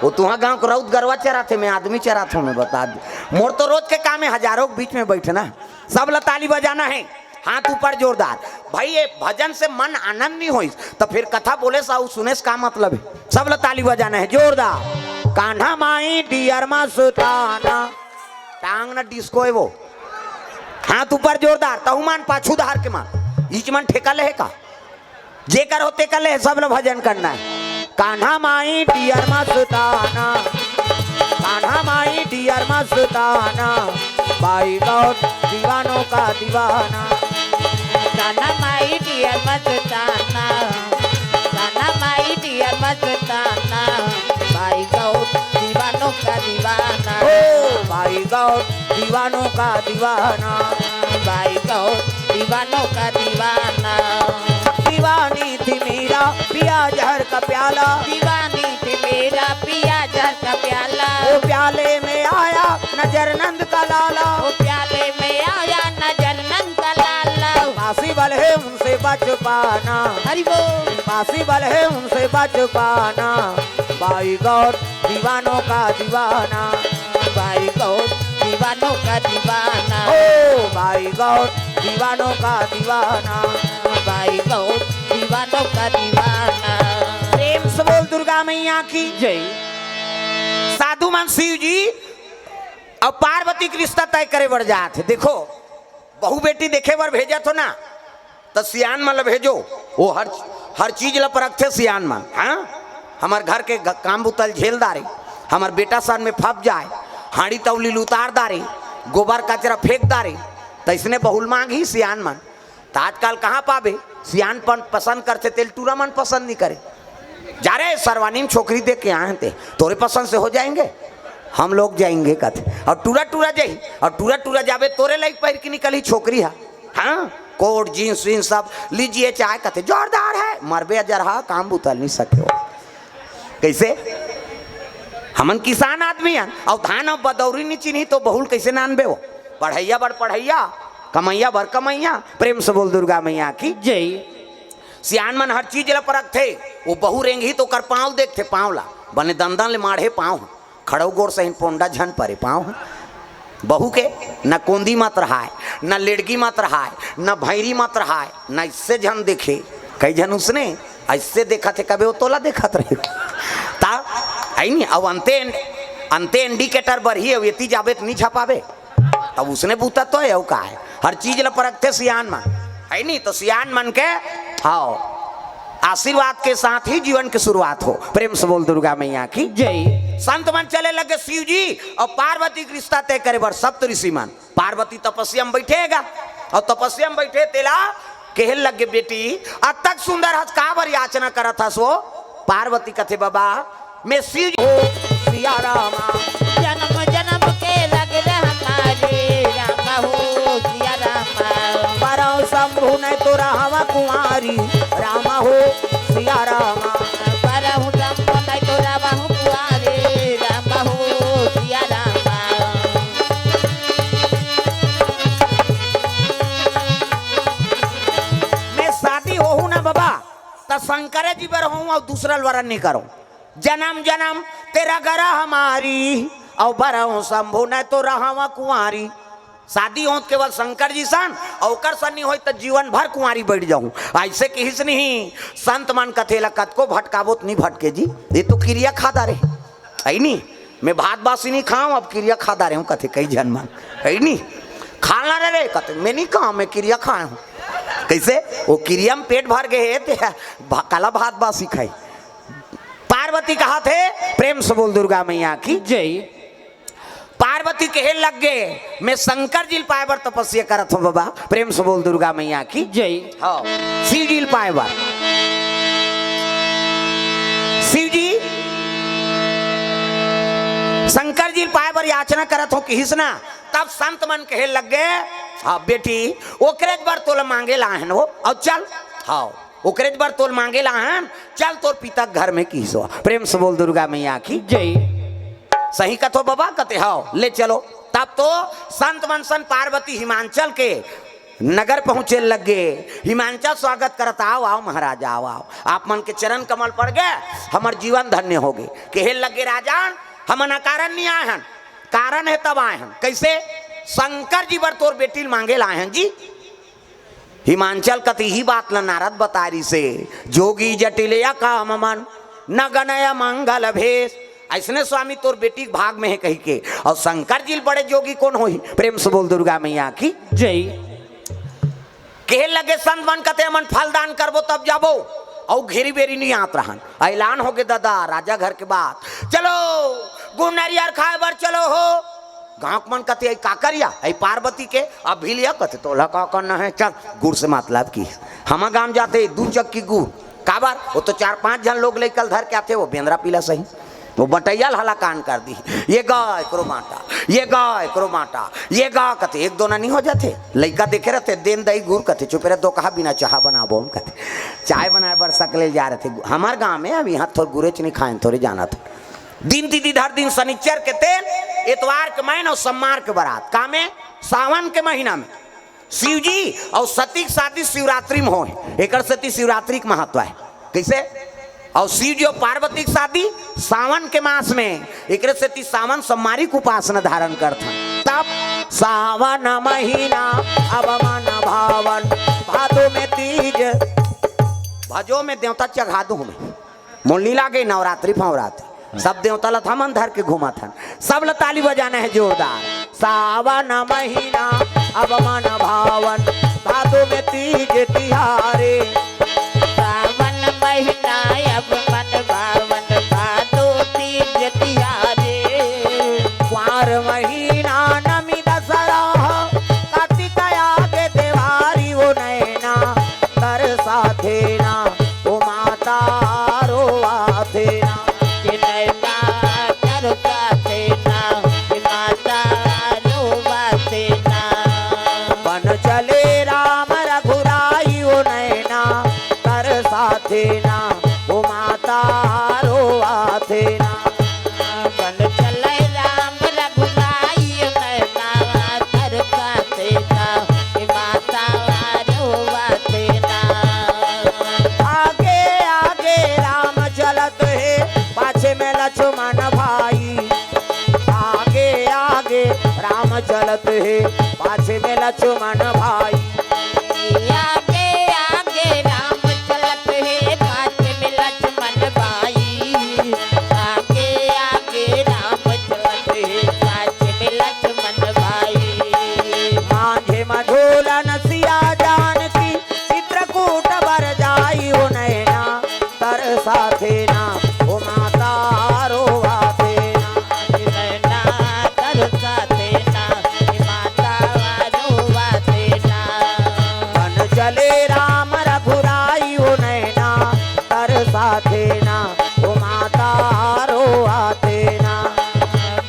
वो तुहा गांव के रउत गरवा चराथे, मैं आदमी चराथों, मैं बता दूं। मोर तो रोज के काम है हजारों के बीच में बैठना। सब ल ताली बजाना है, हाथ ऊपर जोरदार। भाई, ये भजन से मन आनंद नहीं होइस, तो फिर कथा बोले सा, उ सुने से का मतलब है? सब ल ताली बजाना है, जोरदार। कान्हा माई डियर मा सुताना, टांग न डिस्को है वो। हाथ ऊपर जोरदार, तहु मन पाछू धार के मन, इच मन ठेका ले है का? जेकर होते कर ले, सब ल भजन करना है। कान्हा माई डियर मस्ताना, कान्हा माई डियर मस्ताना, बाई गौर दीवानों का दीवाना। कान्हा माई डियर मस्ताना, कान्हा माई डियर मस्ताना, बाई गौर दीवानों का दीवाना। ओ बाई गौर दीवानों का दीवाना। बाई गौर दीवानों का दीवाना। दीवानी थी मेरा पिया जहर का प्याला। दीवानी थी मेरा पिया जहर का प्याला। वो प्याले में आया नजर नंद का लाला। वो प्याले में आया नजर नंद का लाला। पासी वाले उनसे बच पाना। हरि बोल। पासी वाले उनसे बच पाना। बाई गौर दीवानों का दीवाना। बाई गौर दीवानों का दीवाना। ओ बाई गौर दीवानों का दीवाना। बाई गौर दीवानों का दीवाना। प्रेम से बोल दुर्गा मैया की जय। साधु मन शिव जी अउ पार्वती के रिश्ता तय करे बर जात हे। देखो, बहू बेटी देखे बर भेजत हो ना, त सियान मन ल भेजो, वो हर, हर चीज ल परखथे सियान मन। हाँ, हमर घर के ग-, काम बुता ल झेल डारे, हमर बेटा सन में फंस जाए, हांड़ी तौली ल उतार डारे, गोबर कचरा फेंक डारे, त इसने बहू ल मांगही सियान मन। त आजकल कहाँ पाबे, सियान पन पसंद करथे, तेल टूरा मन पसंद नहीं करे। जा रे, सरवानी में छोकरी देख के आए हैं ते, तोरे पसंद से हो जाएंगे, हम लोग जाएंगे कथे। और टूरा टूरा जाही, और टूरा टूरा जाबे, तोरे लाइक पहिर के निकलही छोकरी हा। हाँ, कोट, जींस वींस सब लीजिए चाहे कथे, जोरदार है, मरबे अजर हा, काम बुतल नहीं सके हो। कैसे? हमन किसान आदमी हन, और धान और बदौरी नहीं चिन्ही तो बहू ल कैसे नानबे हो? पढ़ैया बर पढ़ैया, कमैया बर कमैया। प्रेम से बोल दुर्गा मैया की जय। सियान मन हर चीज ल परखथे, वो बहू रेंगही तो ओकर पाँव ल देखथे, पाँव ला, बने दंदन ले माढ़े पाँव ह, खड़ऊ गोड़ सहिन पोंडा झन परे पाँव ह। बहू के न कोंदी मत रहाय, न लेड़गी मत रहाय, न भैरी मत रहाय, न इससे झन देखे। कई झन उसने ऐसे देखत हे, कबे वो तोला देखत रहे। ता, है नी, अब अंते, अंते इंडिकेटर बरही, अब एती जाबे त नी झपाबे। अब उसने बूता तो है, अउ का है? हर चीज ल परखथे सियान मन, है नी? तो सियान मन के, हाँ, आशीर्वाद के साथ ही जीवन की शुरुआत हो। प्रेम से बोल दुर्गा मैया की जय। संत मन चले लगे शिव जी और पार्वती के रिश्ता तय करे बर सप्त ऋषि मन। पार्वती तपस्या में बैठेगा और तपस्या में बैठे तेला कहे लगे, "बेटी, अतक सुंदर हस, काबर याचना करत हस वो?" पार्वती कथे, "बाबा, मैं शिव हो सिया रामा। जन्म जन्म के लग रहा हमारे रामा हो सिया रामा। बरहु शंभु नहीं तो रहवा कुंवारी रामा हो सिया रामा। बरहु शंभु नहीं तो रहवा कुंवारी रामा हो सिया रामा। शंकर जी बर हों अउ दूसरा ल वरण नहीं करों। जन्म जन्म तेरा गरा हमारी, अउ बरहूं शंभु न तो रहावा कुंवारी। शादी होत केवल शंकर जी सन, अउ ओकर सन नहीं होई त जीवन भर कुंवारी बैठ जाऊं। ऐसे किहिस नहीं। संत मन कथे ला कतको भटकाबो त नहीं भटके जी, ये तो किरिया खा डारे। है नी, मैं भात बासी नहीं खाऊं, अब किरिया खा डारे हूं, कथे कई झन मन। है नी, खाना रे रे, कथे मैं नहीं खाऊं, मैं किरिया खाए हूं। कैसे? वो किरिया में पेट भर गए हे ते भा-, काला भात बासी खाई। पार्वती कहा थे, प्रेम से बोल दुर्गा मैया की। जय। पार्वती कहे लग गे, मैं शंकर जी ल पाए बर तपस्या करत हूं बाबा। प्रेम से बोल दुर्गा मैया की। जय। हाँ, शिव जी ल पाए बर। शिव जी, शंकर जी ल पाए बर याचना करत हूं किहिस ना। तब संत मन कहे लग गे, हाँ बेटी, ओकरेच बर तोला मांगे ला आहन वो, अउ चल। हाँ, ओकरेच बर तोल मांगे ला आहन, चल तोर पिता के घर में किहिस वो। प्रेम से बोल दुर्गा मैया की। जय। सही कथो बाबा, कथे हव, ले चलो। तब तो संत मन सन पार्वती हिमांचल के नगर पहुंचे लग गे। हिमांचल स्वागत करत, आओ, आओ महाराज, आओ, आओ। आप मन के चरण कमल पड़ गे, हमर जीवन धन्य हो गे। कहे लग गे, राजन, हमन अकारण नहीं आए हन, कारण हे तब आए हन। कैसे? शंकर जी बर तोर बेटी ल मांगे ला आए हन जी। हिमांचल कति ही बात ल नारद बतारी से, जोगी जटिल या काम मन, न गनय मंगल भेष। ऐसने स्वामी तोर बेटी के भाग में हे कही के, अउ शंकर जी ल बड़े जोगी कोन होही? प्रेम से बोल दुर्गा मैया की। जय। कहे लगे संत मन कथे, हमन फलदान करबो तब जाबो, अउ घेरी बेरी नहीं आत रहन। ऐलान हो गे दादा, राजा घर के बात, चलो गुड़ नरियर खाए बर चलो हो। गांव के मन कथे, "ऐ का करिया, ऐ पार्वती के अब भी लिया।" कथे, "तोला का करना हे, चल।" गुड़ से मतलब की, हमर गांव जाते दू चक्की गुड़, काबर? वो तो चार पांच झन लोग लइका ल धर के आथे, वो बेंदरा पीला सही, वो बटैया ल हलाकान कर दी। ये गा, एकरो बांटा, ये गा, एकरो बांटा, ये गा, कथे, एक दोना नहीं हो जाथे? लइका देखे रहते, देन दई गुड़, कथे, "चुप रह, दो कहा बिना चाहा बनाबो हम," कथे, चाय बनाए बर सकले जा रहते। हमर गांव में अब यहाँ थोर गुरेच नहीं खाएन, थोरे जानत। दिन तिथि धर दिन, शनिचर के तेल, एतवार के मैन अउ सम्मार के बरात। का में? सावन के महीना में शिव जी अउ सती के शादी शिवरात्रि में होय, एकर सेती शिवरात्रि के महत्व हे। कैसे? अउ शिव जी अउ पार्वती के शादी सावन के मास में, एकरे सेती सावन सम्मारी के उपासना धारण करथन। तब सावन महीना अब मन भावन, भादो में तीज, भजो में देवता चघा दू हमें। मोल नी लागे नवरात्रि फवरात्रि, सब देवता ल हमन धर के घूमत हन। सब ल ताली बजाना हे जोरदार। सावन महीना अब मन भावन, भादो में तीज तिहारे। सावन महीना अब मन भावन, भादो तीज तिहारे। कुंवार महीना नमी दसरा, कार्तिक आगे देवारी ओ नैना तरसाथे ना, ओ माता रोवाथे ना। कि नैना तरसाथे ना, कि माता रोवाथे ना। बन चले राम रघुराई ओ नैना तरसाथे ना, ओ माता रोवाथे ना। बन चले राम रघुराई नैना तरसाथे ना, ए माता रोवाथे ना। आगे आगे राम चलत हे, पाछे में लक्ष्मण भाई। आगे आगे राम चलत हे, पाछे में लक्ष्मण भाई। आगे आगे राम चलत हे, पाछे में लक्ष्मण भाई। आगे आगे राम चलत हे, पाछे में लक्ष्मण भाई। मांझे मझोलन सिया जानकी, चित्रकूट बर जाई ओ नैना तरसाथे ना, ओ माता रोवाथे ना। नैना तरसाथे ना, ए माता रोवाथे ना। बन चले राम रघुराई ओ नैना तरसाथे ना, ओ माता रोवाथे ना।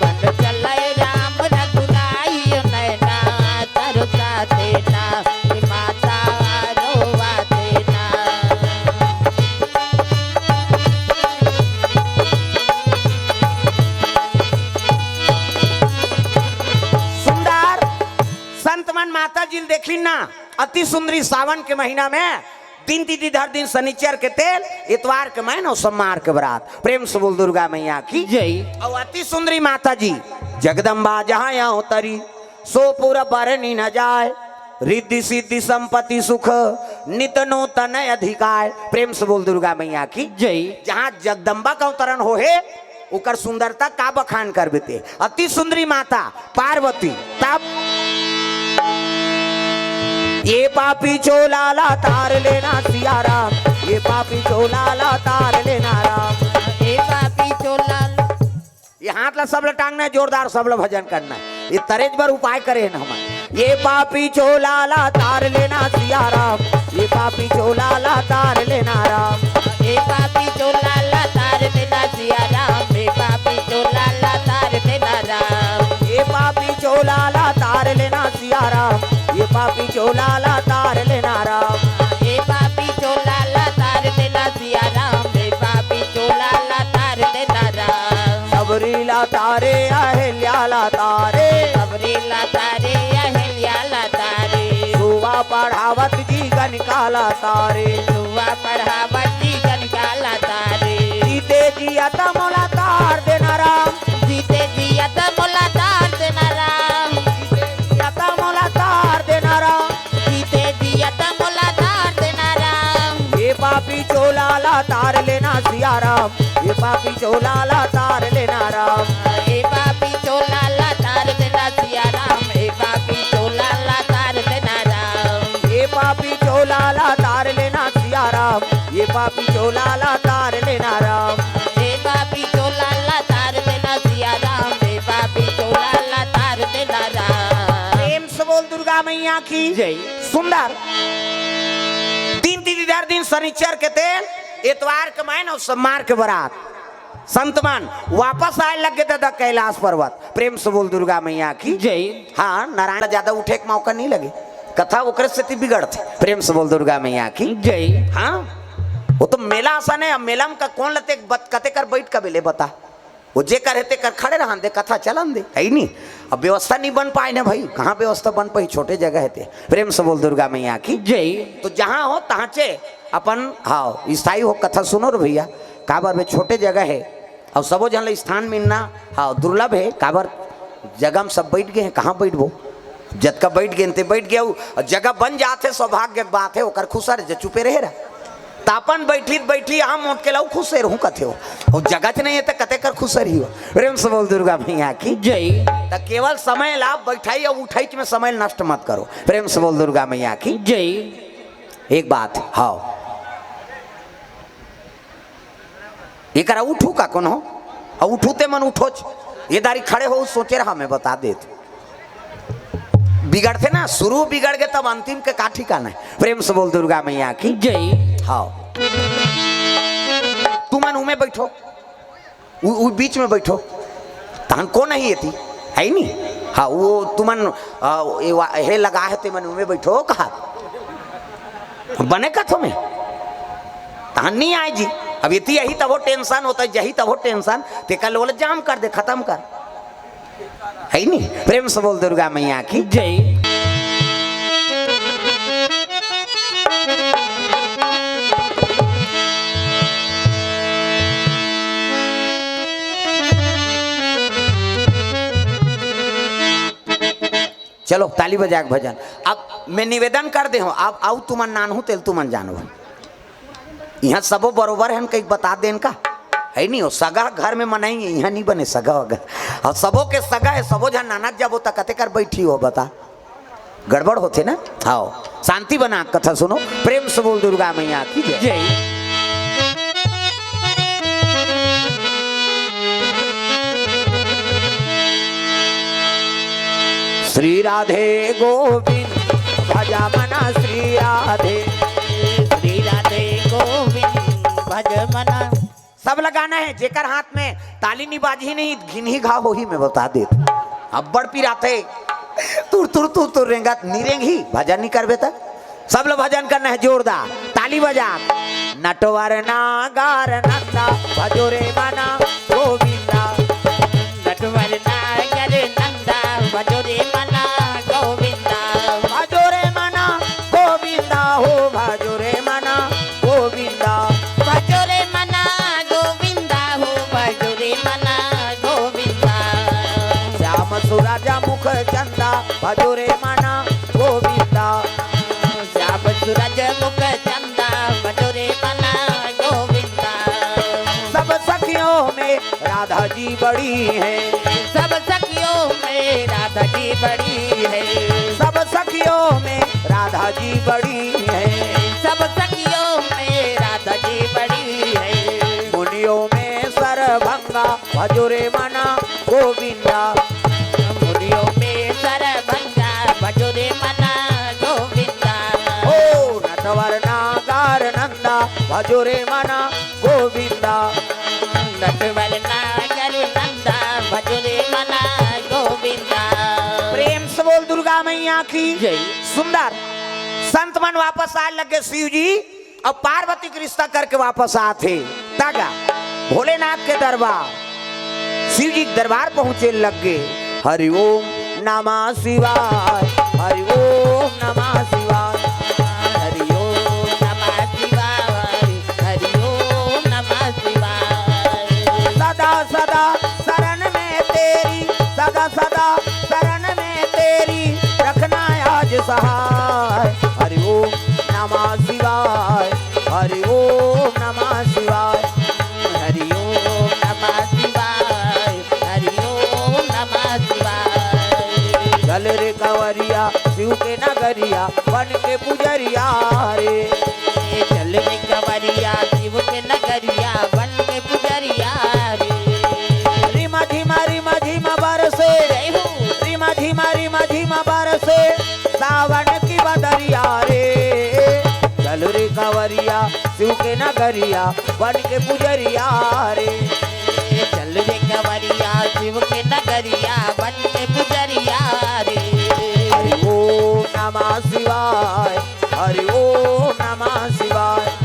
बन चले राम रघुराई ओ नैना तरसाथे ना, ए माता रोवाथे ना। सुंदर संत मन माता जी ल देखिन ना, अति सुंदरी सावन के महीना में तीन तिथि धर दिन शनिचर के तेल, इतवार के मैन अउ सोमवार के बरात। प्रेम से बोल दुर्गा मैया की जय। अउ अति सुंदरी माता जी जगदम्बा जहाँ अवतरी, सो पुर बरनी न जाय, रिद्धि सिद्धि संपत्ति सुख नित नूतन अधिकाय। प्रेम से बोल दुर्गा मैया की जय। जहाँ जगदम्बा का अवतरण होहे, ओकर सुंदरता का बखान करबे ते। अति सुंदरी माता पार्वती तब ये पापी चोला ला तार लेना सिया राम, ये पापी चोला ला तार लेना राम। ए पापी चोला। ये हाथ ला सब ला टांगना है, जोरदार सब ला भजन करना है। ये तरेज बर उपाय करे हैं ना हमारे। ये पापी चोला ला तार लेना सिया राम, ये पापी चोला ला तार लेना राम। ए पापी चोला ला तार देना सिया राम, ए पापी चोला ला तार देना राम। ये पापी चोला ला तार लेना सिया राम, ये पापी चोला ला तार लेना राम। ए पापी चोला ला तार देना सिया राम, ए पापी चोला ला तार देना राम। सबरी ला तारे अहिल्या ला तारे, सबरी ला तारे अहिल्या ला तारे। सुवा पढ़ावत जी गणिका ला तारे, सुवा पढ़ावत जी गणिका ला तारे। जीते जियत मोला तार देना राम, जीते जियत मोला तार देना राम। जीते जियत मोला तार देना राम, जीते जियत मोला तार देना राम। ये पापी चोला ला तार लेना सिया राम, ये पापी चोला ला तार लेना राम। ए पापी चोला ला तार देना सिया राम, ए पापी चोला ला तार देना राम। ये पापी चोला ला तार लेना सिया राम, ये पापी चोला ला तार लेना राम। ए पापी चोला ला तार देना सिया राम, ए पापी चोला ला तार देना राम। प्रेम से बोल दुर्गा मैया की जय। सुंदर दिन तिथिधर दिन शनिचर के तेल, एतवार के मैन अउ सोमवार के बरात। संत मन वापस आए लग गे दादा कैलाश पर्वत। प्रेम से बोल दुर्गा मैया की जय। हाँ, नारायण ज्यादा उठे के मौका नहीं लगे, कथा ओकरे सेती बिगड़थे। प्रेम से बोल दुर्गा मैया की जय। हाँ, वो तो मेला असन है। अब मेला में का कौन लते बत-, कते कर बैठ का बेले बता, वो जे कर हे ते कर खड़े रहन दे, कथा चलन दे, है नी। अब व्यवस्था नहीं बन पाए ना भाई, कहाँ व्यवस्था बन पाई, छोटे जगह है ते। प्रेम से बोल दुर्गा मैया की जय। तो जहाँ हो तहाँ चे अपन, हाँ, स्थायी हो, कथा सुनो रे भैया। काबर बे, छोटे जगह है, अउ सबो झन ला स्थान मिलना, हाँ, दुर्लभ है। काबर, जगह में सब बैठ गे हैं, कहाँ बैठबो? जतका बैठ गे हैं, ते बैठ गे, अउ जगह बन जात है, सौभाग्य के बात है, ओकर खुसर जे चुपे रहे रहा। त अपन बैठी त बैठी, हम मोटके ला खुसे रहूं कथे हो। अउ जगह च नहीं है त कते कर खुसे रही हो। प्रेम से बोल दुर्गा मैया की जय। त केवल समय ला बैठाई अउ उठाई में समय नष्ट मत करो। प्रेम से बोल दुर्गा मैया की जय। एक बात, हाँ। एकरा उठू का कोनो? अउ उठू ते मन उठोच। ये दारी खड़े हो, सोचे रहा, मैं बता देत। बिगड़थे ना, शुरू बिगड़ गे तब अंतिम के का ठिकाना है। प्रेम से बोल दुर्गा मैया की जय। हाँ। तुमन उमे बैठो, उ, उ बीच में बैठो। तहन को नहीं एती, है नी? हाँ, वो तुमन, आ, ये वा-, हे लगा है, तुमन उमे बैठो, कहा बने कथो में। तहन नहीं आए जी। अब एती यही तब वो टेंशन होता है, यही तब वो टेंशन, ते कल वो जाम कर दे, खत्म कर। है नी? प्रेम से बोल दुर्गा मैया की जय। चलो, ताली बजा के भजन। अब मैं निवेदन कर दे हूँ, अब आऊ तुमन नानहू तेल तुमन जानव। इहाँ सबो बरोबर हन, कहीं बता देन का? है नहीं हो, सगा घर में मनाई है, इहाँ नहीं बने सगा वगा। अउ सबो के सगा है, सबो झन नानक जाबो त कते कर बैठी हो, बता? गड़बड़ होथे ना? हाँ, शांति बना, कथा सुनो, प्रेम से बोल दुर्गा मैया की जय। जय। श्री राधे गोविंद भज मन श्री राधे। श्री राधे गोविंद भज मन। सब लगाना है, जेकर हाथ में ताली नहीं बाजी नहीं, घिनही घाव होही, मैं बता देत। अब्बड़ पिराथे, तुर तुर तुर तुर रेंगत, नी रेंगही, भजन नहीं करबे त। सब लोग भजन करना है जोरदार, ताली बजा। नटवर नागर नंदा भजो रे मना गोविंदा। नटवर नागर नंदा भजो रे मना गोविंदा। भजो रे मना गोविंदा हो, भजो रे मना भजो रे मना गोविंदा। श्याम सूरज मुख चंदा, भजो रे मना गोविंदा। सब सखियों में राधा जी बड़ी है। सब सखियों में राधा जी बड़ी है। सब सखियों में राधा जी बड़ी है। सब सखियों में राधा जी बड़ी है। मुनियों में सरभंगा, भजो रे मना गोविंदा। मुनियों में सरभंगा, भजो रे मना गोविंदा। ओ नटवर नागर नंदा, भजो रे मना गोविंदा। नटवर नागर नंदा, भजो रे मना गोविंदा। प्रेम से बोल दुर्गा मैया की जय। सुंदर। संत मन वापस आए लगे शिव जी, अब पार्वती के रिश्ता करके वापस आथे। तागा भोलेनाथ के दरबार, शिव जी के दरबार पहुंचे लग गे। हरि ओम नमः शिवाय, हरि ओम नमः शिवाय, हरि ओम नमः शिवाय, हरि ओम नमः शिवाय। सदा सदा शरण में तेरी, सदा सदा शरण में तेरी, रखना आज सहाय। हरि ओम नमः शिवाय, हरि ओम नमः शिवाय, हरि ओम नमः शिवाय, हरि ओम नमः शिवाय। चल रे कंवरिया शिव के नगरिया, बन के पुजरिया रे। चल रे कंवरिया शिव के नगरिया, बन के पुजरिया रे। रिमा झिमा रिमा झिमा बरसे, जय हो। रिमा झिमा रिमा झिमा बरसे, सावन की बदरिया रे। चल रे कंवरिया शिव के नगरिया, बन के पुजरिया रे। चल रे कंवरिया शिव के नगरिया, बन के पुजरिया रे। हरि ओम नमः शिवाय, हरि ओम नमः शिवाय,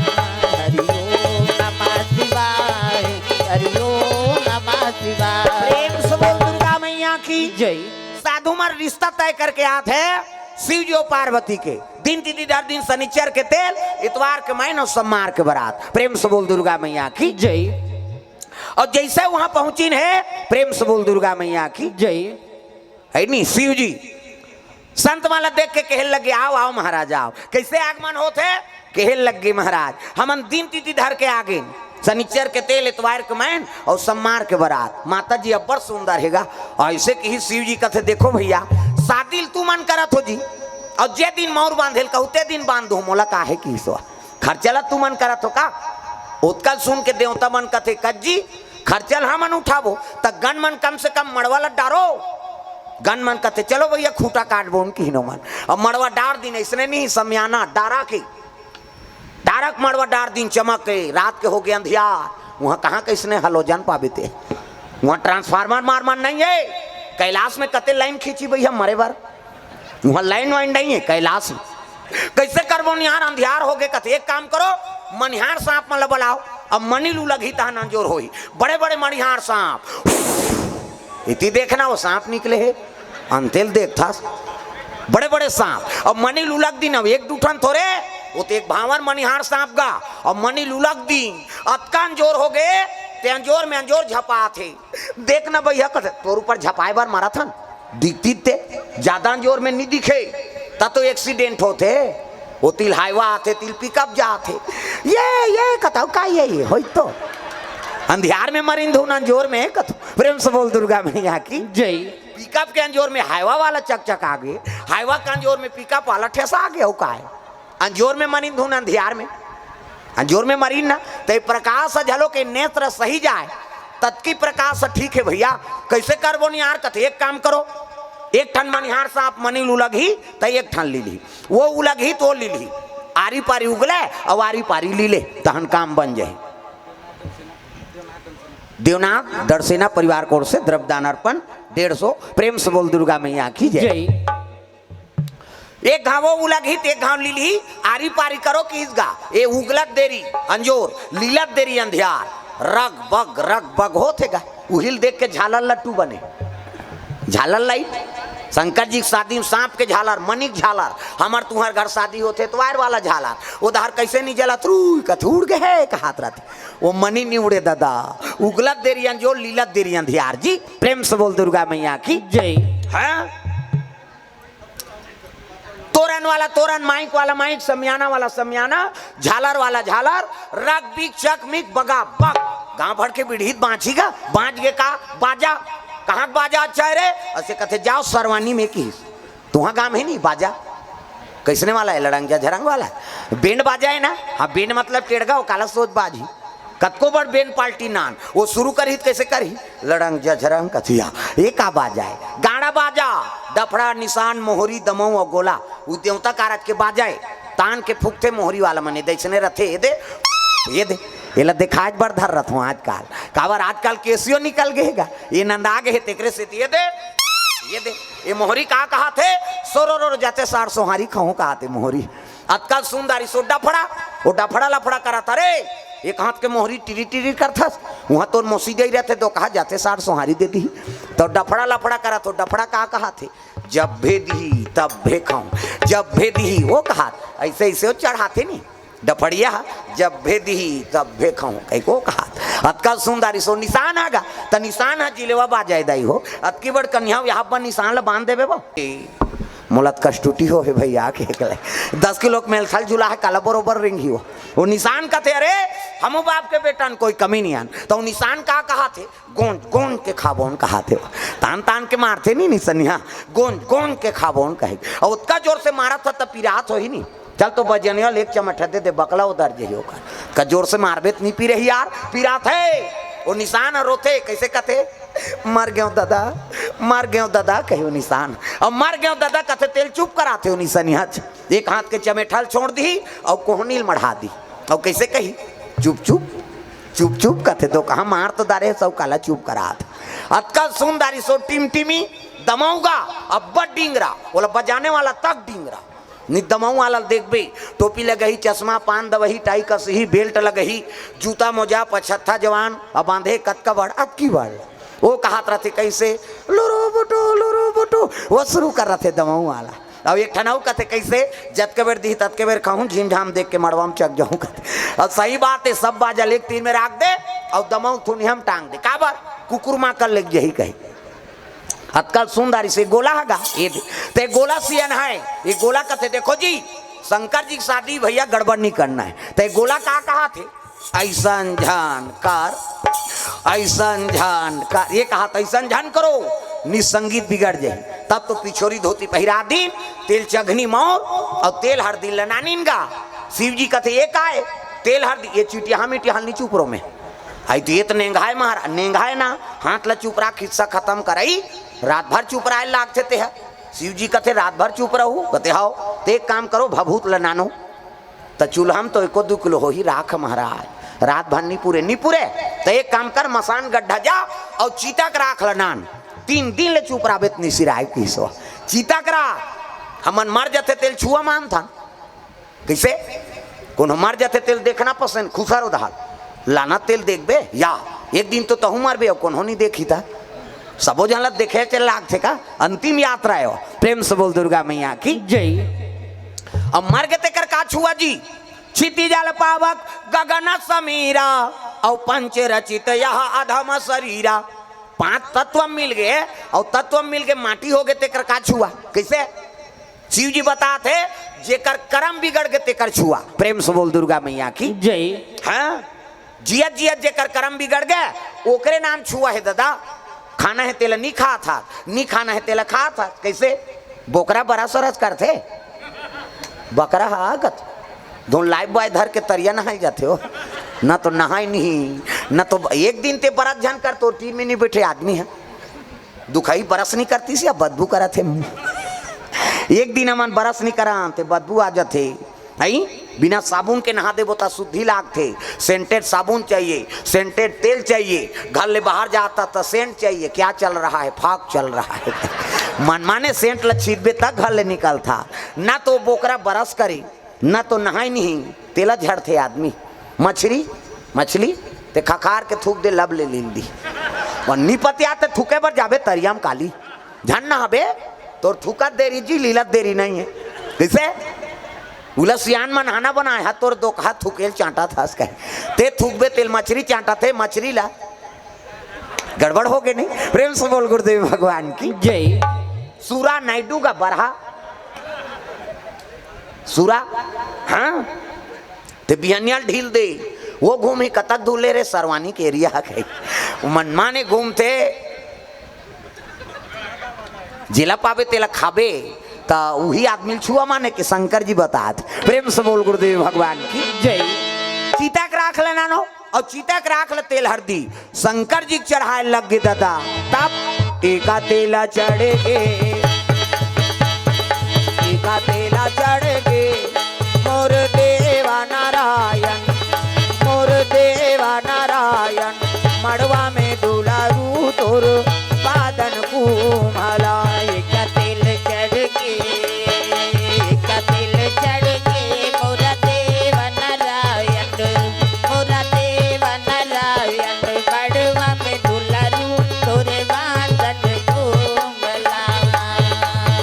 हरि ओम नमः शिवाय, हरि ओम नमः शिवाय। प्रेम से बोल दुर्गा मैया की जय। साधु मन रिश्ता तय करके आत हे शिव जी अउ पार्वती के। दिन तिथि धर दिन, शनिचर के तेल, इतवार के मैन अउ सोमवार के बरात। प्रेम से बोल दुर्गा मैया की जय। अउ जइसे उहां पहुंचिन हे, प्रेम से बोल दुर्गा मैया की जय। हे नी, शिव जी संत मन ला देख के कहे लगे, "आओ, आओ महाराज, आओ।" कइसे आगमन होत हे? कहे लग गे, "महाराज, हमन दिन तिथि धर के आ गेन, शनिचर के तेल, इतवार के मैन अउ सोमवार के बरात।" माता जी अब्बड़ सुंदर हे गा। अइसे किहिस शिव जी, कथे, "देखो भइया, शादी ल तुमन करत हो जी, अउ जे दिन मउर बांधे ल कहूं, ते दिन बांध दूं, मोला काहे किहिस वा? खरचा ल तुमन करत हो का?" ओतका ल सुन के देवता मन कथे, "कस जी, खरचा ल हमन उठाबो, त गन मन कम से कम मड़वा ल डारो।" गन मन कथे, "चलो भइया, खूंटा काटबो न," किहिन ओमन। अब मड़वा डार दिन, अइसने नहीं, समियाना डारा के, डारा के मड़वा डार दिन, चमक के, रात के हो गे अंधियार। उहां कहां कइसने हलोजन पाबे ते? उहां ट्रांसफार्मर मार मार नहीं हे। कैलाश में कते लाइन खींची भइया मरे बर? उहां लाइन वाइन नहीं हे कैलाश में। कइसे करबो निहार, अंधियार हो गे। कथे, "एक काम करो, मनिहार सांप मन ल बलाओ, अब मनी लू लगही तहन अंजोर होही।" बड़े बड़े मनिहार सांप, इति देखना वो सांप निकले हे, अंते ल देखथस। बड़े बड़े सांप, अब मनी लू लग दिन, अब एक दू ठन थोरे, वो तो एक भांवर मनिहार सांप गा, अब मनी लू लग दिन, अतका अंजोर हो गे, ते अंजोर में अंजोर झपाथे। देख न भइया, कथे, "तोर ऊपर झपाए बर मारत हन, दिखतिस ते जादा अंजोर में नी दिखे, त तो एक्सीडेंट होथे।" ओती ल हाईवा आथे, ओती ल पिकअप जाथे। "ये, ये," कथव, "का ये, ये होई तो?" अंधियार में मरिन धुन अंजोर में, कथव। प्रेम से बोल दुर्गा मैया की जय। पिकअप के अंजोर में हाईवा वाला चकचका गे, हाईवा के अंजोर में पिकअप वाला ठेसा गे, अउ काय? अंजोर में मरिन धुन अंधियार में। अंजोर में मरिन ना, त ए प्रकाश ह घलो के नेत्र सही जाय, ततकी प्रकाश ह ठीक हे भइया। कइसे करबो निहार? कथे, "एक काम करो, एक ठन मनिहार सांप मनी ल उलगही, त एक ठन लीलही, वो उलगही तो लीलही, आरी पारी उगले अउ आरी पारी लीले, तहन काम बन जाही।" देवनाथ दरसेना परिवार की ओर से द्रव्यदान अर्पण डेढ़ सौ। प्रेम से बोल दुर्गा मैया की जय। जय। एक घांव वो उलगही, त एक घांव लीलही, आरी पारी करो किहिस गा। ए उगलत देरी अंजोर, लीलत देरी अंधियार, रग बग, रग बग होथे गा। उही ल देख के झालर लट्टू बने। झालर लाइट, शंकर जी के शादी में सांप के झालर, मनी के झालर, हमर तुंहर घर शादी होथे त वायर वाला झालर, ओ डहर कइसे नी जलत, रुई कथे उड़ गे हे, कहत रथे। ओ मनी नी उड़े ददा, उगलत देरी अंजोर, लीलत देरी अंधियार जी। प्रेम से बोल दुर्गा मैया की जय। हां? वाला तोरन, माइक वाला माइक, समियाना वाला समियाना, झालर वाला झालर, रग बिक चक मिक बगा बग। गांव भर के बिढ़ीत बांची गा, बांच गे का बाजा। कहाँ के बाजा अच्छा है रे? असे कथे, जाओ सरवानी में किहिस। तुहा गांव हे नहीं बाजा? कैसने वाला है? लड़ंग झझरंग वाला है। बेंड बाजा है ना? हाँ, बेंड मतलब टेड़गा, वो काला सोच बाजी। कतको बड़ बेंड पार्टी नान, वो शुरू करही त कैसे करही? लड़ंग झझरंग कथिया। ये का बाजा है? गाड़ा बाजा, डफड़ा, निशान, मोहरी, दमऊ और गोला। वो देवता कारज के बाजा है। तान के फूकथे मोहरी वाला मने, दैसने रथे, ये दे, ये दे। ये ला दिखाए बर धर रथों आजकल। काबर आजकल केसियो निकल गए गा। ये नंदा गे हे, तेकरे सेती ये दे, ये दे। ये मोहरी का कहाथे? सोरो रो जाते सार सोहारी खाऊं कहाथे मोहरी। अतका सुंदर इसो डफड़ा, वो डफड़ा लफड़ा करत, अरे, एक हाथ के मोहरी टिरी टिरी करथस, वहां तोर मौसी जाई रहते तो कहा जाते सार सोहारी दे दी। तो डफड़ा लफड़ा करत हो, डफड़ा का कहाथे? जब भे दिही तब भे खाऊं, जब भे दिही वो कहात, ऐसे ऐसे वो चढ़ाथे नहीं। डफड़िया, जब भे दिही तब भे खाऊं, कहीं को कहात। अतका सुंदर इसो निशान आगा, त निशान हा जिलेवा बाजाए दाई हो। अतकी बड़ कन्या यहाँ पर निशान ला बांध देबे बा। मोला त कष्टुटी हो हे भैया, के एकले दस किलो के मेलथल झूला है, काला बरोबर रेंगी हो। वो निशान कथे, अरे, हमू बाप के बेटा न कोई कमी नहीं आन। तो वो निशान का कहाथे? गोंज गोंज के खाबोन कहाथे। तान तान के मारथे नहीं निसनिया, गोंज गोंज के खाबोन कहे। और उतका जोर से मारत था तब पिरात हो ही नहीं। चल तो बजनिया ले एक चमट दे दे, बकला उधर जे ओकर। का जोर से मारबे त नहीं पी रही यार, पिरात है। वो निशान रोथे, कैसे कथे? मर गयो दादा, मर गयो दादा, कहे वो निशान। अब मर गयो दादा कथे, तेल चुप कराथे वो निशानिया। एक हाथ के चमेठल छोड़ दी और कोहनील मढ़ा दी। और कैसे कही? चुप चुप, चुप चुप कथे। तो कहा मार तो दारे, सब काला चुप करात। अतका सुंदर इसो टिमटिमी दमऊगा, अब्बड़ डिंगरा, बोला बजाने वाला तक डिंगरा। नि दमऊ वाला देखबे, टोपी लगही, चश्मा, पान दवही, टाई कसही, बेल्ट लगही, जूता मोजा, पछत्था जवान, अब बांधे कतका बड़, अतकी बड़। वो कहात रहथे कैसे, लुरु बुटु, लुरु बुटु, वो शुरू कर रहथे दमऊ वाला। अब एक ठन अउ कथे कैसे, जतके बेर दिही ततके बेर खाहूं, झीम झाम देख के मड़वा में चक जाहूं कथे। अब सही बात है, सब बाजा लेके तीर में राख दे, और दमऊ थुनिया में टांग दे, काबर? कुकुर मां कर लेके जही कही। अतका सुंदर इसे गोला हगा, ये दे। ते गोला सियन है, ये गोला कथे, देखो जी, शंकर जी की शादी भैया गड़बड़ नहीं करना है। ते गोला का कहाथे? ऐसन झन कर, ऐसन झन कर, ये कहाथे, ऐसन झन करो, नि संगीत बिगड़ जाए। तब तो पिछोरी धोती पहिरा दीन, तेल चघनी मौर और तेल हरदी लनानिन गा। शिव जी कथे, ये का है? तेल हरदी, ये चिटिया मिटिया हल नी चुप रो में। आई तो ये तो नेंघाय महाराज, नेंघाय ना, हाथ ला चुप रहा, खिस्सा खत्म करई, रात भर चुप रहा लागथे ते है। शिव जी कथे, रात भर चुप रहू? कथे, हाओ। ते एक काम करो, भभूत लनानो। त चूल्हा म तो एको दू किलो होही राख महाराज, रात भर नी पुरे, नी पुरे। त एक काम कर, मसान गड्ढा जा अउ चीता के राख ल नान, तीन दिन ले चुप राबे त नी सिराय किसो। चीता के राख, हमन मर जथे तेल छुआ मानथन। कइसे? कोनो मर जथे तेल देखना पसंद, खुसर उधार लाना तेल देखबे या एक दिन तो तहू मरबे अउ कोनो नी देखी त। सबो झन ल देखे चल लागथे का? अंतिम यात्रा हे वो। प्रेम से बोल दुर्गा मैया की। जय। अब मर गे तेकर का छुआ जी? क्षिति जल पावक गगन समीरा, अउ पंच रचित यह अधम शरीरा। पांच तत्व मिल गे, अउ तत्व मिल गे, माटी हो गे, तेकर का छुआ? कइसे? शिव जी बतात हे, जेकर करम बिगड़ गे तेकर छुआ। प्रेम से बोल दुर्गा मैया की। जय। हाँ, जियत जियत जेकर करम बिगड़ गे, ओकरे नाम छुआ हे ददा। खाना हे तेला नी खात हस, नी खाना हे तेला खात हस। कइसे? बोकरा बरस सरस करथे, बकरा ह आगत धुन लाइफ बॉय धर के तरिया नहाय जाथे हो। न तो नहाय नहीं, न तो एक दिन ते बरस झन कर, तो टीम में नी बैठे आदमी हे। दुखई बरस नी करतिस या बदबू करत हे। एक दिन हमन बरस नी करान ते बदबू आ जथे। हई, बिना साबुन के नहा देबो त शुद्धि लागथे। सेंटेड साबुन चाहिए, सेंटेड तेल चाहिए, घर ले बाहर जाता त सेंट चाहिए। क्या चल रहा है? फाग चल रहा है। मनमाने सेंट ल छींचबे त घर ले निकलथा। ना तो बोकरा बरस करे, ना तो नहाय नहीं, तेला झड़थे आदमी। मछरी, मछली, ते खखार के थूक दे, लब ले लील दी। अउ नी पतिया ते थूके बर जाबे तरिया म काली। झन नहाबे, तोर थूकत देरी जी, लीलत देरी नहीं है। कइसे? उला सियान मन हाना बनाए हा, तोर दोकहा थूकेल चांटा थस कहे। ते थूकबे तेल मछरी चांटा थे, मछरी ला। गड़बड़ हो गे नहीं? प्रेम से बोल गुरुदेव भगवान की। जय। सूरा नायडू का बरहा। सुरा, हाँ, ते बिहनिया ल ढील दे। वो घूम ही कतक दूर ले रे, सरवानी के एरिया ह कही। वो मनमाने घूमथे, जेला पाबे तेला खाबे, त उही आदमी ल छुआ माने के शंकर जी बतात। प्रेम से बोल गुरुदेव भगवान की। जय। चिता के राख ले नानो, अउ चिता के राख ले तेल हरदी शंकर जी के चढ़ाए लग गे ददा। तब एका तेला चढ़ गे, एका तेला चढ़ गे मोर देवा नारायण, मोर देवा नारायण, मड़वा में दुलारू तोर पादन कुमला। एक तेल चढ़ के, एक तेल चढ़ के मोरा देव नारायण, मोरा देव नारायण, मड़वा में दुलारू तोरे पादन कुमला।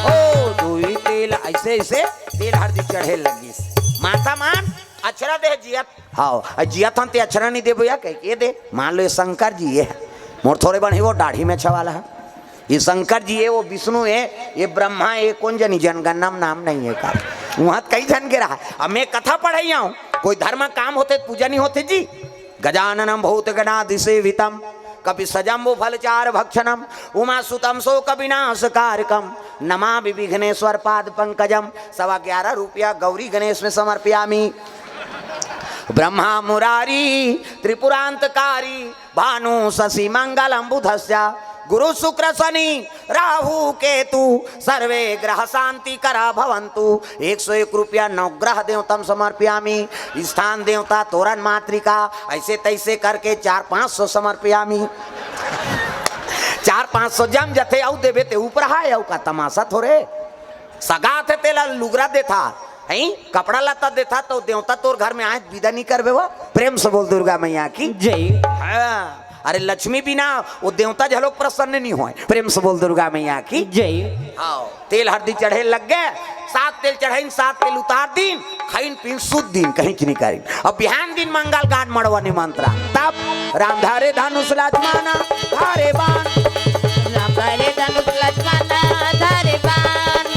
ओ दुई तेल ऐसे ऐसे तेल हरदी चढ़े लगिस। माता मान अक्षरा दे जियत। हाँ, अ जियत हन ते अक्षरा नहीं देबो या कह के दे। मान लो ये शंकर जी ये है, मोर थोड़े बन ही वो दाढ़ी में छवाला है। ये शंकर जी ये, वो विष्णु है, ये ब्रह्मा ये, कौन जनी जनगणना में नाम नहीं है का। वहाँ कई जन के रहा। अब मैं कथा पढ़ाई आऊँ, कोई धर्म काम होते त पूजा नहीं होते जी। गजाननम भूत गणादिसेवितम कपि सजम्बु फलचार भक्षणम उमा सुतम शोक विनाश कारकम नमामि विघ्नेश्वर पाद पंकजम। सवा ग्यारह रुपया गौरी गणेश में समर्पयामी। ब्रह्मा मुरारी त्रिपुरांतकारी भानु शशि मंगलम बुधस्य गुरु शुक्र शनि राहु केतु सर्वे ग्रह शांति करा भवंतु। एक सौ एक रुपया नवग्रह देवतम समर्पयामी। स्थान देवता तोरन मातृका ऐसे तैसे करके चार पाँच सौ समर्पयामी। चार पाँच सौ जम जथे अउ देबे ते ऊपर हाय अउ का तमाशा थोरे। सगा थे तेला लुगरा देथा, हैं, कपड़ा लत्ता देथा, तो देवता तोर घर में आए, विदा नहीं करबे वो। प्रेम से बोल दुर्गा मैया की। जय। हाँ, अरे लक्ष्मी बिना वो देवता झलोक प्रसन्न नहीं होए। प्रेम से बोल दुर्गा मैया की। जय। हाँ, तेल हरदी चढ़े लग गे, सात तेल चढ़ाइन, सात तेल उतार दीन, खाइन पीन सुध दीन, कहीं नहीं करीन। अब बिहान दिन मंगल गान मड़वा निमंत्रण। तब राम धारे धनुष लक्ष्मण धारे बाण। राम धारे धनुष लक्ष्मण धारे बाण।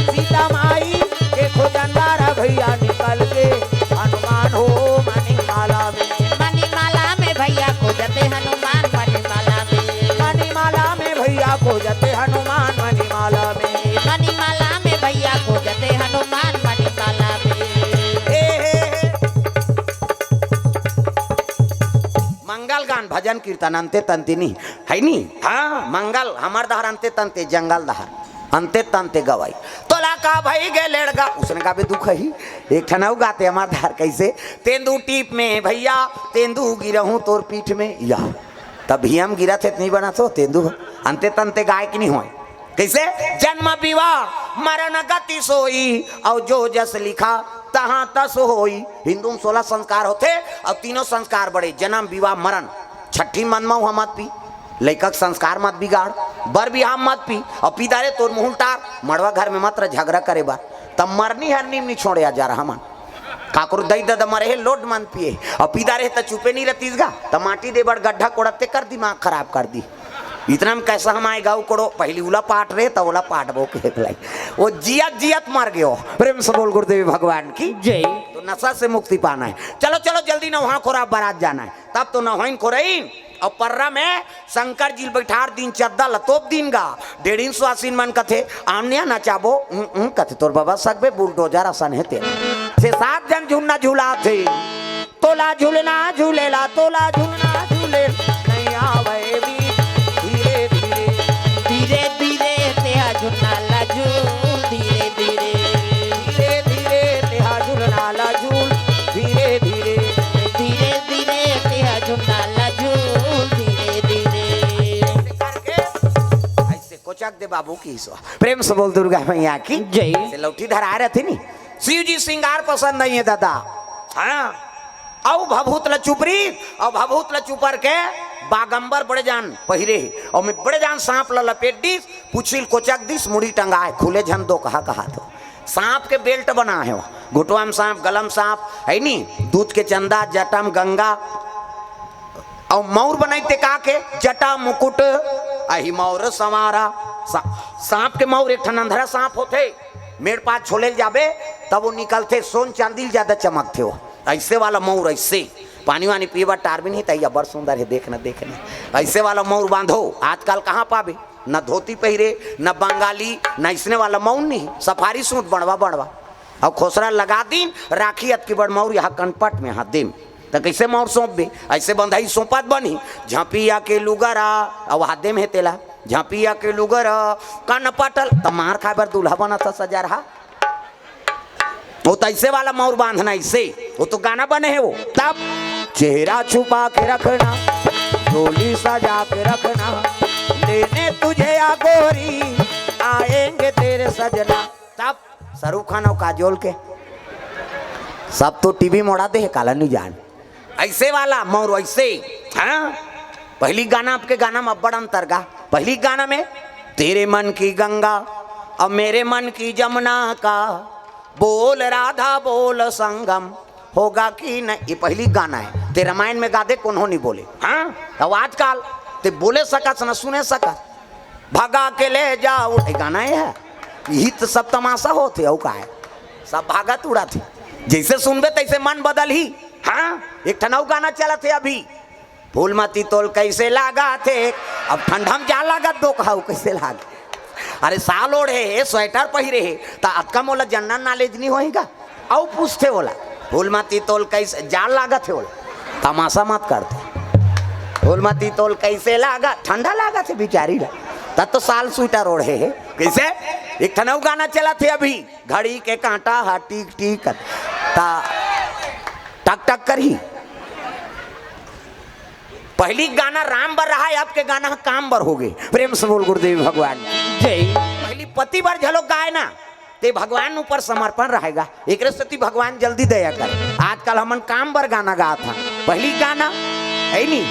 सीता माई के खोजन बारह भैया निकल के हनुमान हो मणिमाला में। मणिमाला में भैया खोजते हनुमान मणिमाला में। मणिमाला में भैया खोजते हनुमान मणिमाला में। मणिमाला में भैया खोजते हनुमान मणिमाला में। हे, हे, हे। मंगल गान, भजन कीर्तन, अंते तंते नहीं, है नी? हाँ, मंगल हमर दहर अंते तंते, जंगल दहर अंते तंते गवाई। तोला का भई गे लेड़गा, उसने का भी दुख ही। एक ठन अउ गाते हमर दहर कैसे, तेंदू टीप में भैया, तेंदू गिरहूं तोर पीठ में, या। तब भी हम गिरा थे, नहीं बना तो तेंदू अंते तंते गाय की नहीं होए। कैसे? जन्म विवाह मरण गति सोई, और जो जस लिखा तहाँ तस होई। हिंदू में सोलह संस्कार होथे, और तीनों संस्कार बड़े, जन्म विवाह मरण। छठी मन में मत पी, लइका के संस्कार मत बिगाड़, बर बिहाव मत पी, और पी दारे तोर मुहुल टार, मड़वा घर में मत रह झगड़ा करे बर। तब मरनी हरनी में नहीं छोड़े आ जा रहा मन। काकरो दई ददा मरे हे, लोड मन पिए, और पी दारे त चुपे नहीं रहतीस गा, त माटी दे बर गड्ढा कोड़त ते कर दिमाग खराब कर दी। इतना में कैसा हम आए गाँव कोड़ो, पहली उला पाट रे, त ओला पाट बो के लाई। वो जियत जियत मर गयो। प्रेम से बोल गुरुदेव भगवान की। जय। तो नशा से मुक्ति पाना है। चलो, चलो, जल्दी नहा खोरा बारात जाना है। तब तो नहाइन खोरइन, और पर्रा में शंकर जी ल बैठार दिन, चद्दा ल तोप दिन गा। डेढ़िन सुवासिन मन कथे, "आमनिया नचाबो।" "उं, उं," कथे, "तोर बाबा सकबे बुलडोजर असन हे तेन।" छे सात जन झुलना झुलाथे। तोला झुलना झूलेला, तोला झुलना झूले, नहीं आवे भी धीरे धीरे। धीरे धीरे तेहा झुलना ला झूल, धीरे धीरे। धीरे धीरे तेहा झुलना ला झूल, धीरे धीरे। धीरे धीरे तेहा झुलना ला झूल, धीरे धीरे। ऐसे करके, ऐसे कोचक दे बाबू की सो। प्रेम से बोल दुर्गा मैया की। जय। से लौठी धरा रहे थे नी, शिव जी श्रृंगार पसंद नहीं है दादा। हाँ, अउ भभूत ल चुपरी, अउ भभूत ल चुपर के बागंबर बड़े जान पहिरे हे, अउ में बड़े जान सांप ल लपेट दिस, पुछिल कोचक दिस, मुड़ी टंगाए, खुले झन दो कहा कहा तो। सांप के बेल्ट बना है वो, घुटवा में सांप, गलम सांप, है नी, दूध के चंदा, जटम गंगा, अउ मौर बनाई ते का के, जटा मुकुट, अहि मौर संवारा। सा-, सांप के मौर एक ठन अंधरा सांप होथे, मेड़ पास छोले ल जाबे, तब वो निकलथे, सोन चांदी ल ज्यादा चमकथे वो। ऐसे वाला मउर, ऐसे पानी वानी पीए बर टार भी नहीं, तैया बड़ सुंदर है, देख न, देख न। ऐसे वाला मउर बांधो, आजकल कहाँ पाबे? न धोती पहिरे, न बंगाली, न इसने वाला मउर नहीं, सफारी सूट बड़वा बड़वा। अउ खोसरा लगा दिन, राखी अतकी बड़ मउर यहाँ कनपट में, हाथ दे में। त कैसे मउर सौंपबे? ऐसे बंधई सौंपत बनही, झपिया के लुगरा, अउ हाथ दे में हे तेला, झपिया के लुगरा, कनपटल, त मार खाए बर दूल्हा बनत ह सजरहा। वो तो ऐसे वाला मउर बांधना, ऐसे। वो तो गाना बने है वो। तब चेहरा छुपा के रखना, झोली सजा के रखना, लेने तुझे आ गोरी, आएंगे तेरे सजना। तब शाहरुख खान अउ काजोल के सब तो टीवी मोड़ा दे है, काला नहीं जान। ऐसे वाला मउर ऐसे। हाँ, पहली गाना, आपके गाना में बड़ अंतर गा। पहली गाना में तेरे मन की गंगा और मेरे मन की जमुना का बोल राधा बोल संगम होगा कि नहीं, ये पहली गाना है। ते रामायण में गा दे, कोनो नहीं बोले। हाँ, अब आजकल ते बोले सकस न सुने सकस। भगा के ले जाओ, ये गाना ये है। यही तो सब तमाशा होथे, अउ का है? सब भागत उड़त हे। जैसे सुनबे तैसे मन बदलही। हाँ, एक ठन अउ गाना चलत हे अभी, फूलमती तोल कैसे लागत हे। अब ठंडा में जा लागत दो कहाऊ कैसे लाग। अरे साल ओढ़े हे, स्वेटर पहिरे हे, त अतका मोला जनरल नॉलेज नहीं होही का? अउ पूछथे ओला, फूलमती तोल कैसे जा लागत हे ओला? तमाशा मत करते। फूलमती तोल कैसे लागत, ठंडा लागत हे बिचारी ला। तब तो साल स्वेटर ओढ़े हे। कैसे? एक ठन अउ गाना चलत हे अभी, घड़ी के कांटा हा टीक टीक ता टक टक करही। पहली गाना राम बर रहा है, अब के गाना काम बर हो गए। प्रेम से बोल गुरुदेव भगवान की। जय। पहली पति बर झलो गाए ना, ते भगवान ऊपर समर्पण रहेगा। एकरे सेती भगवान जल्दी दया कर। आजकल हमन काम बर गाना गात हन, पहली गाना है नी,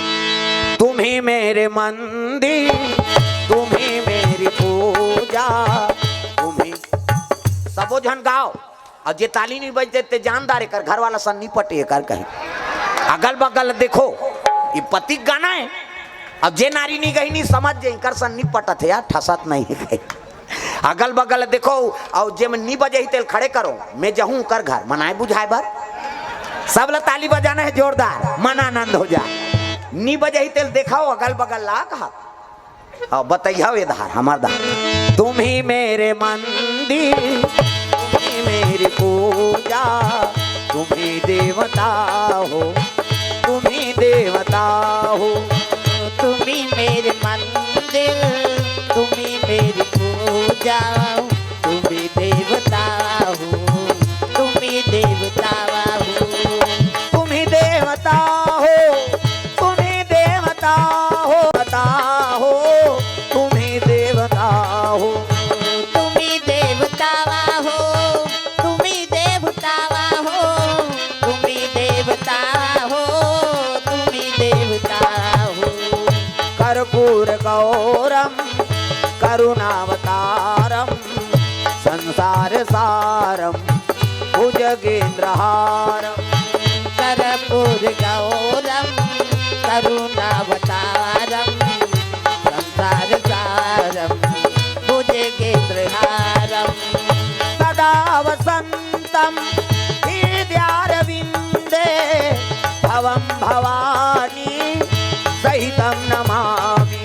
तुम ही मेरे मंदिर, तुम ही मेरी पूजा, तुम ही। सबो झन गाओ। अउ जे ताली नहीं बजते ते जानदार एकर घर वाला सन नहीं पटे एकर कहीं। अगल बगल देखो, ये पति गाना है। अब जे नारी नहीं गही नहीं समझ जे एकर सन नहीं पटत है यार, ठसत नहीं है कहीं। अगल बगल देखो, अउ जे में नहीं बजे ही तेल खड़े करो, मैं जहूं कर घर मनाए बुझाए बर। सब ला ताली बजाना है जोरदार, मन आनंद हो जाए। नहीं बजे ही तेल देखाओ अगल बगल ला कहा। अब बतैया ये धार, हमार धार। तुम ही मेरे मंदिर, तुम ही मेरी पूजा, तुम ही देवता हो, तुम ही देवता हो। तुम ही मेरे मंदिर, तुम ही मेरी पूजा, तुम ही देवता हो, तुम ही देवता हो। तुम ही देवता हो, तुम ही देवता हो, देवता हो, तुम ही देवता हो। तुम ही देवता हो, तुम ही देवता हो, तुम ही देवता हो, तुम ही देवता हो। कर्पूर गौरम करुणावतारम संसार सारम भुजगेंद्रहारम। कर्पूर गौरम करुणावतारम संसार सारम भुजगेंद्रहारम। सदा वसंतम हृदयारविंदे भवम भवानी सहितं नमामि।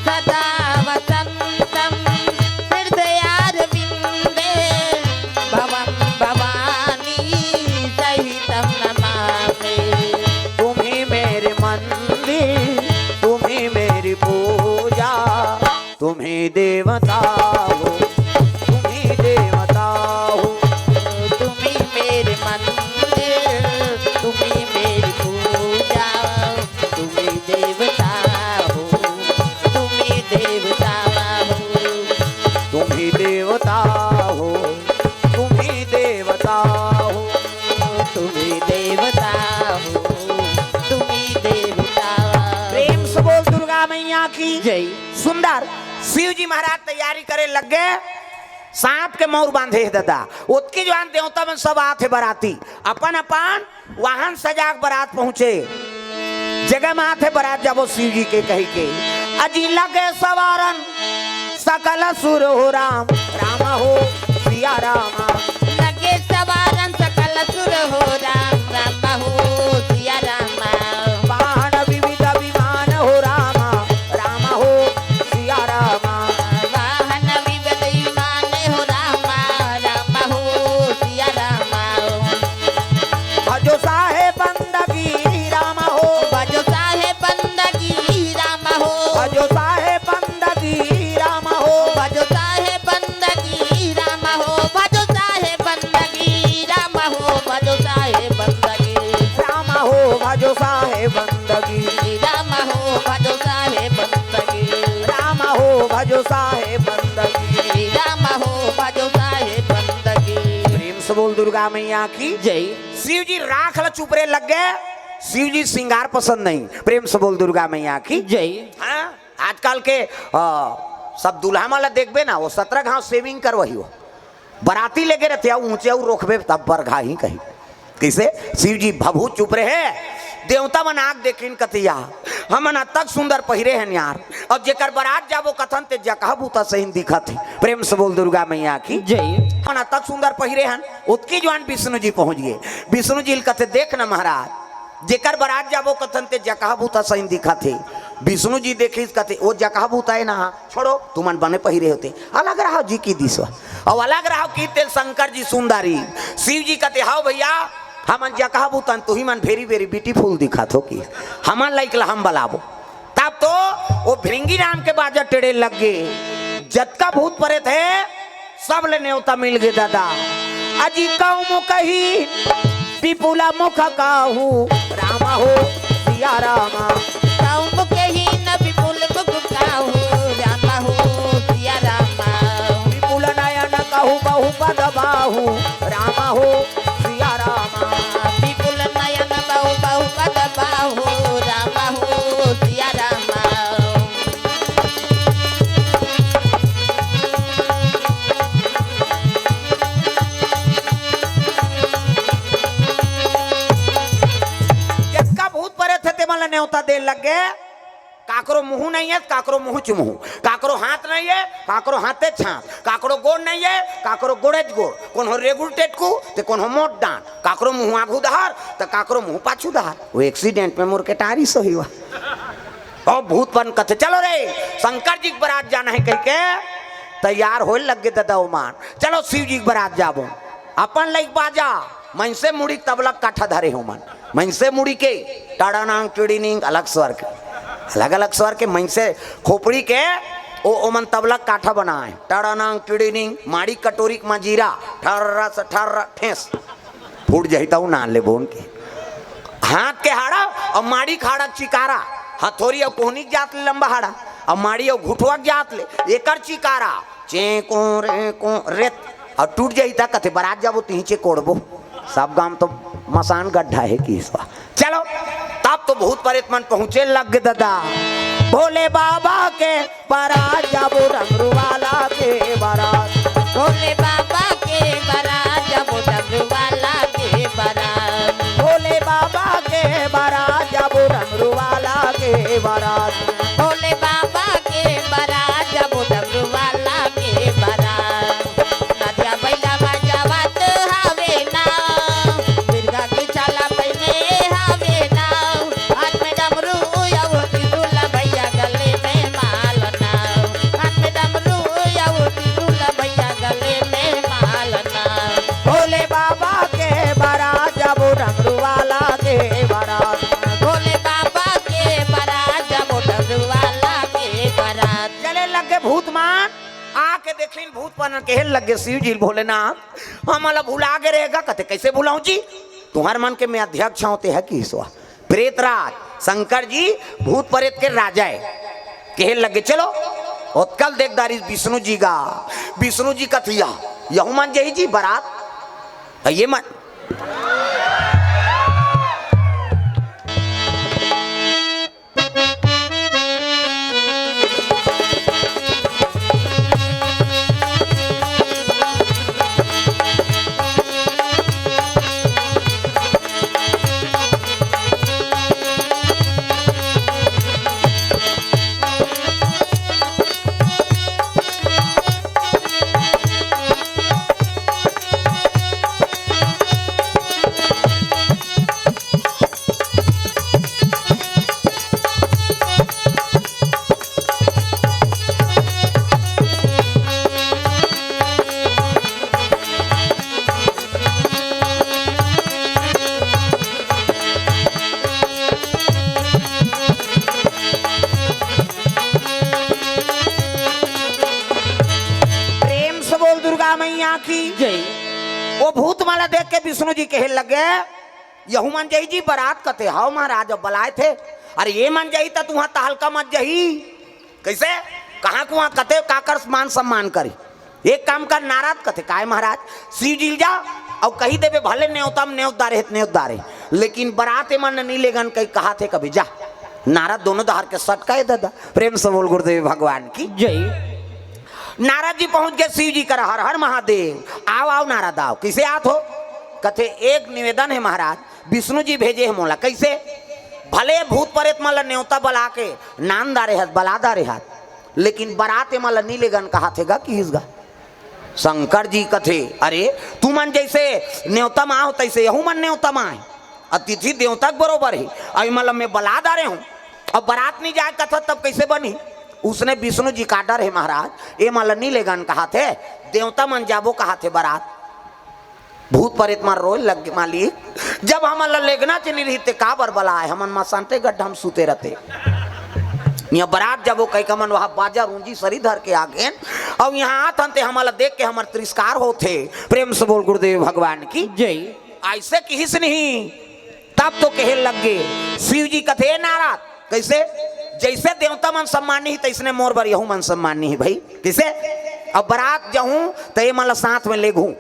सदा वसन्तं हृदयारविन्दे भवं भवानी सहितं नमामि। तुम ही मेरे मंदिर, तुम ही मेरी पूजा, तुम ही देवता हो, तुम ही देवता हो। तुम ही मेरे मंदिर, तुम ही मेरी पूजा, तुम ही देवता हो, तुम ही देवता हो। तुम ही देवता हो, तुम ही देवता हो। तुम ही देवता हो, तुम ही देवता हो। प्रेम से बोल दुर्गा मैया की जय। सुंदर। शिव जी महाराज तैयारी करे लग गए, सांप के मौर बांधे हे ददा। ओतके जुवार देवता मन सब आथे बराती, अपन अपन वाहन सजाक बरात पहुंचे। जगह में आथे बरात जाबो शिव जी के कही के। अजी लगे सवारन सकल सुर हो राम, राम हो। सिया रामा। लगे सवारन सकल सुर हो राम, राम हो सिया रामा। वाहन विविध विमान हो रामा, राम हो सिया रामा। वाहन विविध विमान हो रामा, राम हो सिया रामा। भजो साहेब बंदगी राम हो। भजो साहेब बंदगी राम हो। भजो साहेब बंदगी राम हो। भजो साहेब बंदगी राम हो। भजो साहेब बंदगी राम हो। भजो साहेब बंदगी राम हो। भजो साहेब बंदगी राम हो। भजो साहेब बंदगी राम हो। भजो साहेब बंदगी राम हो। भजो साहेब बंदगी। प्रेम से बोल दुर्गा मैया की जय। शिव जी राख ल चुपरे लग गए। शिव जी श्रृंगार पसंद नहीं। प्रेम से बोल दुर्गा मैया की जय। हाँ, आजकल के, आ, सब दूल्हा मन ला देखबे ना, वो सत्रह घाव सेविंग करवही हो। बराती लेके रहते, अउ ऊंचे अउ रोकबे तब बरघा ही कही। कइसे? शिव जी भभूत चुपरे हे। देवता मन आग देखिन कतिया, हमन अतक सुंदर पहिरे हन यार, अब जेकर बरात जाबो कथन ते जकहा भूता सहिन दिखत हे। प्रेम से बोल दुर्गा मैया की जय। हमन अतक सुंदर पहिरे हन। उतकी जुवान विष्णु जी पहुंच गए। विष्णु जी ल कथे, देख न महाराज, जेकर बरात जाबो कथन ते जकहा भूता सहिन दिखत हे। विष्णु जी देखिस कथे, ओ जकहा भूता हे ना, छोड़ो, तुमन बने पहिरे होते। अलग रहो जी की दिसवा। अउ अलग रहो की तेल शंकर जी सुंदरी। शिव जी कथे, हाव भैया, हमन जकहा भूतन, तुही मन very very beautiful दिखत हो की। हमन लइक ला हम बलाबो। तब तो वो भृंगी राम के बाजा टेढ़े लग गए। जतका भूत प्रेत हे, सब ले नेवता मिल गे दादा। अजी कौम कही विपुल मुख काहू राम हो सिया रामा। कौम कही न विपुल मुख काहू राम हो सिया रामा। विपुल नयन कहू बहु पद बाहू राम हो सिया रामा। विपुल नयन बहु बहु पद बाहू राम हो सिया रामा। जतका भूत प्रेत हे, तेमन ला नेवता दे लग गे। काकरो मुंह नहीं है, काकरो मुंह चुमहू, काकरो हाथ नहीं है, काकरो हाथे छाप, काकरो गोड़ नहीं है, काकरो गोड़े गोड़, कोनो रेगुल टेटकू, ते कोनो मोट डांट, काकरो मुंह आगू दहार, ते काकरो मुंह पाछू दहार। वो एक्सीडेंट में मोर के टारी सही हुआ। और भूत प्रेत कथे, चलो रे, शंकर जी के बरात जाना है कह के तैयार होए लग गे ददा ओमन। चलो शिव जी के बरात जाबो। अपन लइक बाजा, मनसे मुड़ी तबला काठा धरे हो मन। मनसे मुड़ी के टड़ानांग टिड़ीनिंग अलग स्वर के, अलग अलग स्वर के मनसे खोपड़ी के ओ, ओमन तबला काठा बनाए। टड़ानांग टिड़ीनिंग, माड़ी कटोरी के मजीरा, ठर्रा से ठर्रा ठेस। फूट जाही तऊ ना ले बोन के। हाथ के हाड़ा अउ माड़ी के हाड़ा के चिकारा, हथोरी अउ कोहनी के जात ले लंबा हाड़ा, अउ माड़ी अउ घुटवा के जात ले एकर चिकारा, चे को रे को रेत, अउ टूट जाही त कथे बरात जाबो तिही चे कोड़बो। सब गांव तो मसान गड्ढा है किसवा। चलो, तब तो भूत प्रेत मन पहुंचे लग गे ददा। भोले बाबा के बरात जाबो डमरू वाला के बरात। भोले बाबा के बरात जाबो डमरू वाला के बरात। भोले बाबा के बरात जाबो डमरू वाला के बरात। भोले बाबा के बरात जाबो डमरू वाला के बरात। नदिया बइला बजावत हवे ना, मिर्गा के छाला पहिने हवे ना, हाथ में डमरू अउ त्रिशूल भैया गले में माला ना, हाथ में डमरू अउ त्रिशूल भैया गले में माला ना। भोले बाबा के बरात जाबो डमरू वाला के बरात। भोले बाबा के बरात जाबो डमरू वाला के बरात। चले लग गे भूत मन, आके देखिन भूत मन कहे लग गे शिव जी भोलेनाथ, हमला भुला गे रहेगा। कथे, कैसे भुलाऊं जी? तुंहर मन के मैं अध्यक्ष हंव, ते ह किसवा। प्रेतराज, शंकर जी भूत प्रेत के राजा है। कहे लग गे, चलो, ओतका ल देख डारिस विष्णु जी गा। विष्णु जी कथिया, यहू मन जही जी बरात। त ये मन आँखी। जय। वो भूत मन ला देख के विष्णु जी कहे लगे, "यहू मन जाही जी बरात?" कथे, "हव महाराज, अब बलाए थे।" "अरे ये मन जाही त तुँहर तहलका मच जाही।" "कइसे? कहाँ कुहाँ?" कथे, "काकर मान सम्मान करी? एक काम कर नारद," कथे, "काय महाराज?" "शिव जी ल जा अउ कहि देबे, भले नेवता म नेवत डारे हे त नेवत डारे, लेकिन बरात ए मन ल नी लेगन कहि कहाथे कभू, जा।" नारद दोनों डहर के सटकाए ददा। प्रेम से बोल गुरुदेव भगवान की। जय। नारद जी पहुँच गे शिव जी करा, "हर हर महादेव।" "आव आव नारद आव।" "कइसे आत हो?" कथे, "एक निवेदन हे महाराज, विष्णु जी भेजे हे मोला।" "कइसे?" "भले भूत परेत मन ल नेवता बला के नांद डारे हत, बला डारे हत, लेकिन बरात ए मन ल नी लेगन कहाथे गा, किहिस गा।" शंकर जी कथे, "अरे तुमन जइसे नेवता म आव तइसे यहू मन नेवता म आय, अतिथि देवता के बरोबर हे। अउ ए मन ल मैं बला डारे हँव, अब बरात नी जाय कथस तब कइसे बनही?" उसने विष्णु जी का डर हे महाराज, ए मन ल नी लेगन कहाथे, देवता मन जाबो कहाथे बरात। भूत परेत मन रोए लग गे, "मालिक, जब हमन ल लेगना च नी रहिस ते काबर बलाय? हमन मसानते गड्ढा म सुते रहते। इहाँ बरात जाबो कहिके हमन वहाँ बाजा रूंजी सरी धर के आ गेन, अउ इहाँ आत हन ते हमन ल देख के हमर तिरस्कार होथे।" प्रेम से बोल गुरुदेव भगवान की। जय। अइसे किहिस नहीं, तब तो कहे लग गे। शिव जी कथे, "ए नारद, कइसे? जइसे देवता मन सम्मानी हे, तइसने मोर बर यहू मन सम्मानी हे भई। कइसे? अब बरात जाहूँ, त ए मन ल साथ में लेगहूँ।"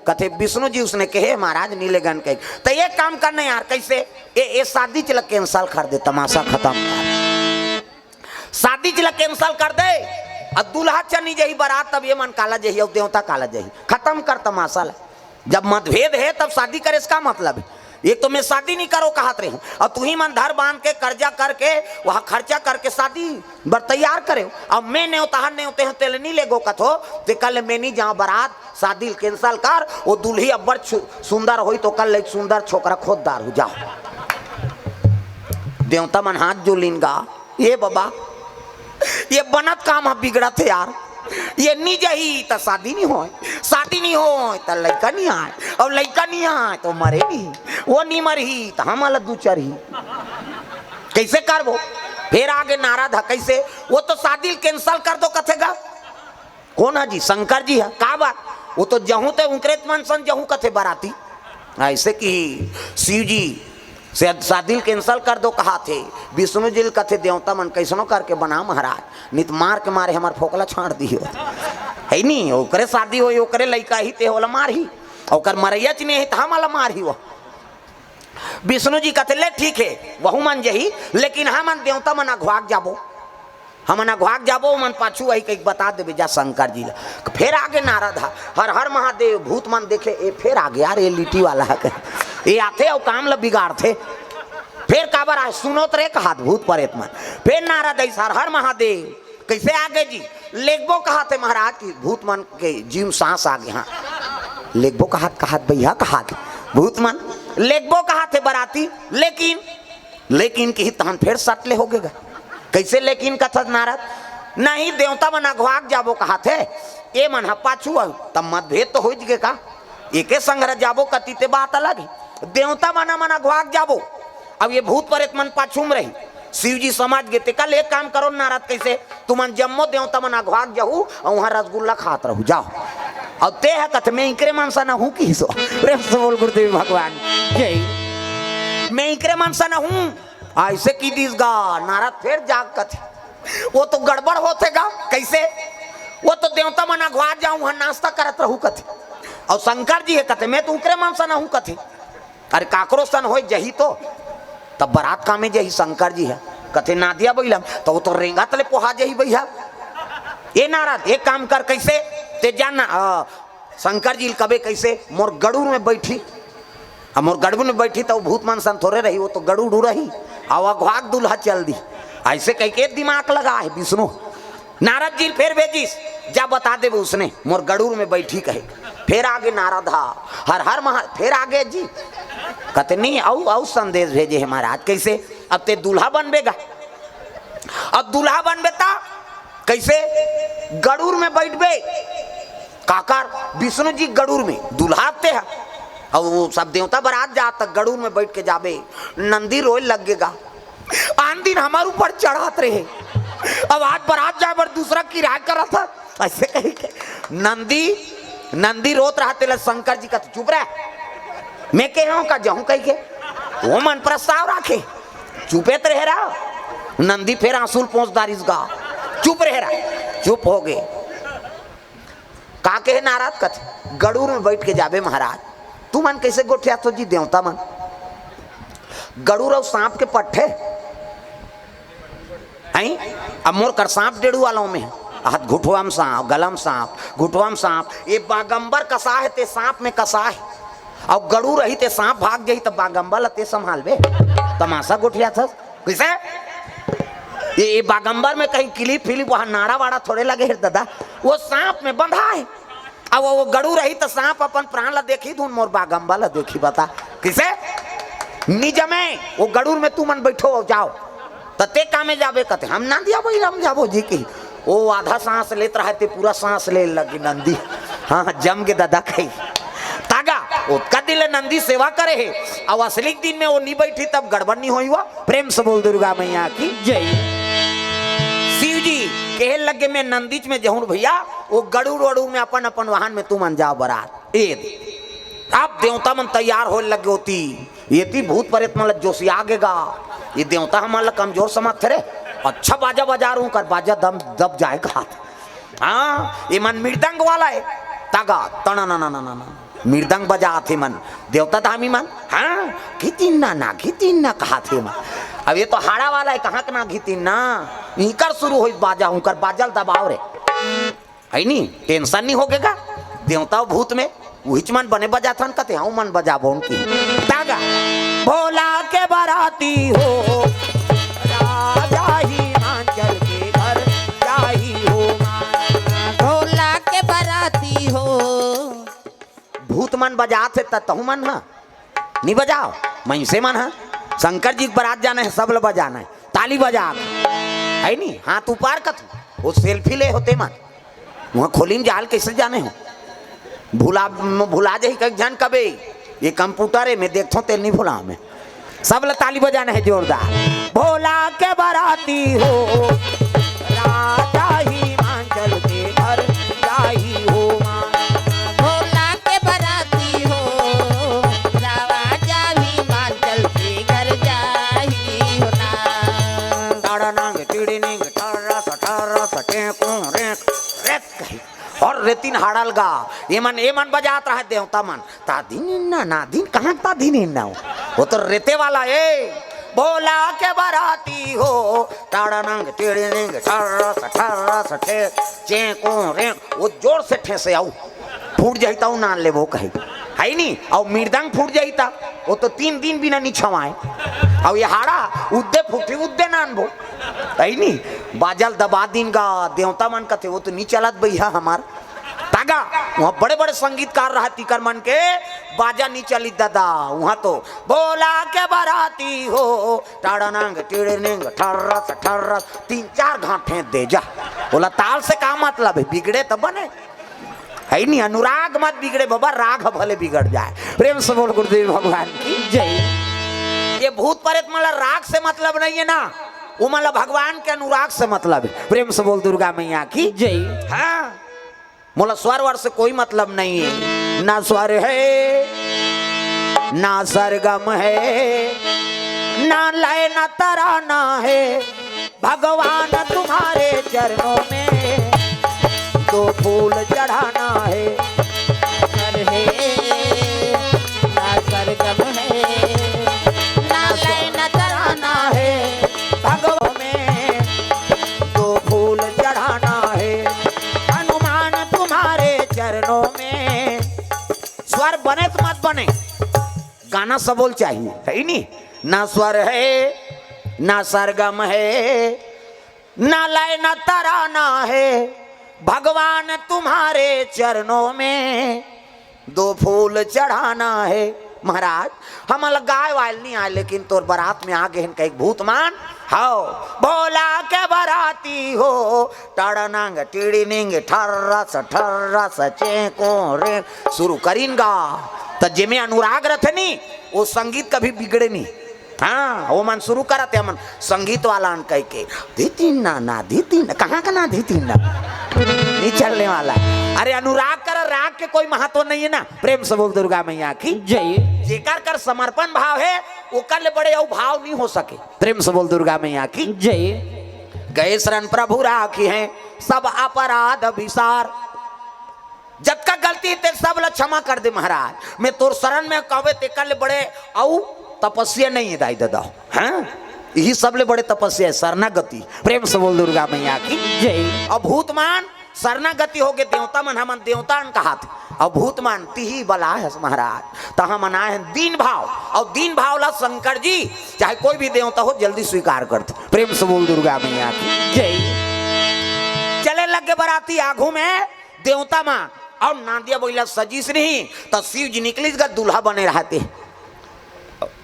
कथे, "विष्णु जी उसने कहे महाराज, नी लेगन कहे। त एक काम करना यार, कइसे? ए, ए शादी च ल cancel कर दे, तमाशा खतम कर। शादी च ल cancel कर दे, अउ दूल्हा च नी जाही बरात, तब ए मन काला जाही, अउ देवता काला जाही? खतम कर तमाशा ल।" जब मतभेद हे, तब शादी करे से का मतलब हे? एक तो मैं शादी नी करो कहत रहेंव, अउ तुही मन धर बांध के, कर्जा करके, वहाँ खर्चा करके शादी बर तैयार करेव। अब मैं नेवतहर नेवते हँव, तेला नी लेगो कथो, ते कल मैं नी जाँव बरात, शादी ल cancel कर। वो दुल्ही अब्बड़ छु-, सुंदर होही, तो कल एक सुंदर छोकरा खोज डारहूँ, जाव। देवता मन हाथ जोलिन गा, ए बबा, ए बनत काम ह बिगड़त हे यार। ए नी जाही त शादी नी होय, शादी नी होय त लइका नी आय, अउ लइका नी आय त मरे नी, वो नी मरही त हमन ल दू चरही। कइसे करबो? फेर आगे नारद ह, कइसे? वो तो शादी ल cancel कर दो कथे गा। कोन ह जी? शंकर जी ह। का बात? वो तो जहूँ ते उंकरे मन सन जहूँ कथे बराती। अइसे कि शिव जी से शादी ल cancel कर दो कहाथे, विष्णु जी ल कथे, "देवता मन कइसनो करके बना महाराज, नी त मार के मारे हमर फोकला छाँड़ दिही।" हे नी, ओकरे शादी होही, ओकरे लइका ही ते ओला मारही, ओकर मरइया च नी हे त हमला मारही वो। विष्णु जी कथे, "ले ठीक हे, वहू मन जाही, लेकिन हमन देवता मन अघवाक जाबो, हमन अघवाक जाबो, ओमन पाछू आही कहिके बता देबे जा शंकर जी ल।" फेर आगे नारद ह, "हर हर महादेव।" भूत मन देखे, "ए फेर आगे यार, ए लिट्टी वाला ह, ए आथे अउ काम ल बिगाड़थे।" फेर काबर आय, सुनोत रे कहात भूत परेत मन। फेर नारद अइस, "हर हर महादेव।" कइसे आगे जी? "लेगबो कहाथे महाराज।" कि भूत मन के जीव म सांस आगे, हाँ, "लेगबो कहात, कहात भइया कहात।" भूत मन, "लेगबो कहाथे बराती, लेकिन, लेकिन किही तहन फेर सट ले होगे गा।" कइसे लेकिन कथस नारद? "नहीं, देवता मन अघवाक जाबो कहाथे, ए मन ह पाछू अउ, तब मतभेद तो होइच गे का? एके संघरा जाबो कति ते बात अलग हे। देवता मन, मन अघवाक जाबो, अब ए भूत परेत मन पाछू म रही।" शिव जी समझ गे, ते कल एक काम करो नारद, कइसे? "तुमन जम्मो देवता मन अघवाक जाहू अउ उहाँ रसगुल्ला खात रहू, जाव।" अउ ते ह कथे, "मैं इंकरे मन सन हूँ," किहिस। प्रेम से बोल गुरुदेव भगवान। जय। "मैं इंकरे मन सन हूँ।" अइसे कि दिस गा, नारद फेर जाग कथे, "वो तो गड़बड़ होथे गा।" कइसे? "वो तो देवता मन अघवाक जाहू, उहाँ नाश्ता करत रहू," कथे। अउ शंकर जी ह कथे, "मैं तो उंकरे मन सन हूँ," कथे। "अरे काकरो सन होय जाही तो, तब बरात कामे जाही शंकर जी ह?" कथे, "नादिया बइला म, त वो तो रेंगत ले पोहा जाही भइया।" "ए नारद, एक काम कर, कइसे? ते जान ना, अ, शंकर जी ल कबे कइसे, मोर गड़ूर में बइठी, अब मोर गड़ूर में बइठी त वो भूत मन सन थोरे रही, वो तो गड़ूर उड़ही, अउ अघवाक दूल्हा चल दी।" अइसे कहिके दिमाग लगाय हे विष्णु। नारद जी ल फेर भेजिस, "जा बता देबे उसने, मोर गड़ूर में बइठी," कहे। फेर आगे नारद ह, "हर हर महा-," फेर आगे जी, कथे, "नहीं, अउ, अउ संदेश भेजे हे महाराज।" कइसे? "अब ते दूल्हा बनबे गा, अब दूल्हा बनबे त कइसे? गड़ूर में बइठबे।" काकर? विष्णु जी गड़ूर में, दूल्हा ते ह। अउ वो सब देवता बरात जात त गड़ूर में बइठ के जाबे, नंदी रोय लग गे गा। आन दिन हमर ऊपर चढ़त रहे, अब आज बरात जाय बर दूसरा किराया करत ह, अइसे कहिके नंदी नंदी रोत रहा, तेला शंकर जी कथे, "चुप रह, मैं कहे हंव का जाहूं कहिके?" ओमन प्रस्ताव राखे, चुपे त रहे रहा। नंदी फेर आंसू ल पोंछ डारिस गा, "चुप रहे रहा।" चुप हो गे। का कहे नारद? कथे, "गरुड़ में बइठ के जाबे महाराज।" "तुमन कइसे गोठियाथो जी देवता मन? गरुड़ अउ सांप के पट्ठे?" हैं? अब मोर कर सांप डेड़ू वालों में, हाथ घुटवा म सांप, गला म सांप, घुटवा म सांप। ये बागंबर कसा हे, ते सांप में कसा हे। अउ गरुड़ रही, ते सांप भाग जाही, त बागंबर ल ते संभालबे? तमाशा गोठियाथस। कइसे? ये, ये बागंबर में कहीं किलिप फिलिप, वहां नाड़ा वाड़ा थोड़े लगे हे दादा। वो सांप में बंधा हे। अब वो गरुड़ रही त सांप अपन प्राण ला देखी धुन, मोर बागंबर ला देखी, बता। कइसे? निजमे, वो गरुड़ में तुमन बइठो अउ जाओ। त ते कामे जाबे? कथे, "हम नंदिया बइला म जाबो जी।" कही, वो आधा सांस लेत रहा, ते पूरा सांस ले लगी नंदी। हाँ, जम गे दादा कही। तागा, ओतका दिन ले नंदी सेवा करे हे, अउ असली दिन में वो नी बइठी, तब गड़बड़ नी होई हुआ। प्रेम से बोल दुर्गा मैया की जय। शिव जी कहे लगे, "मैं नंदीच में जहूं भइया, वो गरुड़ वरुड़ में अपन अपन वाहन में तुमन जाओ बरात।" ए दे। अब देवता मन तैयार होए लगे होती, एती भूत प्रेत मन ल जोशिया गे गा, ये देवता हमन ल कमजोर समझथे रे। अच्छा बाजा बजा रहूं कर, बाजा दम दब जाए कहाथे। हाँ, ये मन मृदंग वाला हे। तागा, तणा ना ना ना ना ना। मृदंग बजाथे मन, देवता धामी मन। हाँ, घितिन ना ना, घितिन ना कहाथे मन। अब ये तो हाड़ा वाला हे, कहाँ के ना घितिन ना, इकर शुरू होई बाजा, उंकर बाजा ल दबाओ रे। है नी, tension नी होगे गा। देवता भूत में उहिच मन बने बजाथन, कथे, "हंव मन बजाबो उनकी।" तागा, भोला के बराती हो, राजा हिमाचल के घर जाही हो माँ। भोला के बराती हो। भूत मन बजात हे, त तहू मन ह नी बजाव। मइनसे मन ह शंकर जी के बरात जाना हे, सब ल बजाना हे, ताली बजा, है नी, हाथ ऊपर कथू, वो selfie ले होते मन। वहाँ खोली में जाल कइसे जाने हो? भुला, भुला जाही कई झन कबे, ये computer हे, मैं देखथों, तेल नी भुला मैं। सब ल ताली बजाना हे जोरदार। भोला के बराती हो, राजा हिमाचल के घर जाही हो माँ। भोला के बराती हो, राजा हिमाचल के घर जाही हो ना। टाड़ा नांग टिड़ी निंग, टारा सा, टारा सा, टें कों रें, रेत कही। अउ रेतिन हाड़ा ल गा, एमन, एमन बजात रहा देवता मन। ता धिन इन्ना ना धिन, कहाँ ता धिन इन्ना हो? वो तो रेते वाला हे। भोला के बराती हो, टाड़ा नंग, टिड़ी निंग, ठर्रस, ठर्रस, ठे, चें, कों, रें। वो जोर से ठेंसे आऊ। फूट जाही ता वो नान लेबो कही। है नी? अउ मृदंग फूट जाही ता, वो तो तीन दिन बिना नी छवाए। अउ ये हाड़ा, उद्दे फूटी, उद्दे नानबो। है नी? बाजा ल दबा दिन गा, देवता मन कथे, "वो तो नी चलत भैया हमार।" तागा, वहाँ बड़े-बड़े संगीतकार रहा, तिकर मन के बाजा नी चली दादा, वहाँ तो भोला के बराती हो, टाड़ा नंग, टिड़ी निंग, ठर्रस, ठर्रस, तीन चार घाट फेंक दे जा। बोला, "ताल से का मतलब हे, बिगड़े त बने।" है नी, अनुराग मत बिगड़े बाबा, राग ह भले बिगड़ जाए। प्रेम से बोल गुरुदेव भगवान की जय। ये भूत प्रेत मन ला राग से मतलब नहीं हे ना, वो मन ला भगवान के अनुराग से मतलब हे। प्रेम से बोल दुर्गा मैया की जय। हाँ, मोला स्वर वर से कोई मतलब नहीं हे, ना स्वर हे, ना सरगम हे, ना लय ना तराना हे। भगवान तुम्हारे चरणों में दो फूल चढ़ाना हे। स्वर हे, ना सरगम हे, ना लय ना तराना हे। भगवान में दो फूल चढ़ाना हे। हनुमान तुम्हारे चरणों में। स्वर बने त मत बने, गाना सबोल चाहिए, है नी? ना स्वर हे, ना सरगम हे, ना लय ना तराना हे, भगवान तुम्हारे चरणों में दो फूल चढ़ाना हे। महाराज, हमन ल गाय वाय ल नी आय, लेकिन तोर बरात में आ गे हन कई भूत मन। हव, भोला के बराती हो, टाड़ा नंग, टिड़ी निंग, ठर्रस, ठर्रस, चें, कों, रें। शुरू करिन गा, त जेमे अनुराग रथे नी, वो संगीत कभी बिगड़े नी। हाँ, वो मन शुरू करत हे, हमन संगीत वाला अन कह के, "धितिन ना, ना, धितिन ना।" कहाँ का ना धितिन ना? नहीं चलने वाला। अरे, अनुराग कर राग के कोई महत्व नहीं है ना। प्रेम से बोल दुर्गा मैया की। जय। जेकर कर समर्पण भाव है, ओकर ले बड़े अउ भाव नहीं हो सके। प्रेम से बोल दुर्गा मैया की। जय। गए शरण प्रभु राखी है, सब अपराध विसार। जतका गलती ते सब ला क्षमा कर दे महाराज। मैं तोर शरण में कहवे तेकर ले बड़े अउ तपस्या नहीं है दाई ददा। हाँ, यही सब ले बड़े तपस्या है शरणागति। प्रेम से बोल दुर्गा मैया की। जय। अब भूत मन शरणागति हो गे, देवता मन हमन देवता अन कहात। अब भूत मन तिही बला है महाराज, त हमन आए हैं दीन भाव। और दीन भाव ला शंकर जी चाहे कोई भी देवता हो जल्दी स्वीकार करते। प्रेम से बोल दुर्गा मैया की। जय। चले लग गे बराती आगू में देवता मन, और नांदिया बइला सजीस नहीं त शिव जी निकलिस गा दूल्हा बने रहते।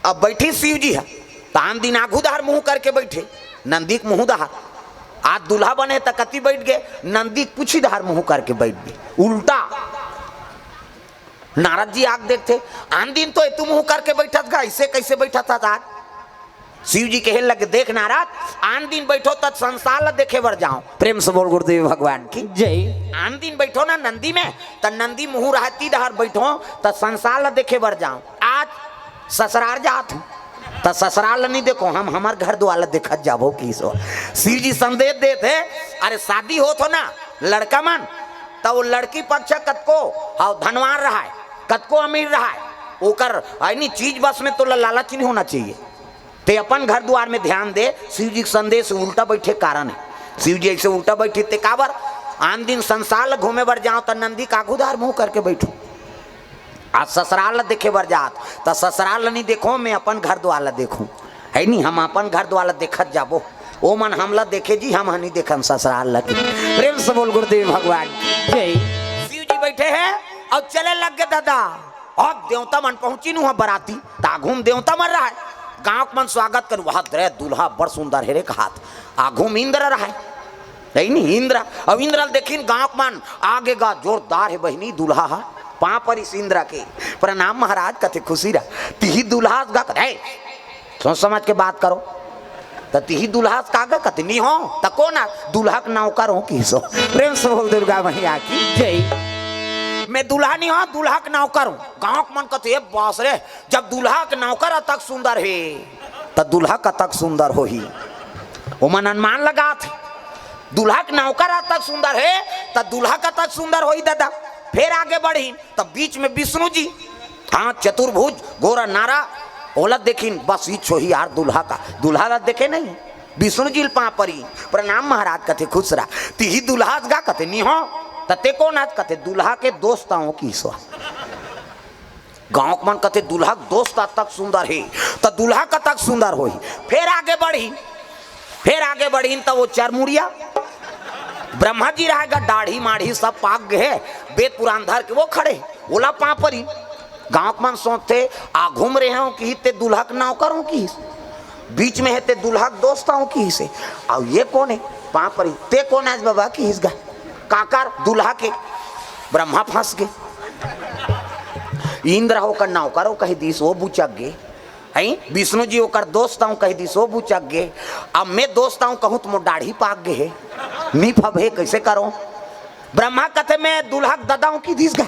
अब बैठी शिव जी ह, त आन दिन आगू डहर मुंह करके बैठे, नंदी के मुंह डहर। आज दूल्हा बने त कति बैठ गे, नंदी के पुछी डहर मुंह करके बैठ गे, उल्टा। नारद जी आग देखते, आन दिन तो एतू मुंह करके बैठत गा, ऐसे कैसे बैठत हस आज? शिव जी कहे लगे, देख नारद, आन दिन बैठो त संसार ला देखे बर जाओ। प्रेम से बोल गुरुदेव भगवान की। जय। आन दिन बैठो ना नंदी में, त नंदी मुंह रहती डहर बैठो त संसार ला देखे बर जाओ। आज ससुरार जात हूँ त ससुरार ला नहीं देखो, हम हमर घर दुआर ला देखत जाबो किहिस। शिव जी संदेश देत हे, अरे शादी होत हो ना लड़का मन, त वो लड़की पक्ष कतको, हाँ, धनवान रहाय, कतको अमीर रहाय, ओकर यानी चीज बस में तोला लालच नहीं होना चाहिए। ते अपन घर दुआर में ध्यान दे। शिव जी के संदेश उल्टा बैठे कारण है। शिव जी ऐसे उल्टा बैठे ते काबर? आन दिन संसार ल घूमे बर जाओ त नंदी के आगू डहर मुंह करके बैठो, आज ससुराल ल देखे बर जात त ससुराल ल नहीं देखो, मैं अपन घर दुआर ल देखूं, है नी? हम अपन घर दुआर ल देखत जाबो, ओ मन हमला देखे जी, हम ह नहीं देखन ससुराल ल। प्रेम से बोल गुरुदेव भगवान की। जय। शिव जी बैठे हैं और चले लग गे दादा। अब देवता मन पहुंची नु ह बराती, त आघू म देवता मन रहय। गांव के मन स्वागत करू, "वाह रे, दूल्हा बड़ सुंदर हे रे," कहात। आघू म इंद्र रहय, नहीं, नहीं, इंद्र। अब इंद्र ल देखिन गांव के मन, "आगे गा, जोरदार हे बहिनी दूल्हा ह।" पांव परिस इंद्र के, "प्रणाम महाराज," कथे, "खुशी रह।" "तिही दूल्हा हस गा?" कथे, "ए, सोच समझ के बात करो।" "त तिही दूल्हा हस का गा?" कथे, "नी हो।" "त कोन हस?" "दूल्हा के नौकर हो," किहिस। प्रेम से बोल दुर्गा मैया की। जय। "मैं दूल्हा नी हो, दूल्हा के नौकर हूँ।" गांव के मन कथे, "ए बास रे, जब दूल्हा के नौकर अतक सुंदर हे, त दूल्हा कतक सुंदर होही?" ओमन अनुमान लगात हे, "दूल्हा के नौकर अतक सुंदर हे, त दूल्हा कतक सुंदर होही दादा?" फेर आगे बढ़िन, त बीच में विष्णु जी, हाँ, चतुर्भुज, गोरा नारा, ओला देखिन, बस इच होही यार दूल्हा का, दूल्हा ला देखे नहीं। विष्णु जी ल पांव परी, "प्रणाम महाराज," कथे, "खुश रह।" "तिही दूल्हा हस गा?" कथे, "नी हो।" "त ते कोन हस?" कथे, "दूल्हा के दोस्त आंव," किहिस। गांव के मन कथे, "दूल्हा के दोस्त अतक सुंदर हे, त दूल्हा कतक सुंदर होही?" फेर आगे बढ़िन, फेर आगे बढ़िन त वो चरमुड़िया ब्रह्मा जी रहय गा, दाढ़ी माढ़ी सब पाक गे हे, वेद पुराण धर के वो खड़े, ओला पांव परी। गांव के मन सोचथे, "आघू म रहे हो किहिस ते दूल्हा के नौकर हो किहिस, बीच में हे ते दूल्हा के दोस्त हो किहिस हे, अउ ये कोन हे?" पांव परी, "ते कोन हस बबा?" किहिस गा, "काकर?" "दूल्हा के।" ब्रह्मा फंस गे। इंद्र ह ओकर नौकर हो कहि दिस, वो बुचक गे। हैं? विष्णु जी ओकर दोस्त आंव कहि दिस, वो बुचक गे। अब मैं दोस्त आंव कहूं त मोर दाढ़ी पाक गे हे, नी फबे, कैसे करो? ब्रह्मा कथे, "मैं दूल्हा के ददा आंव," किहिस गा।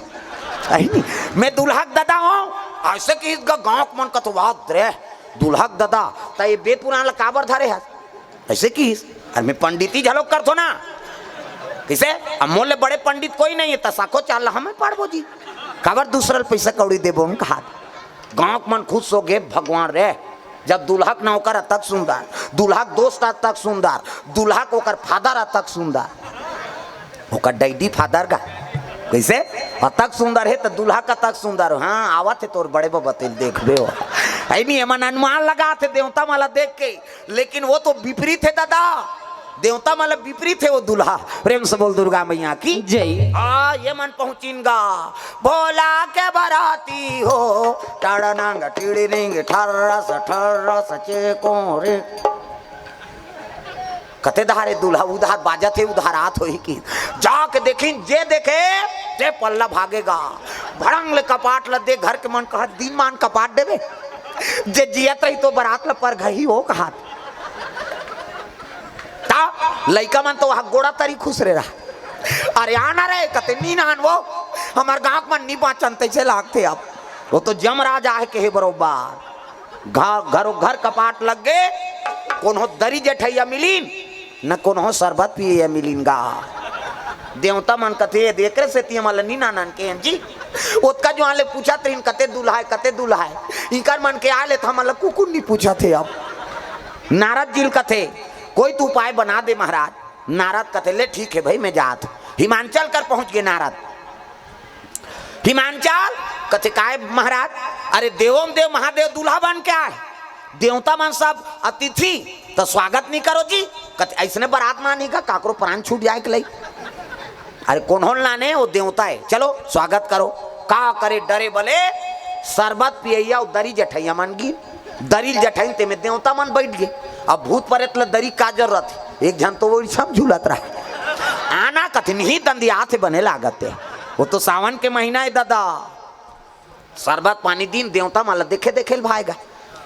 अही नी, "मैं दूल्हा के ददा आंव," ऐसे किहिस गा। गांव के मन कथे, "वाह रे, दूल्हा के ददा, त ये वेद पुराण ला काबर धरे हस?" ऐसे किहिस। अरे मैं पंडिती घलो करथों ना, किसे? अब मोर ले बड़े पंडित कोई नहीं हे, त साखोचार ला हमें पाड़बो जी, काबर दूसरा ल पैसा कौड़ी देबो हम कहात। गांव के मन खुश हो गे, "भगवान रे, जब दूल्हा के नौकर अतक सुंदर, दूल्हा के दोस्त अतक सुंदर, दूल्हा के ओकर फादर अतक सुंदर, ओकर डैडी फादर का, कैसे अतक सुंदर हे त दूल्हा कतक सुंदर हो।" "हाँ, आवत हे तोर बड़े बबा, तेल देखबे हो।" अही नी, एमन अनुमान लगात हे देवता मन ला देख के, लेकिन वो तो विपरीत हे दादा, देवता मन ला विपरीत हे वो दूल्हा। प्रेम से बोल दुर्गा मैया की। जय। आ, ये मन पहुंचिन गा, भोला के बराती हो, टड़नंग टिड़निंग ठर्रस ठर्रस चेकों रे। कथे, "धारे दूल्हा उधार बाजत हे, उधार आत होही कि।" जाके देखिन, जे देखे, ते पल्ला भागे गा। भड़ंग ले कपाट ल देख, घर के मन कहत, "दिन मान कपाट देबे, जे जियत रही तो बरात ल परघही हो," कहात। त लइका मन तो वहां गोड़ा तरी खुसरे रहा। अरे आना रे, कथे नी नान वो, हमर गांव के मन नी बांचन तइसे लागथे अब। वो तो जमराज आहे कहे बरोबर। घ-, घरो घर कपाट लग गे, कोनो दरी जठइया मिलिन, न कोनो सरबत पियइया मिलिन गा। देवता मन कथे, "ए, एकरे सेती हमन ल नी नानन के हन जी।" ओतका जुवान ले पूछत रहिन, "कते दूल्हा हे, कते दूल्हा हे?" इंकर मन के आय ले त हमन ल कुकुर नी पूछत हे अब। नारद जी ल कथे, "कोई तो उपाय बना दे महाराज।" नारद कथे, "ले ठीक हे भई, मैं जात हूं।" हिमांचल कर पहुंच गे नारद। हिमांचल कथे, "काय महाराज?" "अरे देवों देव महादेव दूल्हा बन के आय, देवता मन सब अतिथि, त स्वागत नी करो जी।" कथे, "अइसने बरात म आनी का, काकरो प्राण छूट जाय के लई?" "अरे कोनो ल नाने, वो देवता हे, चलो स्वागत करो।" का करे, डरे बले सरबत पियइया अउ दरी जठइया मन गिन। दरी ल जठइन, तेमे देवता मन बइठ गे। अब भूत परेत ल दरी का जरूरत हे? एक झन तो वो रिछम झूलत रहा। आना कथे नी, दंदियात हे, बने लागत हे। वो तो सावन के महीना हे ददा। सरबत पानी दिन, देवता मन ल देखे देखे ल भाय गा।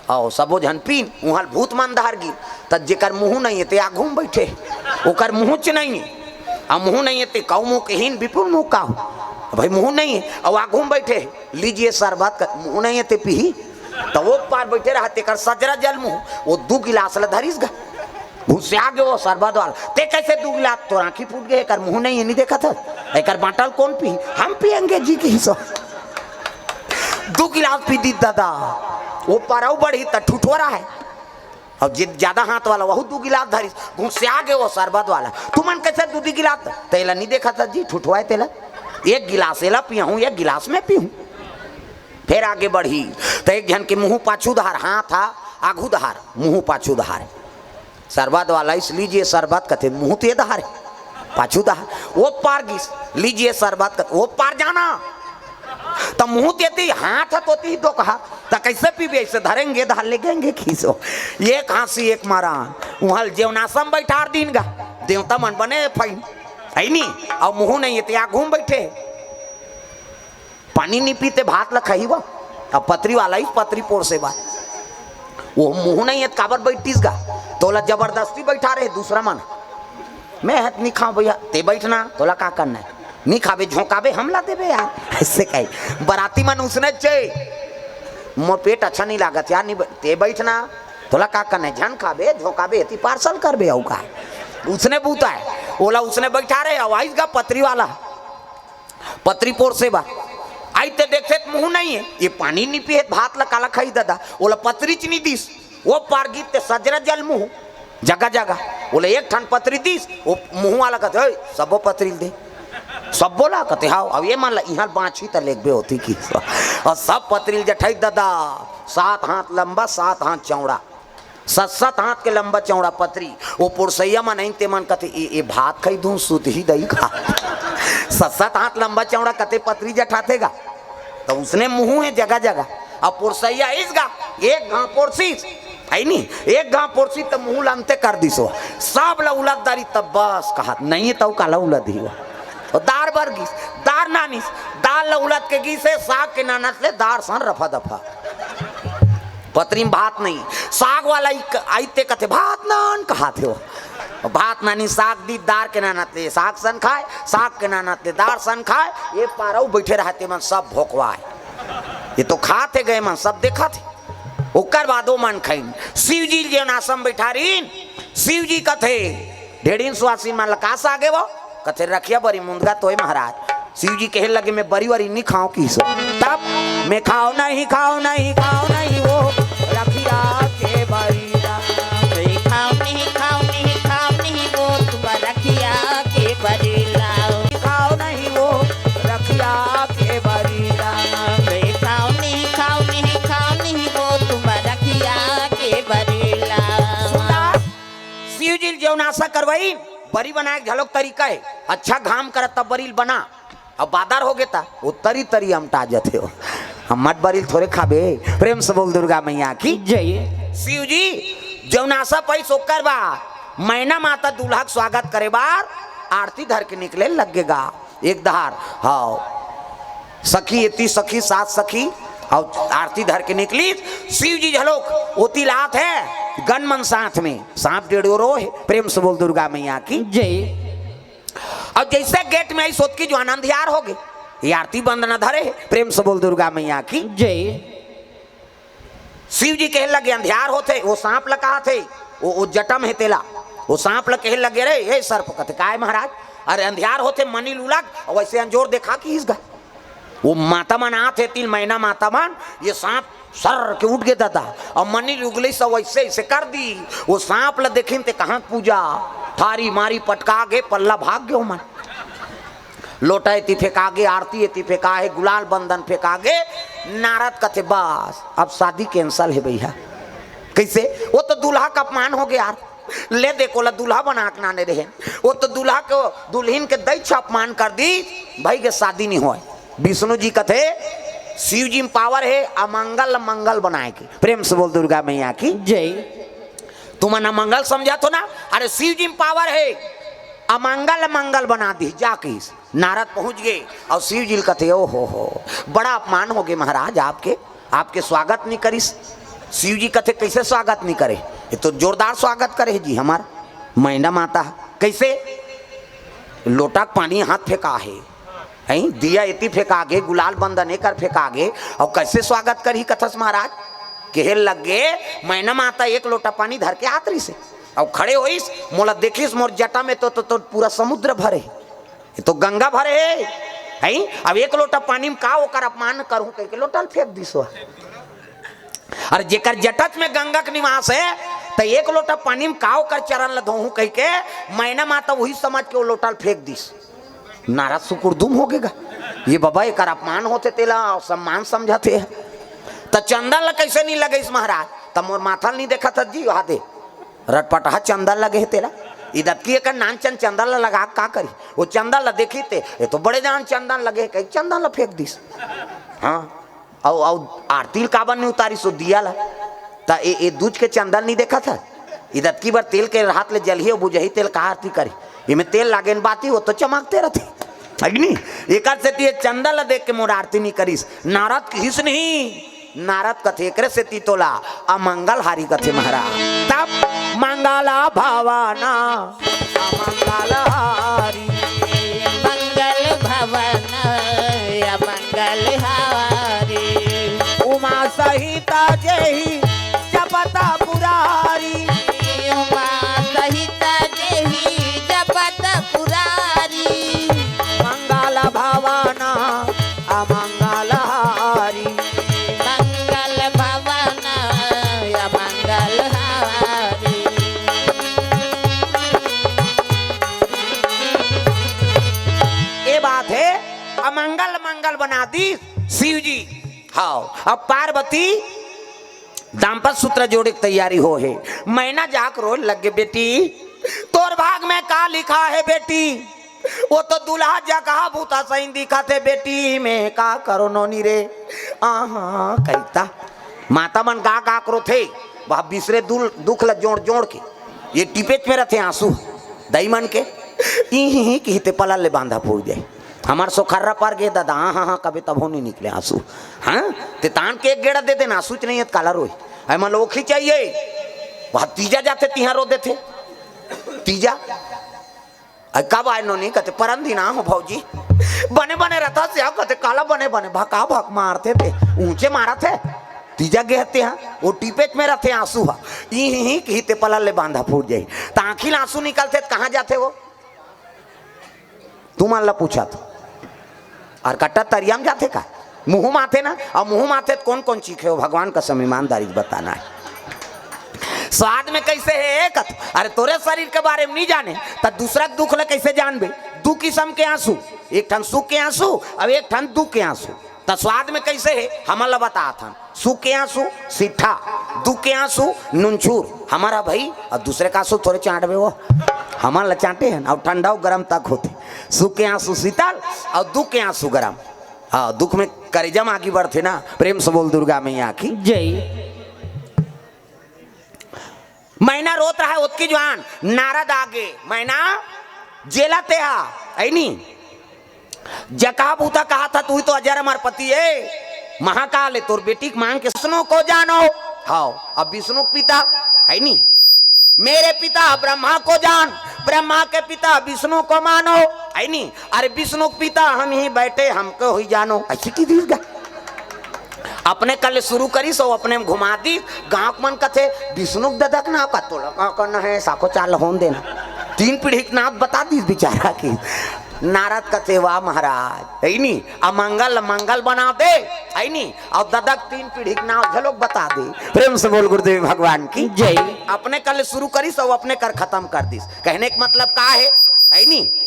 अउ सबो झन पीन, उहां ल भूत मन धार गिन। त जेकर मुंह नइ हे ते आघू म बइठे हे, ओकर मुंहच नइ हे। अउ मुंह नइ हे ते कउ मुंह के हीन, बिपुल मुंह का हो। भई मुंह नइ हे अउ आघू म बइठे हे, "लीजिए शरबत।" का मुंह नइ हे ते पीही? त वो पार बइठे रहा, तेकर सजरा जल मुंह, वो दू गिलास ल धरिस गा। घुसिया गे वो सरबत वाला, "ते कइसे दू गिलास? तोर आंखी फूट गे, एकर मुंह नइ हे, नी देखत हस? एकर बांटल कोन पीही? हम पियेंगे जी," किहिस। दू गिलास पी दिस ददा, वो पार अउ बढ़िस त ठुठवा रहा हे। अउ जे जादा हाथ वाला, वहू दू गिलास धरिस, घुसिया गे वो सरबत वाला। "तुमन कइसे दू दू गिलास?" "तेला नी देखत हस जी, ठुठवा हे तेला। एक गिलास एला पियहूं, एक गिलास मैं पीहूं।" फेर आगे बढ़िस, त एक झन के मुंह पाछू डहार, हाथ हा आघू डहार, मुंह पाछू डहार। सरबत वाला आइस, "लीजिए शरबत," कथे, मुंह तो ये डहार हे, पाछू डहार। वो पार गिस, "लीजिए शरबत," कथे, वो पार जाना। त मुंह तो एती, हाथ ह तो एती ही दो कहा, त कइसे पीबे? "अइसे धरेंगे, डहार ले जाएंगे," किहिस। एक हांसी एक मारा, उहां ल जेवनासा म बइठार दीन गा, देवता मन बने फइन, हे नी? अउ मुंह नइ हे ते आघू म बइठे हे। पानी नी पीते भात ल खाही वो। अब पतरी वाला ही पतरी पोरसे बर। वो मुंह नइ हे त काबर बइठिस गा? तोला जबरदस्ती बइठारे हे दूसरा मन। "मैं हत नी खांव भइया, ते बइठ ना, तोला का करना हे? नी खाबे, झोंकाबे, हमला देबे यार।" अइसे कही। बराती मन उसने चे, "मोर पेट अच्छा नी लागत यार, नी ब-, ते बइठ ना, तोला का करना हे? झन खाबे, झोंकाबे, एती पार्सल करबे, अउ का?" उसने बूता हे, ओला उसने बइठारे हे, अउ आइस गा पतरी वाला। पतरी पोरसे बर। आइस ते देखथे त मुंह नइ हे, ये पानी नी पीहे त भात ल काला खाही ददा, ओला पतरीच नी दिस। वो पार गिस ते सजरा जल मुंह, जगा जगा। ओला एक ठन पतरी दिस, वो मुंह वाला कथे, "ओए, सबो पतरी ल दे।" "सबो ला?" कथे, "हाव।" "अब ये मन ला इहां बांचही त लेगबे होती की।" अउ सब पतरी ल जठइस ददा, सात हाथ लंबा, सात हाथ चौड़ा। सत सत हाथ के लंबा चौड़ा पतरी। वो पोरसइया मन आइन, ते मन कथे, "ए, ए भात खाही धुन सुतही दई का?" सत सत हाथ लंबा चौड़ा कते पतरी जठाथे गा। त उसने मुंह हे जगा जगा। अब पोरसइया आइस गा, एक घांव पोरसिस, हे नी, एक घांव पोरसिस त मुंह ल अंते कर दिस वो। सब ल उलद डारिस, तब बस कहत, "नइ हे तउ काला उलद ही वो।" अउ दार बर गिस, दार नानिस, दार ल उलद के गिस हे, साग के नानत ले दार सन रफा दफा। पतरी म भात नइ, साग वाला ही क-, आइस ते कथे, "भात नान," कहाथे वो। भात नानिस, साग दिस, दार के नानत ले साग सन खाय, साग के नानत ले दार सन खाय, ये पार अउ बइठे रहय ते मन सब भोकवाय। ये तो खाथे गा, ये मन सब देखथे। ओकर बाद वो मन खाइन, शिव जी जेन आसन बइठारिन, शिव जी कथे, "ढेड़िन सुवासिन मन ल का साग हे वो?" कथे, "रखिया बरी मुंदगा तोय महाराज।" शिव जी कहे लगे, "मैं बरी वरी नी खांव किहिस वो।" तब, "मैं खांव नहीं, खांव नहीं, खांव नहीं वो रखिया के बरी ला।" "मैं खांव नहीं, खांव नहीं, खांव नहीं वो तुम रखिया के बरी ला।" "खांव नहीं वो रखिया के बरी ला।" "मैं खांव नहीं, खांव नहीं, खांव नहीं वो तुम रखिया के बरी ला।" सुन ला, शिव जी ल जेन आसन करवाइन, बरी बनाय के घलोक तरीका हे। अच्छा घाम करत तब बरी ल बना, अब बादर होगे त वो तरी तरी अमटा जथे वो। हम मट बरी ल थोरे खाबे। प्रेम से बोल दुर्गा मैया की जय। शिव जी जेन आसन पाइस ओकर बाद मैना माता दूल्हा के स्वागत करे बर आरती धर के निकले लगे गा। एक डहार, हाव, सखी एती सखी, सात सखी, अउ आरती धर के निकलिस। शिव जी घलोक ओती ल आत हे, गन मन साथ में, सांप डेढ़ो रो हे। प्रेम से बोल दुर्गा मैया की जय। अब जैसे गेट में आइस, ओतकी जुआन अंधियार होगे। ये आरती बंदना धरे हे, प्रेम से बोल दुर्गा मैया की। जय। शिव जी कहे लगे, "अंधियार होथे, वो सांप ल कहाथे, वो, वो जटा में हे तेला।" वो सांप ल कहे लगे, "रे, ए सर्प," कथे, "काय महाराज?" "अरे, अंधियार होथे, मनी ल उलग, अउ वैसे अंजोर देखा किहिस गा।" वो माता मन आत हे तीन महीना माता मन, ये सांप सर के उठ गे दादा, अउ मनी ल उगले से वैसे, ऐसे कर दी। वो सांप ल देखिन ते कहाँ पूजा, थारी मारी पटका गे, पल्ला भाग गे ओमन। लोटा एती फेंका गे, आरती एती फेंका हे, गुलाल बंदन फेंका गे। नारद कथे, "बस, अब शादी cancel हे भैया।" "कैसे?" "वो तो दूल्हा का अपमान होगे यार, ले दे कोला दूल्हा बना के नाने रहे, वो तो दूल्हा के, दुल्हिन के दैछ अपमान कर दी, भई के शादी नहीं होय।" विष्णु जी कथे, शिव जी में power हे अमंगल ल मंगल बनाए के। प्रेम से बोल दुर्गा मैया की। जय। तुमन अमंगल समझत हो ना, अरे शिव जी में power हे अमंगल ल मंगल बना दी, जा किहिस। नारद पहुंच गे अउ शिव जी ल कथे, "ओ हो हो, बड़ा अपमान होगे महाराज आपके, आपके स्वागत नहीं करिस।" शिव जी कथे, "कैसे स्वागत नहीं करे? ये तो जोरदार स्वागत करे हे जी हमार मैना माता।" "कैसे?" "लोटा के पानी हाथ फेंका हे, हैं? दिया एती फेंका गे, गुलाल बंदन एकर फेंका गे, अउ कैसे स्वागत करही कथस महाराज?" कहे लगे, "मैना माता एक लोटा पानी धर के आत रहिस हे, अउ खड़े होइस, मोला देखिस, मोर जटा में तो, तो, तो पूरा समुद्र भरे हे, ये तो गंगा भरे हे, हैं? अब एक लोटा पानी में का ओकर अपमान करहूं?" कहिके लोटा ल फेंक दिस। अरे जेकर जटच में गंगा के निवास हे, त एक लोटा पानी में का ओकर चरण ल धोहूं कहिके मैना माता वही समझ के वो लोटा ल फेंक दिस। नारद सुकुरदुम होगे गा, "ये बाबा, एकर अपमान होथे, तेला सम्मान समझत हे।" "त चंदन ल कैसे नहीं लगइस महाराज?" "त मोर माथा ल नहीं देखत हस जी, वहा दे, रटपटहा चंदन लगे हे तेला। इदतकी एकर नान चन चंदन ल लगा के का करी? वो चंदन ल देखी ते, ये तो बड़े जान चंदन लगे हे," कही चंदन ल फेंक दिस। हाँ, अउ, अउ आरती ल काबर नहीं उतारिस वो दिया ल? त ए, ए दूज के चंदन नहीं देखत हस? इदतकी बर तेल के हाथ ले जलही अउ बुझही तेल का आरती करही? एमे तेल लागे न बाती, वो तो चमकते रथे, है कि नहीं? एकर सेती ये चंदन ल देख के मोर आरती नहीं करिस। नारद किहिस नहीं, नारद कथे, "एकरे सेती तोला अमंगल हारी कथे महाराज।" तब मंगल भवन अमंगल हारी। मंगल भवन अमंगल हारी। उमा सहित जेहि जपत पुरारी। उमा सहित जेहि जपत पुरारी। मंगल भवन अमंगल हारी। मंगल भवन अमंगल हारी। ये बात हे, अमंगल मंगल बना दिस शिव जी। हाँ, अब पार्वती दाम्पत्य सूत्र जोड़े के तैयारी हो हे। मैना जाके रोए लगे, "बेटी, तोर भाग में का लिखा हे बेटी? वो तो दूल्हा जकहा भूता सही दिखत हे बेटी, मैं का करो नोनी रे?" आहा, कहिता। माता मन गा गा के रोथे, वह बिसरे दुल-, दुख ल जोड़ जोड़ के, ये टिपेच में रथे आंसू, दई मन के, ई ही ही किहिते पलल ले बांधा फूट जाए। हमार सोखर्रा पर गे दादा, हाँ, हाँ, हाँ, कबे तभो नहीं निकले आंसू। हाँ, ते तान के एक गेड़ा दे देना, आंसू च नहीं है, काला रोई। ऐ मन लोग ही चाहिए, वह तीजा जाथे, तिहां रो देथे। तीजा, "अ, कब आए नोनी?" कथे, "परन दिन आ हो भौजी।" "बने बने रहता से आओ?" कथे, "काला बने बने, भका भक मारथे ते, ऊंचे मारत हे।" तीजा गे हते हा, वो टिपेच में रहते आंसू हा। ई ही ही किहिते पलल ले बांधा फूट जाई। त आंखी ले आंसू निकलथे त कहाँ जाथे वो? तुमन ला पूछत हो। अउ कट्टा तरिया में जाथे का? मुंह माथे ना, अउ मुंह माथे त कौन कौन चीखे हो? भगवान कसम ईमानदारी से बताना हे। स्वाद में कैसे हे एक? अरे तोरे शरीर के बारे में नहीं जाने, त दूसरा के दुख ले कैसे जानबे? दू किसम के आंसू, एक ठन सुख के आंसू, अउ एक ठन दुख के आंसू। त स्वाद में कैसे हे, हमन ला बतात हन। सुख के आंसू सिट्ठा, दुख के आंसू नुनछूर। हमर हा भई, अउ दूसरे के आंसू थोरे चांटबे वो, हमन ला चांटे हन। अउ ठंडा अउ गरम तक होथे। सुख के आंसू शीतल अउ दुख के आंसू गरम। हाँ, दुख में करेजा में आगी बढ़थे ना। प्रेम से बोल दुर्गा मैया की। जय। मैना रोत रहा ओतकी जुआन, नारद आगे, "मैना, जेला ते हा, ऐनी? जकहा भूता कहाथा, तू ही तो अजर अमर पति हे, महाकाल हे, तोर बेटी के मांग के विष्णु को जानो।" हाँ, अब विष्णु के पिता, है नी? "मेरे पिता ब्रह्मा को जान, ब्रह्मा के पिता विष्णु को मानो।" है नी? अरे विष्णु के पिता हम ही बैठे, हमको ही जानो, ऐसी की दीस गा। अपने कल शुरू करिस अउ अपने में घुमा दीस। गांव के मन कथे, "विष्णु के ददा के नाव का तोला का करना है, साखो चाल होन देना।" तीन पीढ़ी के नाव बता दीस बेचारा की। नारद कथे, "वाह महाराज, है नी, अमंगल मंगल बना दे, है नी, अउ ददा के तीन पीढ़ी के नाव घलोक बता दे।" प्रेम से बोल गुरुदेव भगवान की जय। अपने कल शुरू करिस अउ अपने कर खत्म कर दीस। कहने का मतलब का है, है नी?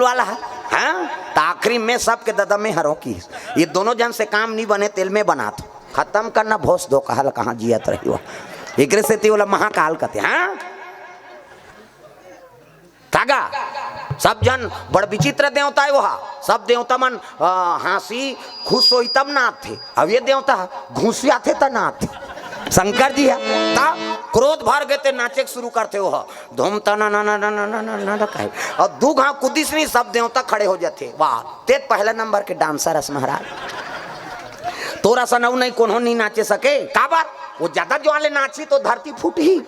वाला है, हाँ? त आखिरी में सबके ददा में हरों की, ये दोनों जन से काम नहीं बने, तेल में बना दो, खत्म करना, भोस दो, कहल कहाँ जियत रही हो। एकरे सेती ओला महाकाल कथे, हाँ? तागा, सब जन बड़ विचित्र देवता है वहा, सब देवता मन, अ, हाँसी खुश होई तब नाचथे, अब ये देवता घुसियाथे त नाचथे। शंकर जी है, त क्रोध भर गे ते नाचे के शुरू करथे वह, धूम तना ना ना ना ना ना ना ना ना कहे। अउ दू घाव कुदिस नहीं, सब देवता खड़े हो जाथे। वाह, ते पहला नंबर के डांसर हस महाराज। तोर असन अउ नहीं कोनो नहीं नाचे सके। काबर? वो ज्यादा जोर ले नाची तो धरती फूटही।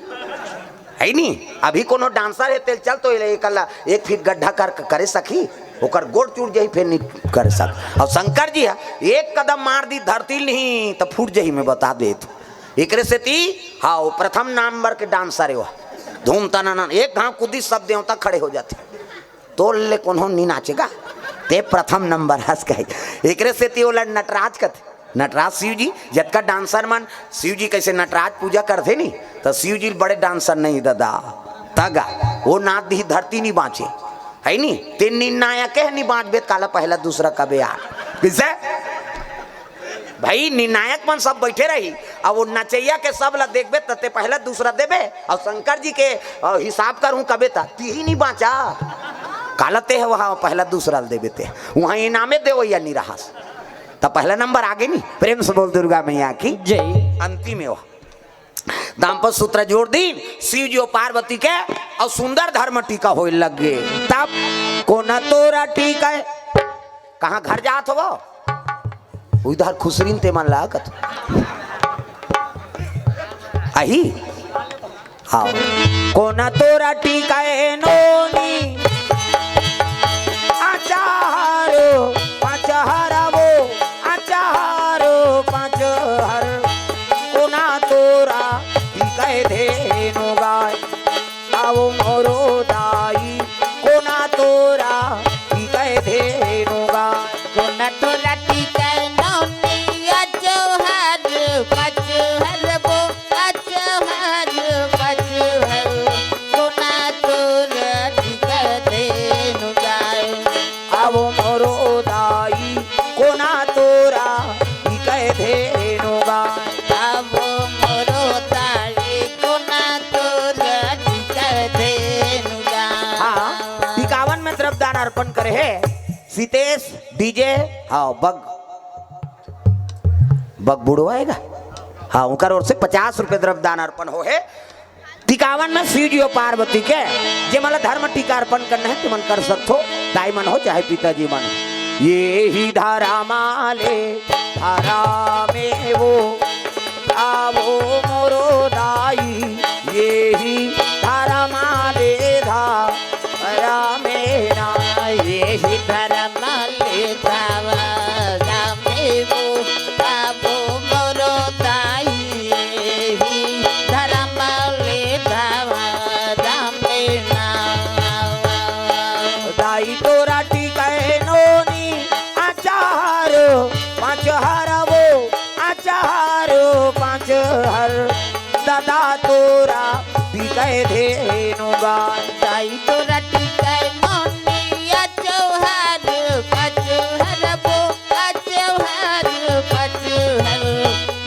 है नी? अभी कोनो डांसर है, तेल चल तो एला एक अल्ला एक फीट गड्ढा कर, करे सकी, ओकर गोड़ टूट जाही, फिर नहीं करे सक। अउ शंकर जी है, एक कदम मार दी धरती नहीं तो फूट जाही, मैं बता देत। एकरे सेती, हाँ, वो प्रथम नंबर के डांसर है वो। धूम तना ना, एक घाव कुदी, सब देवता खड़े हो जाथे। तोर ले कोनो नहीं नाचेगा, ते प्रथम नंबर हस कहे। एकरे सेती ओला नटराज कथे। नटराज शिव जी, जतका डांसर मन शिव जी कैसे नटराज पूजा करथे नी, तो शिव जी बड़े डांसर नहीं ददा। तगा, वो नाच दी धरती नहीं बाँचे, है नी? ते निर्णायक है, नहीं बाँचबे त काला पहला दूसरा कबे आ। किसे? भाई, निर्णायक मन सब बैठे रही, अब वो नचैया के सब ला देखबे त ते पहला दूसरा देबे, और शंकर जी के, अ, हिसाब करूँ कबे त तीही नहीं बाँचा। काला ते है वहाँ पहला दूसरा ला देबे ते, वहाँ इनामे देवैया नहीं रहस। त पहला नंबर आगे नहीं। प्रेम से बोल दुर्गा मैया की जय। अंतिम है वो। दाम्पत्य सूत्र जोड़ दी शिव जी और पार्वती के, और सुंदर धर्म टीका होए लग गए। तब कोना तोरा टीका है, कहाँ घर जात हो वो? उधर खुसरिन ते मन लागत। अही? हाँ। कोना तोरा टीका है नोनी, आचारो पाँच हर वो, आचारो पाँच हर। कोना तोरा टीका धेनु गाय, आवो मोरो दाई, कोना तोरा टीका धेनु गाय। कोना तोरा टीका नोनी, आचारो पाँच हर वो, आचारो पाँच हर। कोना तोरा टीका धेनु गाय। आवो मोरो दाई, कोना तोरा टीका धेनु गाय। आवो मोरो दाई, कोना तोरा टीका धेनु गाय। हाँ, टिकावन में द्रव्यदान अर्पण करे है सीतेश डीजे। हाँ, बग, बग बुढ़वा आएगा। हाँ, उनकर ओर से पचास रुपए द्रव्यदान अर्पण हो है। टिकावन में शिव जी और पार्वती के, जे मन ला धर्म टीका अर्पण करना है, ते मन कर सकथो, दाई मन हो चाहे पिताजी मन। ये ही धर्म ले धर्म में वो, आवो मोरो दाई, ये ही धर्म ले धर्म में ना। ये ही धर्म ले धर्म में वो, आवो मोरो दाई, ही धर्म ले धर्म ना। दाई तोरा टीका नोनी, आचारो पाँच हर वो, आचारो पाँच हर। ददा तोरा टीका धेनु गाय। दाई तोरा टीका नोनी, आचारो पाँच हर वो, आचारो पाँच हर।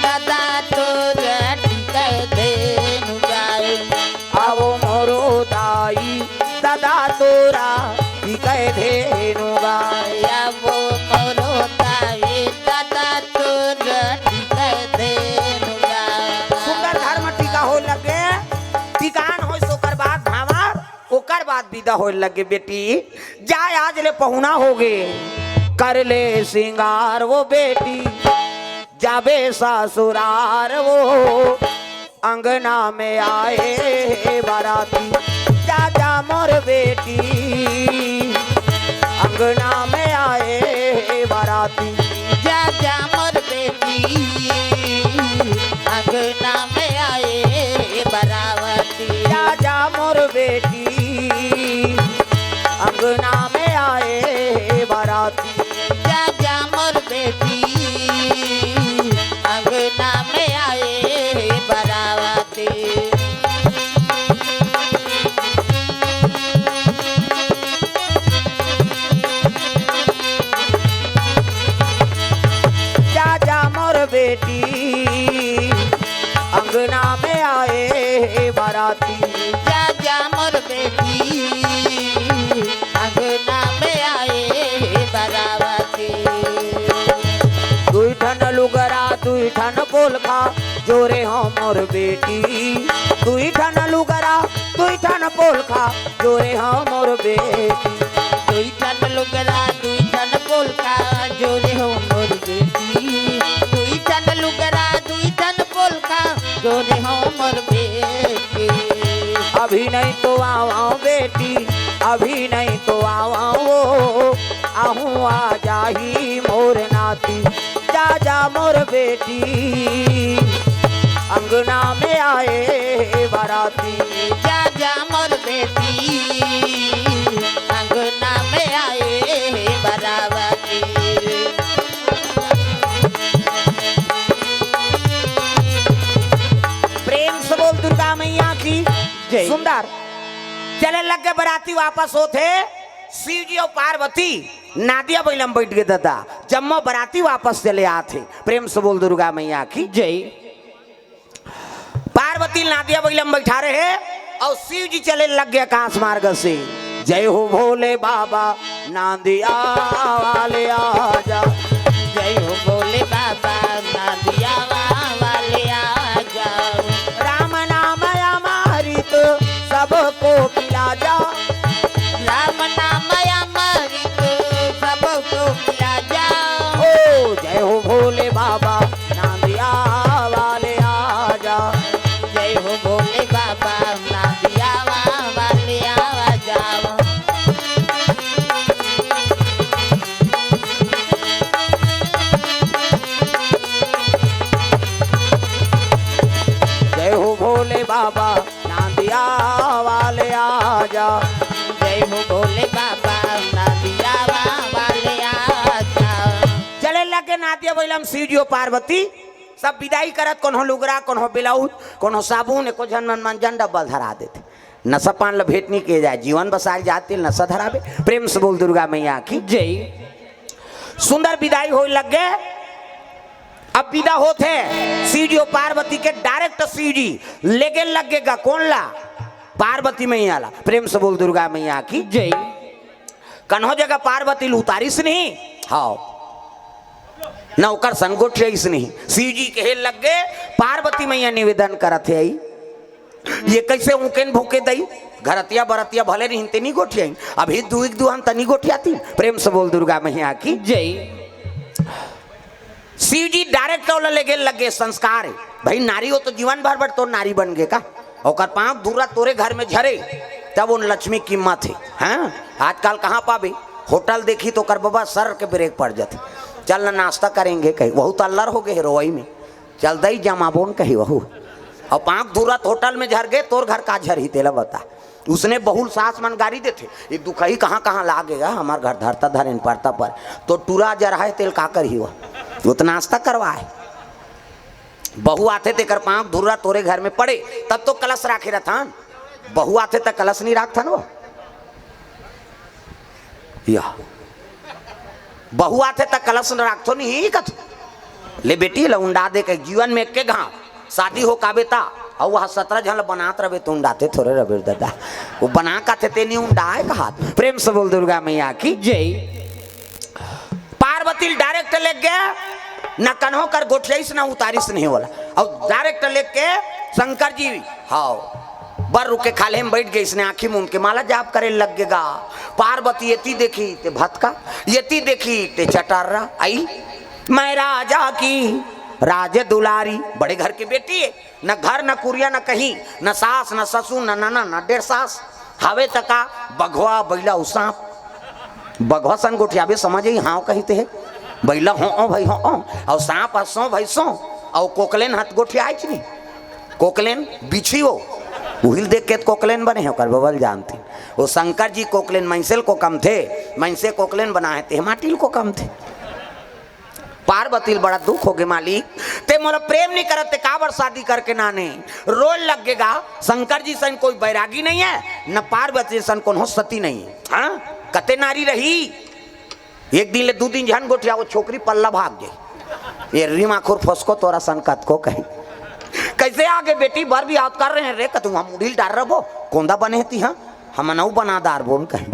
ददा तोरा टीका धेनु गाय। आवो मोरो दाई, ददा तोरा टीका धेनु गाय। आवो मोरो दाई, ददा तोरा टीका धेनु गाय। सुंदर धर्म टीका हो लगे, टिकान होइस ओकर बाद भांवर, ओकर बाद विदा होए लगे। बेटी, जाए आज ले पहुना होगे, कर ले सिंगार वो बेटी, जाबे ससुरार वो, अंगना में आए बाराती। जा, जा मोर बेटी, अंगना में आए बराती। जा जा मोर बेटी, अंगना में आए बराती। जा जा मोर बेटी, अंगना में आए बराती। जा जा मोर बेटी, अंगना में आए बराती। जा जा मोर बेटी, अंगना में आए बराती। जा जा मोर बेटी, अंगना में आए बराती। दुई ठन लुगरा, दुई ठन पोलखा, जोरे हो मोर बेटी। दुई ठन लुगरा, दुई ठन पोलखा, जोरे हो मोर बेटी। दुई ठन लुगरा, दुई ठन पोलखा, जोरे हो मोर बेटी। दुई ठन लुगरा, दुई ठन पोलखा, जोरे हो मोर बेटी। अभी नहीं तो आवा बेटी, अभी नहीं तो आवा वो, आहू आ जाही मोर नाती। जा जा मोर बेटी, अंगना में आए बराती। जा जा मोर बेटी, अंगना में आए बराती। प्रेम से बोल दुर्गा मैया की जय। सुंदर। चले लग गे बराती, वापस होत हे शिव जी अउ पार्वती नादिया बइला म बइठ गे ददा। जम्मो बराती वापस चले आत हे। प्रेम से बोल दुर्गा मैया की जय। पार्वती नादिया बइला म बइठारे हे अउ शिव जी चले लग गे आकाश मार्ग से। जय हो भोले बाबा, नांदिया वाले आजा। जय हो भोले बाबा, नांदिया वाले आजा। राम नाम अमृत सबको पिला जा। राम नाम अमृत सबको पिला जा। ओ जय हो भोले बाबा, नांदिया वाले आजा। जय हो भोले बाबा, नांदिया वाले आजा। जय हो भोले बाबा, नांदिया वाले आजा। जय हो भोले बाबा, नांदिया वाले आजा। चले लगे नादिया बइला म शिव जी अउ पार्वती, सब बिदाई करत, कोनो लुगरा, कोनो ब्लाउज, कोनो साबुन, एको झन मन मंजन डब्बल धरा देथे। नशा पान ल भेंट नइ किए जाए, जीवन बसाए जात तेल नशा धराबे। प्रेम से बोल दुर्गा मैया की जय। सुंदर बिदाई होए लग गे। अब बिदा होत हे शिव जी अउ पार्वती के, direct शिव जी लेगे लग गे गा कोन ला? पार्वती मैया ला। प्रेम से बोल दुर्गा मैया की जय। कन्हो जगह पार्वती ल उतारिस नहीं, हाँ, न ओकर संग गोठियाइस नहीं। शिव जी कहे लग गे, पार्वती मैया निवेदन करत हे, आई ये कइसे ऊँकेन भूँके दई? घरतिया बरतिया भले रहिन ते नी गोठियाइन, अभी दुई के दुहान त नी गोठियातिन। प्रेम से बोल दुर्गा मैया की जय। शिव जी direct ओला लेगे लगे, संस्कार हे भाई। नारी हो तो जीवन भर बर तोर नारी बन गे का? ओकर पाँव धूरा तोरे घर में झरे, तब उन लक्ष्मी कीमत हे। हाँ, आजकल कहाँ पाबे? होटल देखी तो ओकर बबा सर के ब्रेक पड़ जथे। चल ना नाश्ता करेंगे कही, वहू त अल्लर हो गे हे रोवई में। चल दई जमाबोन कही वहू। अउ पाँव धूरा त होटल में झर गे, तोर घर का झरही तेला बता। उसने बहुल सास मन गारी देथे, ये दुखही कहाँ कहाँ लागे गा, हमर घर धरता धरेन परता पर, तो टूरा जरहा हे तेल का करही वह? वो त नाश्ता करवाए। बहू आथे तेकर पाँव धूरा तोरे घर में पड़े, तब तो कलश राखे रथन। बहू आथे त कलश नहीं राखथन वो। या बहू आथे त कलश न राखथो नहीं कथो। ले बेटी ल उंडा दे के जीवन में एके घाव शादी हो काबे ता, अउ वह सतरा झन ल बनात रबे त उंडाते थोरे रबे ददा। वो बना काथे ते नहीं उंडाए कहात। प्रेम से बोल दुर्गा मैया की जय। पार्वती ल direct लेग गे, न कन्हो कर गोठियाइस न उतारिस नहीं वाला, अउ direct लेग के शंकर जी, हाँ, बर रुक के खाल्हे में बइठ गे, इसने आँखी मूंद के माला जाप करे लग गे गा। पार्वती एती देखी ते भतका, एती देखी ते चटर्रा। आई मैं राजा की राज दुलारी, बड़े घर के बेटी हे, न घर न कुरिया न कहीं, न सास न ससुर न ननद न डेढ़ सास। हावे त का, बघवा, बइला अउ सांप। बघवा सन गोठियाबे, समझ ही हाव कहिते हे। बइला हो ओ भाई हो ओ, अउ सांप ह सो भाई सो, अउ कोकलेन हत गोठियाइच नहीं। कोकलेन बिछी हो, उहिल देख के त कोकलेन बने हे, ओकर बबल जानती। ओ शंकर जी कोकलेन मइनसे ल कोकमथे, मइनसे कोकलेन बनाए ते माटी ल कोकमथे। पार्वती ल बड़ा दुख होगे, मालिक, ते मोला प्रेम नहीं करत, ते काबर शादी करके नाने? रोल लग गे गा। शंकर जी सन कोई बैरागी नहीं है, न पार्वती सन कोनो सती नहीं है। हाँ, कते नारी रही, एक दिन ले दू दिन झन गोठिया, वो छोकरी पल्ला भाग गई। ये रीमा खुर फसको तोरा सन कतको कही। कैसे आगे बेटी, बर भी आवत कर रहे हैं रे, कतू हम उड़ील डार रबो, कोंदा बने हती, हाँ, हम नऊ बना दार बोल कही।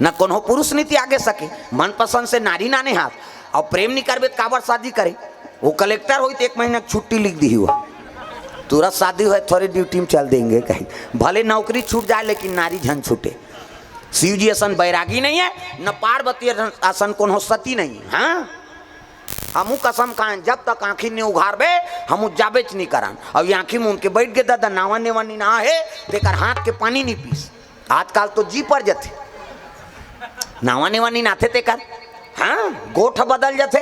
न कोनो पुरुष नहीं त्यागे सके, मनपसंद से नारी नाने हाथ, अउ प्रेम नहीं करबे त काबर शादी करे? वो कलेक्टर होई त एक महीना के छुट्टी लिख दी हुआ, तुरंत शादी होए, थोड़े ड्यूटी में चल देंगे कहीं, भले नौकरी छूट जाए लेकिन नारी झन छूटे। शिव जी असन बैरागी नहीं है, न पार्वती असन कोनो सती नहीं है। हाँ, हमू कसम खाएं, जब तक आँखी नहीं उघारबे, हमू जाबेच नहीं करन। अउ ये आँखी मूंद के बैठ गे दादा, नावा नेवा नी ना हे, तेकर हाथ के पानी नहीं पीस। आजकल तो जी पर जथे, नावा नेवा नी नाथे तेकर। हाँ, गोठ बदल जथे।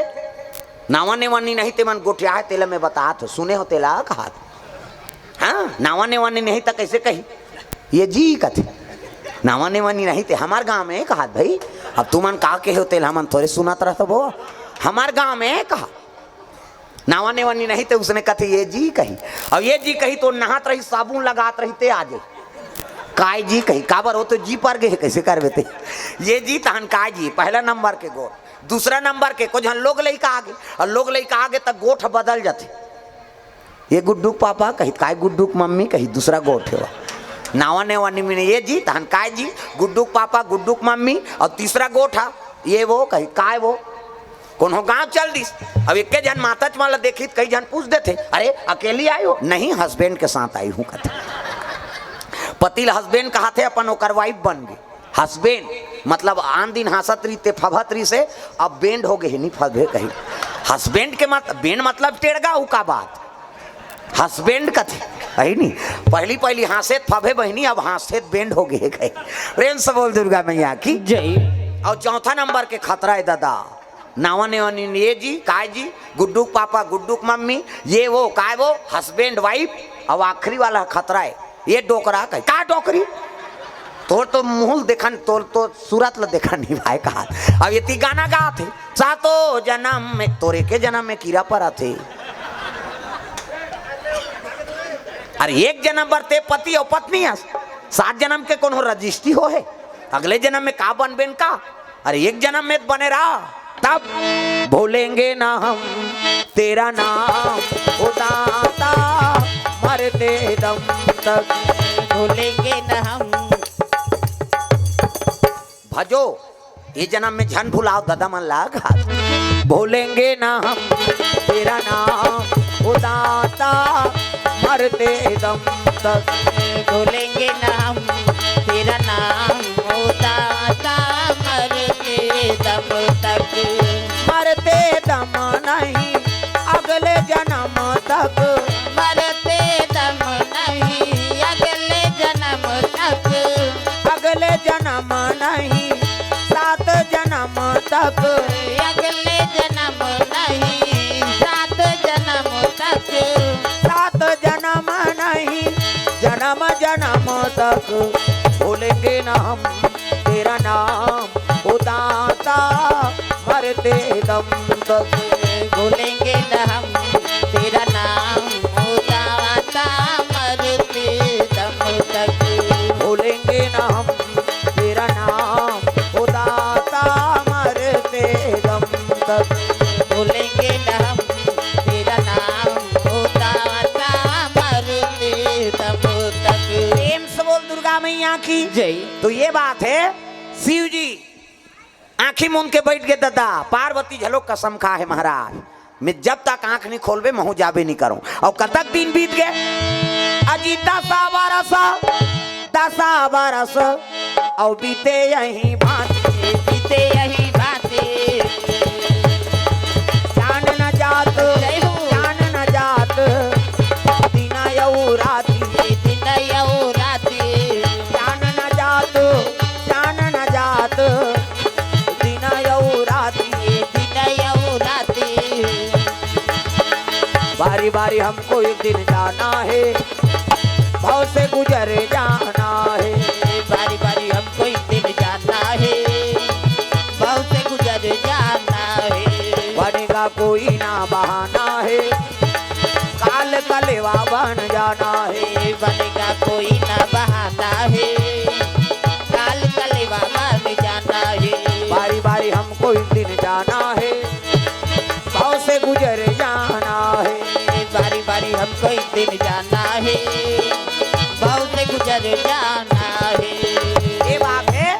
नावा नेवा नी नहीं ते मन गोठिया है, तेला मैं बतात हो, सुने हो तेला कहात। हाँ, नावा नेवा नी नहीं त कैसे कही? ये जी कथे। नावा नेवा नी नहीं ते हमार गांव में कहात भाई। अब तुमन का कहे हो तेला हमन थोड़े सुनत रहत बो। हमार गांव में कहा, नावा नेवा नी नहीं ते उसने कथे ये जी कही। अब ये जी कही तो नहात रही, साबुन लगात रही ते आ जाई। काय जी कही, काबर हो तो जी पर गए, कैसे करबे ते? ये जी तहन काय जी, पहला नंबर के गोठ, दूसरा नंबर के कुछ लोग लइका आगे, अउ लोग लइका आगे त गोठ बदल जाथे। ये गुड्डू के पापा कही, काय गुड्डू के मम्मी कही, दूसरा गोठ हे वो। नावा नेवा नी मिने, ये जी तहन काय जी, गुड्डू के पापा, गुड्डू के मम्मी, अउ तीसरा गोठ हा, ये वो कही, काय वो? कोनो गांव चल दिस। अब एके झन माताच मन ला देखी त कई झन पूछ देथे, "अरे, अकेली आई हो?" "नहीं, हस्बैंड के साथ आई हूँ," कथे। पति ल हस्बैंड कहाथे, अपन ओकर वाइफ बन गे। हस्बैंड मतलब आन दिन हाँसत रहिस ते फभत रहिस हे, अब बैंड हो गे हे, नी फभे कही। हस्बैंड के मत-, बैंड मतलब टेड़गा, उ का बात? हस्बैंड कथे, है नी? पहली पहली हाँसे त फभे बहिनी, अब हाँसे त बैंड हो गे हे कही। प्रेम से बोल दुर्गा मैया की। जय। अउ चौथा नंबर के खतरा हे दादा, नावा नेवा नी, ये जी, काय जी, गुड्डू के पापा, गुड्डू के मम्मी, ये वो, काय वो, हस्बैंड वाइफ। अउ आखिरी वाला खतरा हे, ये डोकरा कही, का डोकरी? तोर तो मुंह देखन, तोर तो सूरत ल देखन नहीं भाई कहा। अब ये ती गाना गाथे, सातों जनम में, तोर एके जनम में कीरा परत हे। अरे एक जनम बर ते पति अउ पत्नी हस, सात जनम के कोनो रजिस्ट्री हो हे? अगले जनम में का बनबेन का? अरे एक जनम में बने रहा, तब भूलेंगे ना हम तेरा नाम, ओ दाता, मरते दम तक। भूलेंगे ना हम। भजो, ये जनम में झन भुलाओ दादा मन ला घात। भूलेंगे ना हम तेरा नाम, ओ दाता, मरते दम तक। भूलेंगे ना हम तेरा नाम, ओ दाता, मरते दम तक। मरते दम नहीं, अगले जनम तक। मरते दम नहीं, अगले जनम तक। अगले जनम नहीं, सात जनम तक। अगले जनम नहीं, सात जनम तक। सात जनम नहीं, जनम जनम तक। भूलेंगे ना हम तेरा नाम, ओ दाता, मरते दम तक। भूलेंगे ना हम तेरा नाम, ओ दाता, मरते दम तक। भूलेंगे ना हम तेरा नाम, ओ दाता, मरते दम तक। भूलेंगे ना हम तेरा नाम, ओ दाता, मरते दम तक। प्रेम से बोल दुर्गा मैया की। जय। तो ये बात हे, शिव जी आँखी मूंद के बैठ गे दादा, पार्वती घलो कसम खा हे महाराज, मैं जब तक आँख नहीं खोलबे, महूँ जाबे नहीं करूँ। अउ कतक दिन बीत गे, अजी दसा बरस, दसा बरस, अउ बीते यही भांति। बीते यही भांति। जान न जात, जय हो। जान न जात, दिन अउ राति। दिन अउ राति। हमको एक दिन जाना है, भव से गुजर जाना है। बारी बारी हमको एक दिन जाना है, भव से गुजर जाना है। बनेगा कोई ना बहाना है, काल कलेवा बन जाना है। बनेगा कोई ना बहाना है, काल कलेवा बन जाना है। बारी बारी हमको एक दिन जाना है, भव से गुजर जाना है। बारी बारी हमको एक दिन जाना है, भव से गुजर जाना है। ये बात है,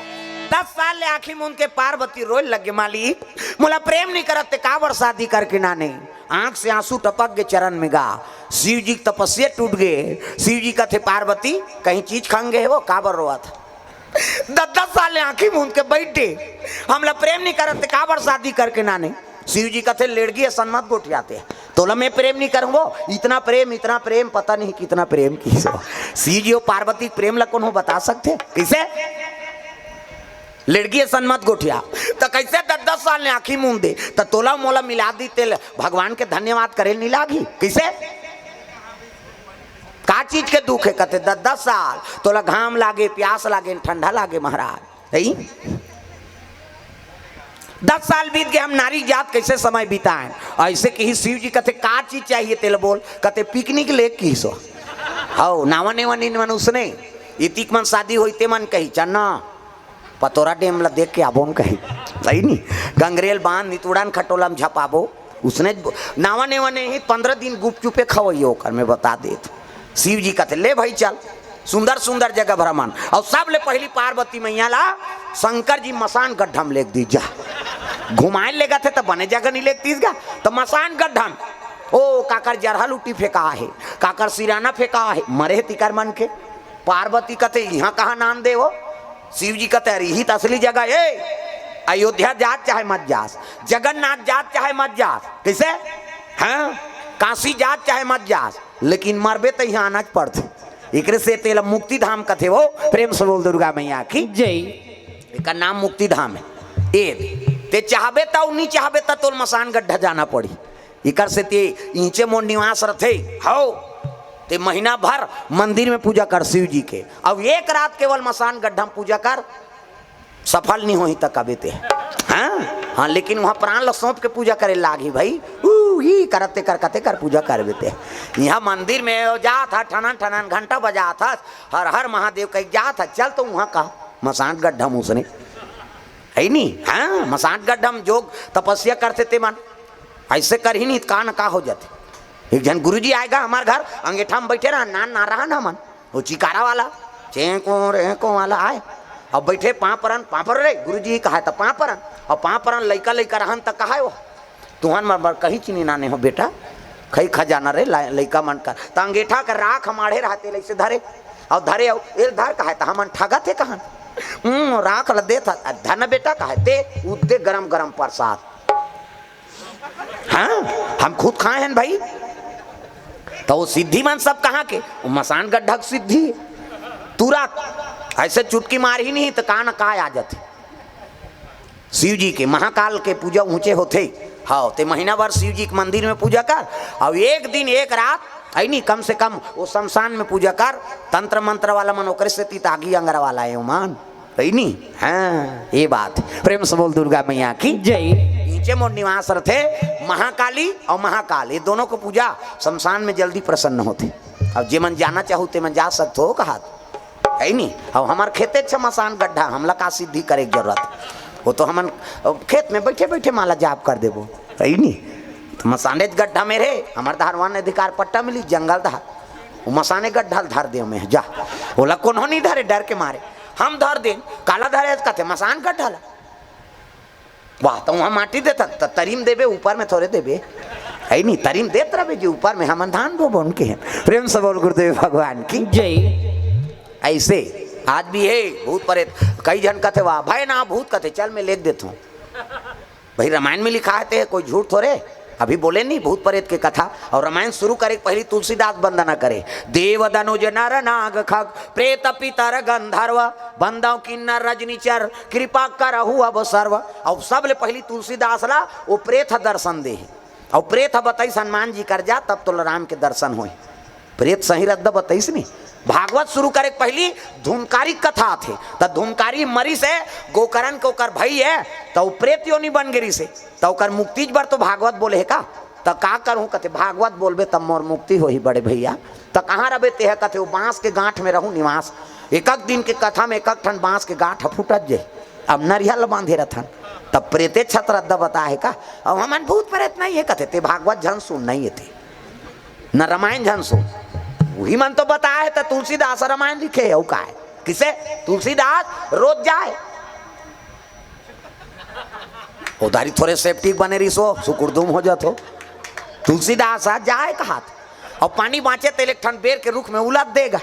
दस साल ले आँखी मूंद के पार्वती रोए लगे, मालिक मोला प्रेम नहीं करत ते काबर शादी करके नाने। आँख से आँसू टपक गे चरण में गा, शिव जी के तपस्या टूट गे। शिव जी कथे, पार्वती कहीं चीज खंग गे हे वो, काबर रोवत? दस दस साल ले आँखी मूंद के बैठे, हमला प्रेम नहीं करत ते काबर शादी करके नाने। शिव जी कथे, लेड़गी असन मत गोठियाते, तोला मैं प्रेम नहीं करूँ वो। इतना प्रेम, इतना प्रेम, पता नहीं कितना प्रेम किहिस हो। शिव जी और पार्वती के प्रेम ला कोनो बता सकथे? कइसे? लेड़गी असन मत गोठिया। त कइसे दस दस साल ले आँखी मूंद दे, त तोला मोला मिला दी, तेल भगवान के धन्यवाद करे नहीं लागी? कइसे? का चीज के दुख है? कथे, दस दस साल तोला घाम लागे, प्यास लागे, ठंडा लागे महाराज। है? दस साल बीत गए, हम नारी जात कैसे समय बिताएं? ऐसे कही शिव जी कथे, का चीज चाहिए तेल बोल? कथे, पिकनिक ले किहिस हो। हौ, नावा नेवा नीन मन उसने, इतिक मन शादी होई ते मन कही, चन्ना, पतोरा डेम ला देख के आबोन कही। सही नहीं? गंगरेल बांध नितुड़ान खटोला में झपाबो। उसने ज-, नावा नेवा नहीं, पंद्रह दिन गुपचुपे खवइयो ओकर, मैं बता देत। शिव जी कथे, ले भाई चल, सुंदर सुंदर जगह भ्रमण। और सब ले पहली पार्वती मैया ला शंकर जी मसान गड्ढा में लेग दी जा। घुमाए लेगथे त बने जगह नहीं लेगतीस गा, त मसान गड्ढा में। ओ, काकर जरहा लूटी फेंका है, काकर सिराना फेंका है, मरे हे तिकर मन के। पार्वती कथे, यहाँ कहाँ नान दे हो? शिव जी कथे, अरे यही त असली जगह है, अयोध्या जात चाहे मत जास, जगन्नाथ जात चाहे मत जास, कइसे? हाँ, काशी जात चाहे मत जास, लेकिन मरबे त यहाँ आना पड़थे। एकरे से तेला मुक्ति धाम कथे वो। प्रेम से बोल दुर्गा मैया की। जय। एकर नाम मुक्ति धाम है। ए, ते चाहबे त, नहीं चाहबे त तोल मसान गड्ढा जाना पड़ी। इकर से ते इंचे मोर निवास रथे। हौ, ते महीना भर मंदिर में पूजा कर शिव जी के, अब एक रात केवल मसान गड्ढा में पूजा कर, सफल नहीं होही त कबे ते। हाँ, हाँ, लेकिन वहाँ प्राण ल सौंप के पूजा करे लागी भाई। ऊ, ई करते कर कते कर पूजा करबे ते। यहाँ मंदिर में जात ह, ठनन ठनन घंटा बजात ह, हर हर महादेव कह जात ह, चल तो वहाँ का मसान गड्ढा में उसने। है नी? हाँ, मसान गड्ढा में जोग तपस्या करते ते मन। ऐसे करही नहीं, का न का हो जाते। एक जन गुरुजी आएगा हमार घर, अंगेठा में बैठे रहा, नान ना रहा ना मन, वो चिकारा वाला, चेंको रेंको वाला आए, अब बैठे पाँव परन, पाँव पर रे, गुरुजी कहा त पाँव परन, और पाँव परन लइका लइका रहन त कहा वो, तुहन मर मर कहीं चीनी नाने हो बेटा, खई खजाना रे ला-, लइका मन कर, त अंगेठा कर राख माढ़े रहते लइसे धरे, और धरे, और एल धर कहा त हमन ठगत हे कहन, हम्म, राख ल देत ह, धन बेटा कहा दे, उ दे गरम गरम प्रसाद। हाँ, हम खुद खाए हैं भाई। तो वो सिद्धि मन सब कहाँ के? वो मसान गड्ढा के सिद्धि। तुरंत ऐसे चुटकी मारही नहीं तो का न का आ जाते। शिव जी के महाकाल के पूजा ऊंचे होथे। हाँ, ते महीना भर शिव जी के मंदिर में पूजा कर, और एक दिन एक रात, है नी, कम से कम वो शमशान में पूजा कर। तंत्र मंत्र वाला मन ओकरे से तितागी अंगरा वाला है ओमान। है नी? हाँ, ये बात। प्रेम से बोल दुर्गा मैया की। जय। नीचे मोर निवास रथे महाकाली और महाकाल, ये दोनों को पूजा शमशान में जल्दी प्रसन्न होथे। अब जे मन जाना चाहू ते मन जा सकथो कहा, है नी? अब हमार खेते छ मसान गड्ढा, हमला का सिद्धि करे के जरूरत? वो तो हमन खेत में बैठे बैठे माला जाप कर देबो, है नी? तो मसाने गड्ढा में रे, हमार धारवान अधिकार पट्टा मिली, जंगल धार, वो मसाने गड्ढा ल धर दे में जा, ओला कोनो नहीं धरे डर के मारे। हम धर देन, काला धरे कथे मसान गड्ढा ला। वाह, तो वहाँ माटी देता त तरीम देबे, ऊपर में थोड़े देबे, है नी? तरीम देत रहबे जी, ऊपर में हमन धान बोबो उनके हैं। प्रेम से बोल गुरुदेव भगवान की। जय। ऐसे आज भी है भूत प्रेत। कई जन कथे, वाह भाई ना भूत कथे, चल मैं लेख देता हूँ। भाई रामायण में लिखा है, ते कोई झूठ थोड़े। अभी बोले नहीं भूत प्रेत के कथा। और रामायण शुरू करे पहली तुलसीदास वंदना करे, देव दनुज नर नाग खग प्रेत पितर गंधर्व, बंदव किन्नर रजनीचर कृपा करहु अब सर्व। और सब ले पहली तुलसीदास ला वो प्रेत दर्शन दे। अउ प्रेत ह बताइस, "हनुमान जी कर जा, तब तोला राम के दर्शन होही।" प्रेत सही रद्दा बताइस नहीं। भागवत शुरू करे के पहिली धुनकारी कथा आथे, त धुनकारी मरिस हे, गोकरण के ओकर भई हे, त उ प्रेत योनि बन गे रिस हे, त ओकर मुक्ति बर तो भागवत बोले हे का? त का करहूं कथे, "भागवत बोलबे तब मोर मुक्ति होही बड़े भैया।" त कहां रबे तेह कथे, "वो बांस के गांठ में रहूं निवास।" एकक दिन के कथा में एकक ठन बांस के गांठ ह फूटत जे, अब नरिया ल बांधे रथन, तब प्रेते छत रद्दा बता हे का? अब हमन भूत प्रेत नहीं हे कथे, "ते भागवत झन सुन नहीं हे ते, न रामायण झन सुन।" उही मन तो बता हे, त तुलसीदास रामायण लिखे हे, अउ का हे? किसे? तुलसीदास रोज जाए। उधारी थोरे सेप्टिक बने रिस हो, सुकुरदुम हो जात हो। तुलसीदास ह जाए कहात, अउ पानी बांचे तेल एक ठन बेर के रुख में उलद दे गा।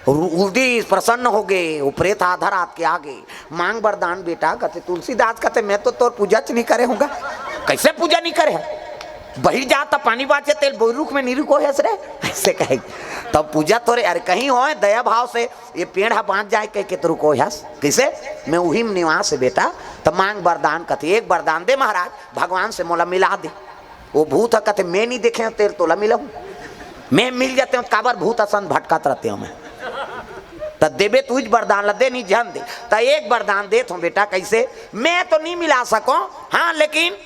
उ-, उलदिस, प्रसन्न हो गे, उ प्रेत आधा रात के आ गे, "मांग बरदान बेटा।" कथे, "तुलसीदास," कथे, "मैं तो तोर पूजा च नहीं करे हंव गा।" "कैसे पूजा नहीं करे हे? बहिर जा त पानी बांचे तेल बोरी रुख में नहीं रुकोय हस रे।" ऐसे कहे। तब पूजा तोरे, अरे कहीं होय दया भाव से ये पेड़ ह बांच जाए कह के तो रुकोय हस, कैसे? "मैं उही में निवास हे बेटा, त मांग बरदान।" कथे, "एक बरदान दे महाराज, भगवान से मोला मिला दे।" वो भूत ह कथे, "मैं नहीं देखे हंव तेल तोला मिलाहूं, मैं मिल जाते हंव, काबर भूत असन भटकत रहते हंव मैं।" त देबे त उहीच बरदान ला दे, नहीं झन दे। त एक बरदान देत हंव बेटा, कैसे? "मैं तो नहीं मिला सकों, हां लेकिन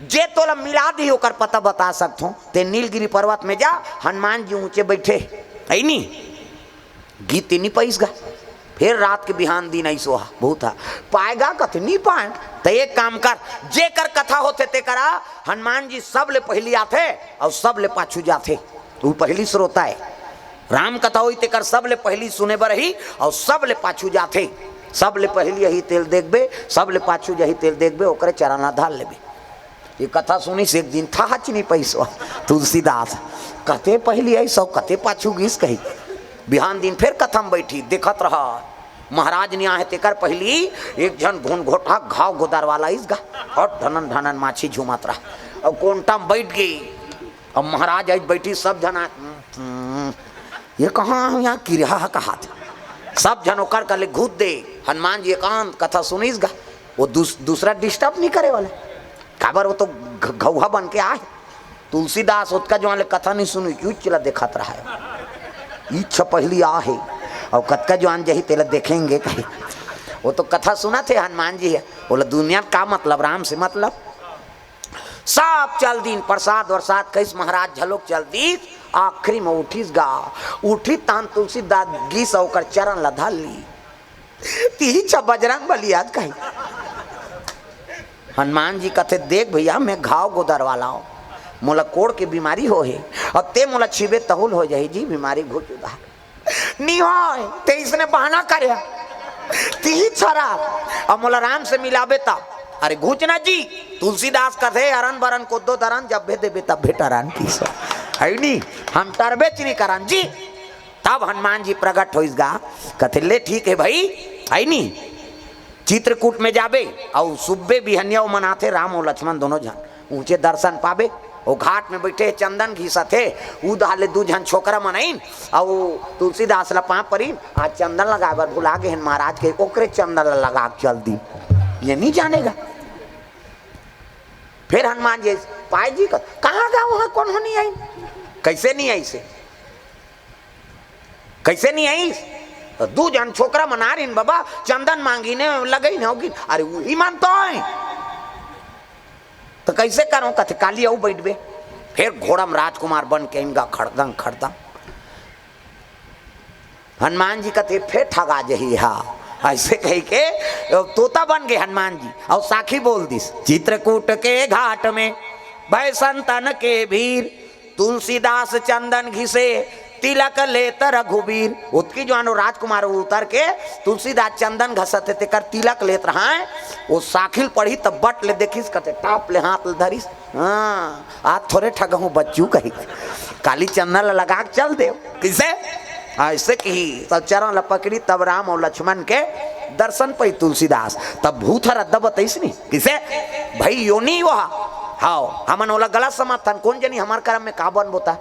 जे तोला मिला दिही ओकर पता बता सकथंव। ते नीलगिरी पर्वत में जा, हनुमान जी ऊंचे बैठे हे, अइनी।" गीत ते नहीं पाइस गा। फेर रात के बिहान दिन अइस ओहा, भूत ह, "पाए गा?" कथे, "नहीं पाए।" त एक काम कर, जेकर कथा होथे तेकरा हनुमान जी सबले पहिली आथे अउ सबले पाछू जाथे। उ पहिली श्रोता हे। राम कथा होही तेकर सबले पहिली सुने बर ही अउ सबले पाछू जाथे। सबले पहिली आही तेला देखबे, सबले पाछू जाही तेला देखबे, ओकरे चरण ला धर लेबे। ये कथा सुनिस, एक दिन थाहच नहीं पाइस तुलसीदास, कते पहिली आइस अउ कते पाछू गिस कही। बिहान दिन फेर कथा में बैठी, देखत रहा, महाराज नहीं आहे तेकर पहिली एक झन घुनघोटहा घाव गोदर वाला आइस गा, हट ढनन ढनन माछी झूमत रहा, अउ कोंटा में बैठ गे। अब महाराज आइस, बैठी, सब झन आ, "हम्म, ये कहां हे, यहां किरहा हे," कहात। सब झन ओकर कले घुस दे। हनुमान जी एकांत कथा सुनिस गा, वो दूस-, दूसरा डिस्टर्ब नहीं करे वाला, काबर वो तो घ-, घउहा बन के आहे। तुलसीदास ओतका जुआन ले कथा नहीं सुनी, क्यों चला देखत रहा हे। इच्छा पहिली आहे, अउ कतका जुआन जही तेला देखेंगे कही। वो तो कथा सुनत हे हनुमान जी हे, बोला, "दुनिया का मतलब, राम से मतलब।" सब चल दीन, प्रसाद वरसाद खाइस, महाराज घलोक चल दीस। आखिरी में उठिस गा, उठिस तान तुलसीदास गिस अउ ओकर चरण ला धर ली। तिही छ बजरंग बली आज कही। हनुमान जी कथे, "देख भैया, मैं घाव गोदर वाला हूं, मोला कोढ़ के बीमारी हो हे, अउ ते मोला छीबे तहुल हो जाही जी, बीमारी घुच उधार।" "नी होय, ते इसने बहाना करे, तिही छरा, अब मोला राम से मिलाबे तब।" "अरे घुच ना जी।" तुलसीदास कथे, "अरन बरन कोद्दो दरन, जब भे देबे तब भे टरन किस, है नी, हम टरबेच नहीं करन जी।" तब हनुमान जी प्रगट होइस गा, कथे, "ले ठीक हे भाई, है नी, चित्रकूट में जाबे, अउ सुब्बे बिहनिया ओ मन आथे, राम अउ लक्ष्मण दोनों झन, ऊंचे दर्शन पाबे।" ओ घाट में बैठे चंदन घिसत हे, उधार ले दू झन छोकरा मन आइन, अउ तुलसीदास ला पांव परिन, "आज चंदन लगाए बर भुला गे हन महाराज," कही, ओकरे चंदन ला लगा के चल दी, ये नहीं जानेगा। फेर हनुमान जी पाए जी कर, "कहां गा, वहां कोनो नहीं आइन।" कैसे नहीं आइस हे? कैसे नहीं आइस? त दू झन छोकरा मन आ रिन बाबा, चंदन मांगिन, लगइन होगिन। अरे उही मन तो हे। त कैसे करंव? कथे, "काली अउ बइठबे।" फेर घोड़ा में राजकुमार बन के आइन गा, खड़दंग खड़दंग। हनुमान जी कथे, "फेर ठगा जही हा।" ऐसे कही के तोता बन गे हनुमान जी, अउ साखी बोल दिस, "चित्रकूट के घाट में भय संतन के भीर, तुलसीदास चंदन घिसे तिलक लेत रघुबीर।" ओतकी जुआन ओ राजकुमार उतर के तुलसीदास चंदन घसत हे, तेकर तिलक लेत रहय। ओ साखी ल पढ़िस त बट ले देखिस, कथे, टाप ले हाथ ल धरिस, "हां, आज थोरे ठगहूं बच्चू," कही, "काली चंदन ल लगा के चल देव।" किसे? ऐसे कही, तब चरण ल पकड़ी, तब राम अउ लक्ष्मण के दर्शन पाइस तुलसीदास। तब भूत ह रद्दा बताइस नहीं, किसे? भाई योनि वो हा। हाव, हमन ओला गलत समझथन, कोन जनी हमर करम में का बन बोता।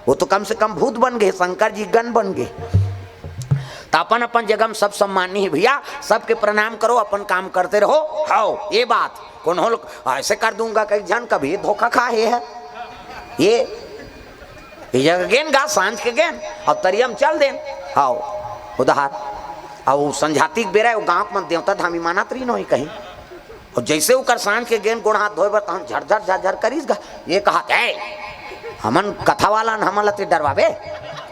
वो तो कम से कम भूत बन गे, शंकर जी गन बन गे। त अपन अपन जगह में सब सम्मानी हे भैया, सबके प्रणाम करो, अपन काम करते रहो। हाव, ये बात कोनो लोग ऐसे कर दूंगा, कई झन कभी धोखा खा हे है। ये ये जगह गेन गा, सांझ के गेन, अब तरिया म चल देन। हाव, उधार। अब वो संझाती के बेरा, वो गांव के मन देवता धामी मानत रही नोही कहीं। और जैसे ओकर सांझ के गेन गोड़ हाथ धोए बर, तहन झरझर झरझर करिस गा। ये कहत, "ए, हमन कथा वाला न, हमन ल ते डरवाबे?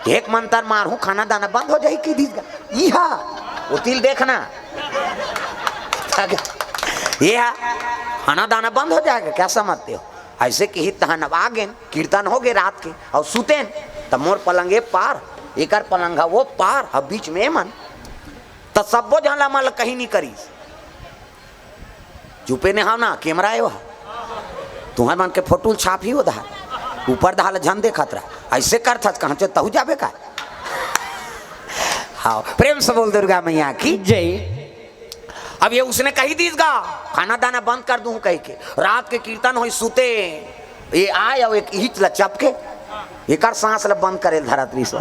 एक मंतर मारहूं, खाना दाना बंद हो जाही," कहि दिस गा। इहा, वो तिल देखना। ये हा, खाना दाना बंद हो जाएगा, क्या समझते हो? ऐसे किहिस तहन अब आ गेन, कीर्तन हो गे रात के, अउ सुतेन, त मोर पलंग ए पार, एकर पलंग ह वो पार, अब बीच में एमन। त सब्बो झन ला मन ल कहीं नहीं करिस। चुपे ने हव ना, कैमरा आयो ह। तुहर मन के फोटो ल छापही वो दहा, ऊपर दहा ल झन देखत रहा। ऐसे करथस, कहाँ च तहू जाबे का? हाँ, प्रेम से बोल दुर्गा मैया की। जय। अब ये उसने कही दीस गा, खाना दाना बंद कर दूं कह के। रात के कीर्तन होई, सुते, ये आय अउ एक इहिच ल चपके, एकर सांस ल बंद करे ल धरत रहिस।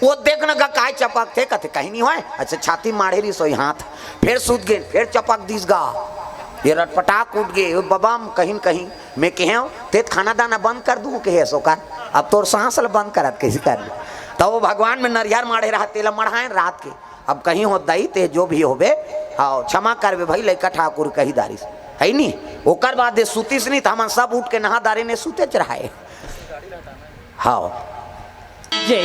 वो देख न गा, काय चपकथे, कथे कहीं नहीं होय। अच्छा, छाती माढ़े रहिस होई हाथ, फेर सुत गेन, फेर चपक दीस गा। ये रटपटाक उठ गे, वो बबम कहीं न कहीं में कहेंव, ते खाना दाना बंद कर दूं कहे, सो कर, अब तोर सांस ल बंद करत कैसे कर लूं? त वो भगवान में नरियर माढ़े रहा, तेला मढ़ाएन रात के। अब कहीं हो दई, ते जो भी होबे, हाँ, क्षमा करबे भाई, लइका ठाकुर कही दारिस, है नी? ओकर बाद ये सुतिस नी, त हमन सब उठ के नहा दारे ने सुतेच रहाए। हाँ। जय।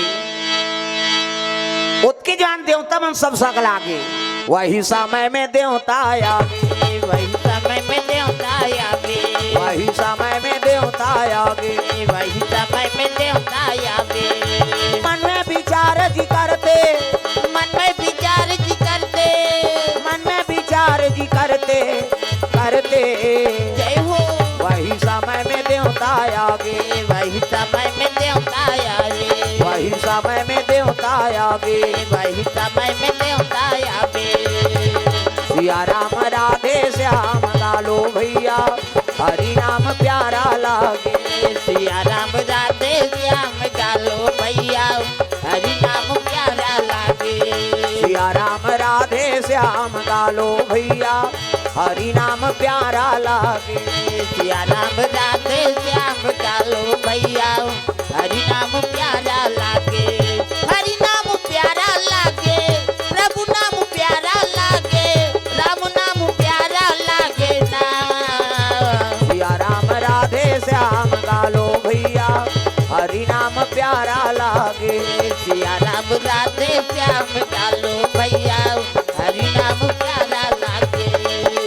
ओतके जान देवता मन सब सकला गे। वही समय में देवता आ गे। वही समय में देवता आ गे। वही समय में देवता आ गे। वही समय में देवता आ गे। मन में विचार जी करते। मन में विचार जी करते। मन में विचार जी करते, करते। जय हो। वही समय में देवता आ गे। वही समय में देवता आ गे। वही समय में देवता आ गे। वही समय में देवता आ गे। सिया राम राधे श्याम गा लो भैया, हरि नाम प्यारा लागे। सिया राम राधे श्याम गा लो भैया, हरि नाम प्यारा लागे। सिया राम राधे श्याम गा लो भैया, हरि नाम प्यारा लागे। सिया राम राधे श्याम गा लो भैया, हरि नाम प्यारा लागे। हरि नाम प्यारा लागे, प्रभु नाम प्यारा लागे, राम नाम प्यारा लागे ना। सिया राम राधे श्याम गा लो भैया, हरि नाम प्यारा लागे। सिया राम राधे श्याम गा लो भैया, हरि नाम प्यारा लागे।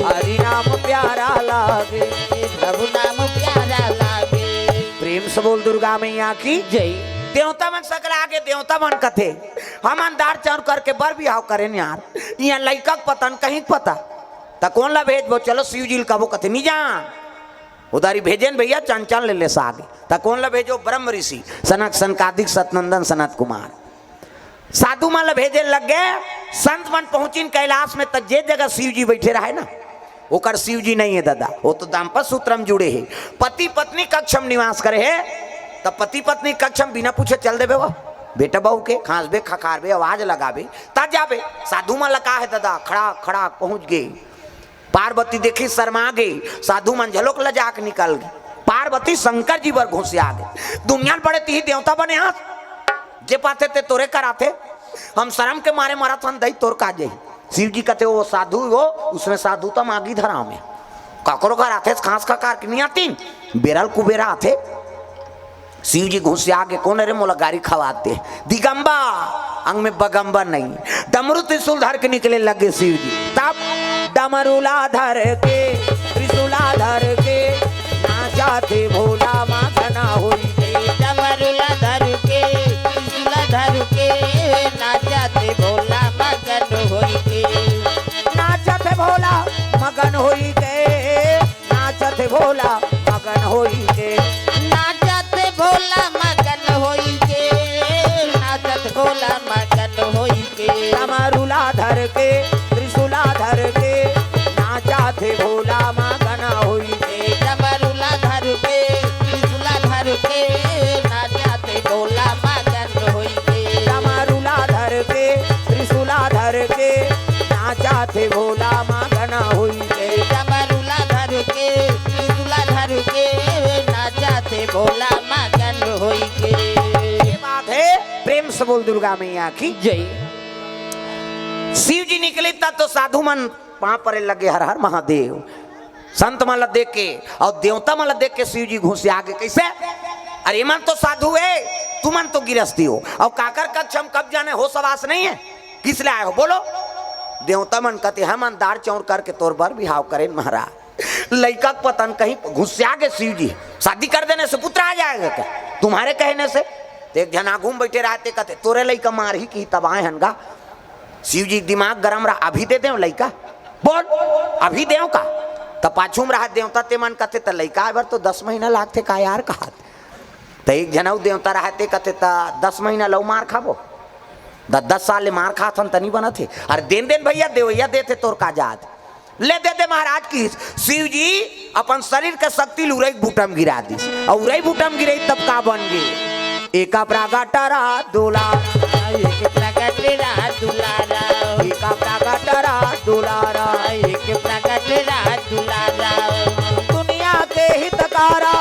हरि नाम प्यारा लागे। प्रभु नाम प्यारा लागे। प्रेम से बोल दुर्गा मैया की जय। देवता मन सकला गे, देवता मन कथे, हमन दार चाउर करके बर बिहाव करेन यार, इहाँ लइका के पता न कहीं के पता, त कोन ला भेजबो? चलो शिव जी ल कबो, कथे नी जा। उधारी भेजेन भैया, चंचल ले ले सागे। त कोन ला भेजो? ब्रह्म ऋषि, सनक सनकादिक सतनंदन सनत कुमार। साधु मन ल भेजे लग गे। संत मन पहुंचिन कैलाश में, त जे जगह शिव जी बैठे रहे ना, ओकर शिव जी नहीं है दादा, वो तो दाम्पत्य सूत्र में जुड़े है, पति पत्नी कक्ष में निवास करे है। त पति पत्नी कक्ष में बिना पूछे चल देबे वो, बेटा बहू के खांसबे, खखारबे, आवाज लगाबे, त जाबे। साधु मन ल का है दादा, खड़ा खड़ा पहुंच गे। पार्वती देखी शर्मा गे, साधु मन झलोक लजा के निकल गे। पार्वती शंकर जी बर घुसिया गे। दुनिया ल बड़े तिही देवता बने हस, जे पाथे ते तोरे कराथे। हम शरम के मारे मरत हन दई, तोर का जही। शिव जी कथे, वो साधु वो, उसने साधु त मागी धराम हे। काकरो कराथे खांस खखार के नी आतिन, बेरा ल कुबेरा आथे। शिव जी घुसिया गे, कोन रे मोला गारी खवात हे? दिगंबर, अंग में बगंबर नहीं। डमरू त्रिशूल धर के निकले लगे शिव जी। तब डमरू ला धर के, त्रिशूला धर के, नाचथे भोला मगन होई के। डमरू ला धर के, त्रिशूला धर के, नाचथे भोला मगन होई के। नाचथे भोला मगन होई के। नाचथे भोला मगन होई के। नाचथे भोला मगन होई के। नाचथे भोला मगन होई के। डमरूला धर के, त्रिशूला धर के, नाचथे भोला मगन होई के। डमरूला धर के, त्रिशूला धर के, नाचथे भोला मगन होई के। डमरूला धर के, त्रिशूला धर के, नाचथे भोला मगन होई के। डमरूला धर के, त्रिशूला धर के, नाचथे भोला दुर्गा मैया की जय। शिव जी निकले तब तो साधु मन पांव परे लगे, हर हर महादेव। संत मन ला देख के अउ देवता मन ला देख के शिव जी घुसिया गे। कइसे? अरे, एमन तो साधु हे, तुमन तो गिरस्ती हो, अउ काकर कक्ष हम कब जाने, होस हवास नहीं हे, किस ले आए हो बोलो? देवता मन कथे, हमन दार चाउर करके तोर बर बिहाव करेन महाराज। लइका के पतन कहीं घुसिया गे शिव जी, शादी कर देने से पुत्र आ जाएगा क्या तुम्हारे कहने से? त एक झन आगू म बइठे रहय ते कथे, तोरे लइका मारही कि तब आए हन गा। शिव जी के दिमाग गरम रहा, अभी दे देव लइका, बोल, अभी देव का? त पाछू म रहा देवता ते मन कथे, त लइका आए बर तो दस महीना लागथे का यार, कहात। त एक झन अउ देवता रहय ते कथे, त दस महीना लउ मार खाबो, द-, दस साल ले मार खात हन त नी बनत हे। अरे देन देन भइया, देवइया देथे, तोर का जात। ले दे दे महाराज की। शिव जी अपन शरीर के शक्ति ल उरई के बूटा म गिरा दिस। अउ उरई बूटा म गिरई तब का बन गे? एका प्रगट रहा दुलारा। एक प्रगट रहा दुलारा। एका प्रगट रहा दुलारा। एक प्रगट रहा दुलारा। दुनिया के हितकारा।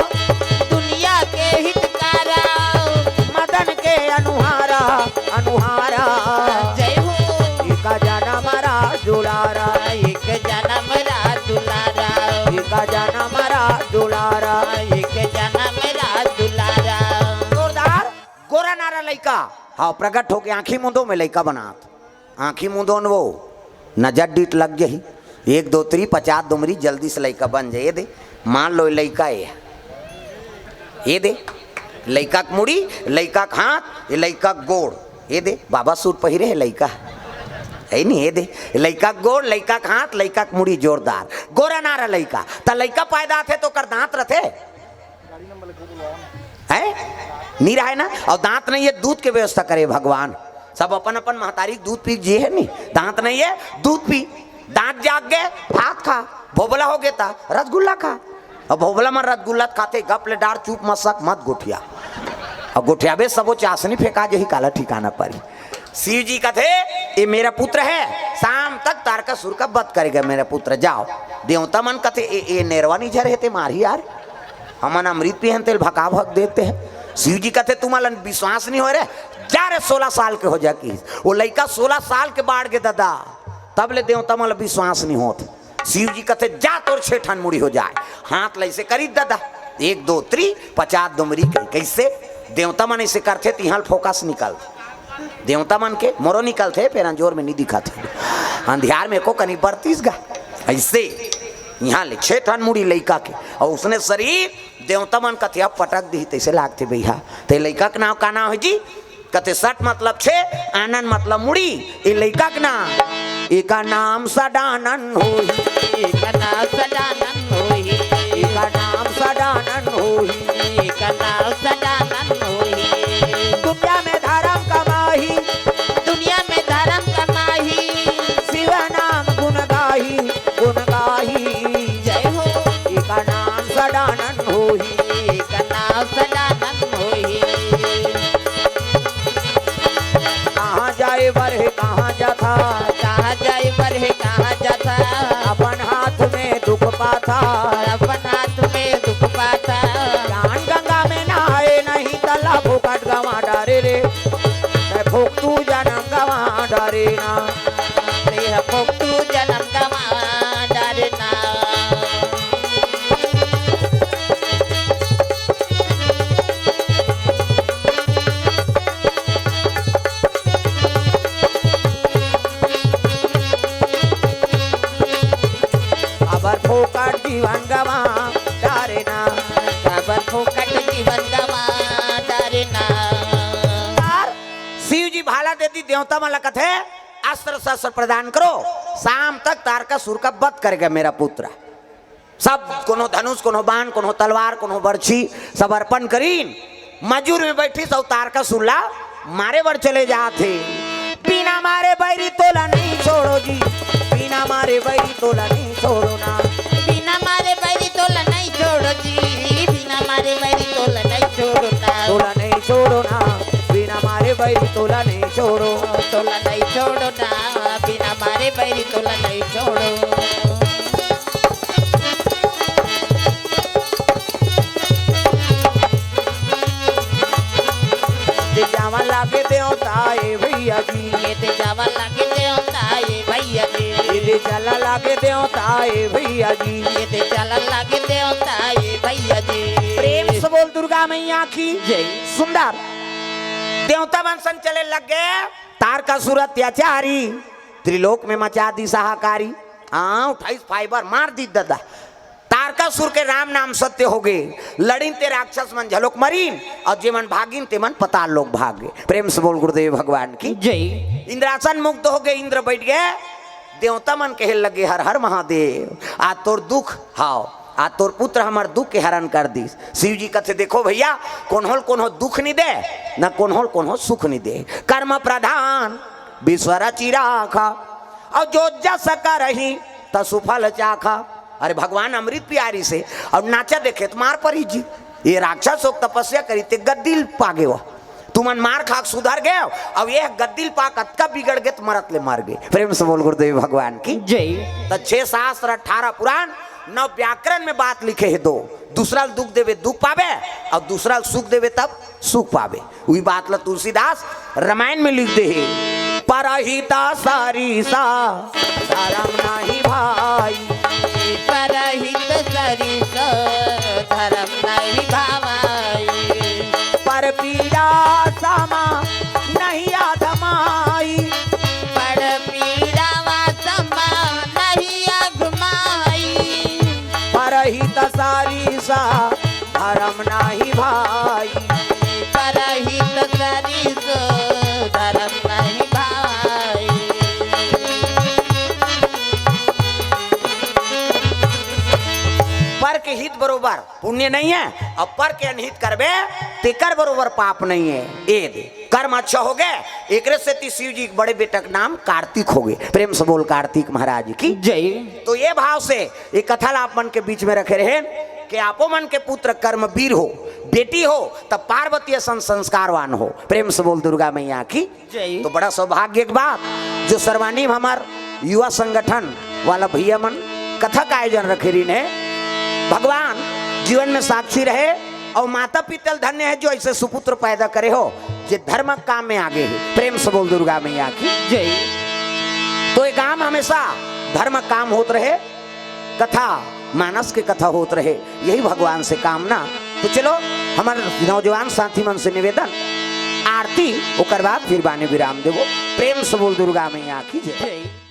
दुनिया के हितकारा। मदन के अनुहारा, अनुहारा। जय हो। एका जनम रहा दुलारा। एक जनम रहा दुलारा। एका जनम रहा दुलारा। एक जनम रहा दुलारा। जोरदार। गोरा नारा लइका। हाँ, प्रगट होके आँखी मूंदो में लइका बनात। आँखी मूंदो न वो, नजर डीठ लग जाही। एक दो तीरी, पचास दुमरी, जल्दी से लइका बन जाए। ए दे, मान लो लइका ए, ए दे, लइका के मुड़ी, लइका के हाथ, ए लइका के गोड़। ए दे, बाबा सूट पहिरे हे लइका, हे नी? ए दे, लइका के गोड़, लइका के हाथ, लइका के मुड़ी जोरदार। गोरा नारा लइका। त लइका पैदा होथे त ओकर दांत रथे? हैं? नी रहय ना? अउ दांत नहीं हे, दूध के व्यवस्था करे भगवान। सब अपन अपन महतारी के दूध पी के जिए हे नी? दांत नहीं हे, दूध पी। दांत जाग गे, भात खा। भोभला हो गे त रसगुल्ला खा। अब भोभला मन रसगुल्ला त खाथे, गप ले डार, चुप मसक मत गोठिया। अउ गोठियाबे सबो चासनी फेंका जही, काला ठिकाना परही। शिव जी कथे, "ये मेरा पुत्र है, शाम तक तारकासुर का वध करेगा मेरा पुत्र, जाओ।" देवता मन कथे, "ए, ए नेरवा नी झरे हे ते मारही यार, हमन अमृत पिए हन तेला भका भक देते हैं।" शिव जी कथे, "तुमन ला विश्वास नहीं हो रे, जा रे, सोलह साल के हो जा।" कि वो लइका सोलह साल के बाढ़ गे ददा, तब ले देवता मन ला विश्वास नहीं होत। शिव जी कथे, "जा तोर छे ठन मुड़ी हो जाए।" हाथ ल अइसे करिस ददा, एक दो तीरी, पचास दुमरी कही। कइसे? देवता मन अइसे करथे त इहाँ ल फोकस निकलथे। देवता मन के मोरो निकलथे, फेर अंजोर में नी दिखत हे। अंधियार में एको कनी बरतिस गा। अइसे इहाँ ले छे ठन मुड़ी लइका के, अउ उसने शरीर देवता मन कथे अब पटक दिही, तइसे लागथे भइया। त ए लइका के नाव का नाव हे जी? कथे सट मतलब छे, आनन मतलब मुड़ी। ए लइका के नाम, एका नाम सडानन होही। एका नाम सडानन होही। एका नाम सडानन होही। एका नाम सडानन होही। दुनिया में धरम कमाही। दुनिया में धरम कमाही। शिव नाम गुण गाही, गुण गाही। जय हो। एका नाम सडानन होही। एका नाम सडानन होही। कहाँ जाए बर हे, कहाँ जाथा? कहाँ जाए बर हे, कहाँ जाथा? अपन हाथ में दुख पाथा। अपन हाथ में दुख पाथा। ज्ञान गंगा में नहाए नहीं, त ला फोकट गंवा डारे रे। तैं फोकटू जनम गंवा डारे ना। तैं फोकटू जनम गंवा डारे ना। काबर फोकट जीवन गंवा डारे ना। काबर फोकट जीवन गंवा डारे ना। यार, शिव जी भाला दे दिस, देवता मन ला कथे, "अस्त्र शस्त्र प्रदान करो, शाम तक तारकासुर का वध करेगा मेरा पुत्र।" सब कोनो धनुष, कोनो बाण, कोनो तलवार, कोनो बरछी, सब अर्पण करिन। मजूर में बइठिस अउ तारकासुर ला मारे बर चले जात हे। बिना मारे बैरी तोला नहीं छोड़ो जी, बिना मारे बैरी तोला नहीं छोड़ो ना। बिना मारे बैरी तोला नहीं छोड़ो जी, बिना मारे बैरी तोला नहीं छोड़ो ना। तोला नहीं छोड़ो ना, बिना मारे बैरी तोला नहीं छोड़ो। तोला नहीं छोड़ो ना, बिना मारे बैरी तोला नहीं छोड़ो। जावा लागे देवता ए भैया जी। ये दे जावा लागे देवता ए भैया जी। ये दे चला लागे देवता ए भैया जी। ये दे चला लागे देवता ए भैया जी। प्रेम से बोल दुर्गा मैया की। जय। सुंदर देवता मन संग चले लग गए। तारकासुर अत्याचारी, त्रिलोक में मचा दी हाहाकारी। हाँ, उठाइस फाइबर, मार दी दादा। तारकासुर के राम नाम सत्य हो गए। लड़िन ते राक्षस मन झलोक मरिन, और जे मन भागिन ते मन पताल लोक भाग गए। प्रेम से बोल गुरुदेव भगवान की। जय। इंद्रासन मुक्त हो गए, इंद्र बैठ गए। देवता मन कहे लगे, हर हर महादेव, आ तोर दुख हाव, आ तोर पुत्र हमर दुख के हरण कर दिस। शिव जी कथे, देखो भैया, कोन्होल कोन्हो दुख नहीं दे, न कोन्होल कोन्हो सुख नहीं दे। कर्म प्रधान विश्व रचि राखा, और जो जस करही त सुफल चाखा। अरे भगवान अमृत पियारी से और नाचा देखे त मार परी जी। ये राक्षस होक तपस्या करी ते गद्दी ल पागे वा। तुमन मार खाक सुधर गए, अब ये गद्दी ल पाक अतका बिगड़ गए त मरत ले मर गए। प्रेम से बोल गुरुदेव भगवान की। जय। त छह शास्त्र, अठारह पुराण, नौ व्याकरण में बात लिखे है दो। दूसरा ल दुख देवे दुख पावे, और दूसरा ल सुख देवे तब सुख पावे। वही बात ला तुलसीदास रामायण में लिख दे है, परहित सरिसा धर्म नहीं भाई। परहित सरिस धर्म नहीं भावाई। पर पीड़ा समा नहीं अधमाई। पर पीड़ा वा समा नहीं अघमाई। परहित सरिसा धर्म नाही भाई। परहित सरिस धर्म नहीं भाई। पर के हित बरोबर पुण्य नहीं है, और पर के अनहित करबे, तेकर बरोबर पाप नहीं है। ए दे, कर्म अच्छा हो गए, एकरे सेती शिव जी के बड़े बेटा के नाम कार्तिक हो गए। प्रेम से बोल कार्तिक महाराज की। जय। तो ये भाव से ये कथा ला आप मन के बीच में रखे रहे कि आपो मन के पुत्र कर्मवीर हो, बेटी हो, तब पार्वती असन संस्कारवान हो। प्रेम से बोल दुर्गा मैया की। जय। तो बड़ा सौभाग्य के बात जो सर्वानी में हमार युवा संगठन वाला भैया मन कथा का आयोजन रखे रही ने। भगवान जीवन में साक्षी रहे और माता पिता धन्य है जो ऐसे सुपुत्र पैदा करे हो, जे धर्म काम में आगे है। प्रेम से बोल दुर्गा मैया की। जय। तो ये काम हमेशा धर्म काम होत रहे, कथा मानस के कथा होत रहे, यही भगवान से कामना। तो चलो, हमारे नौजवान साथी मन से निवेदन, आरती, ओकर बाद फिर बानी विराम देवो। प्रेम से बोल दुर्गा मैया की जय। जय।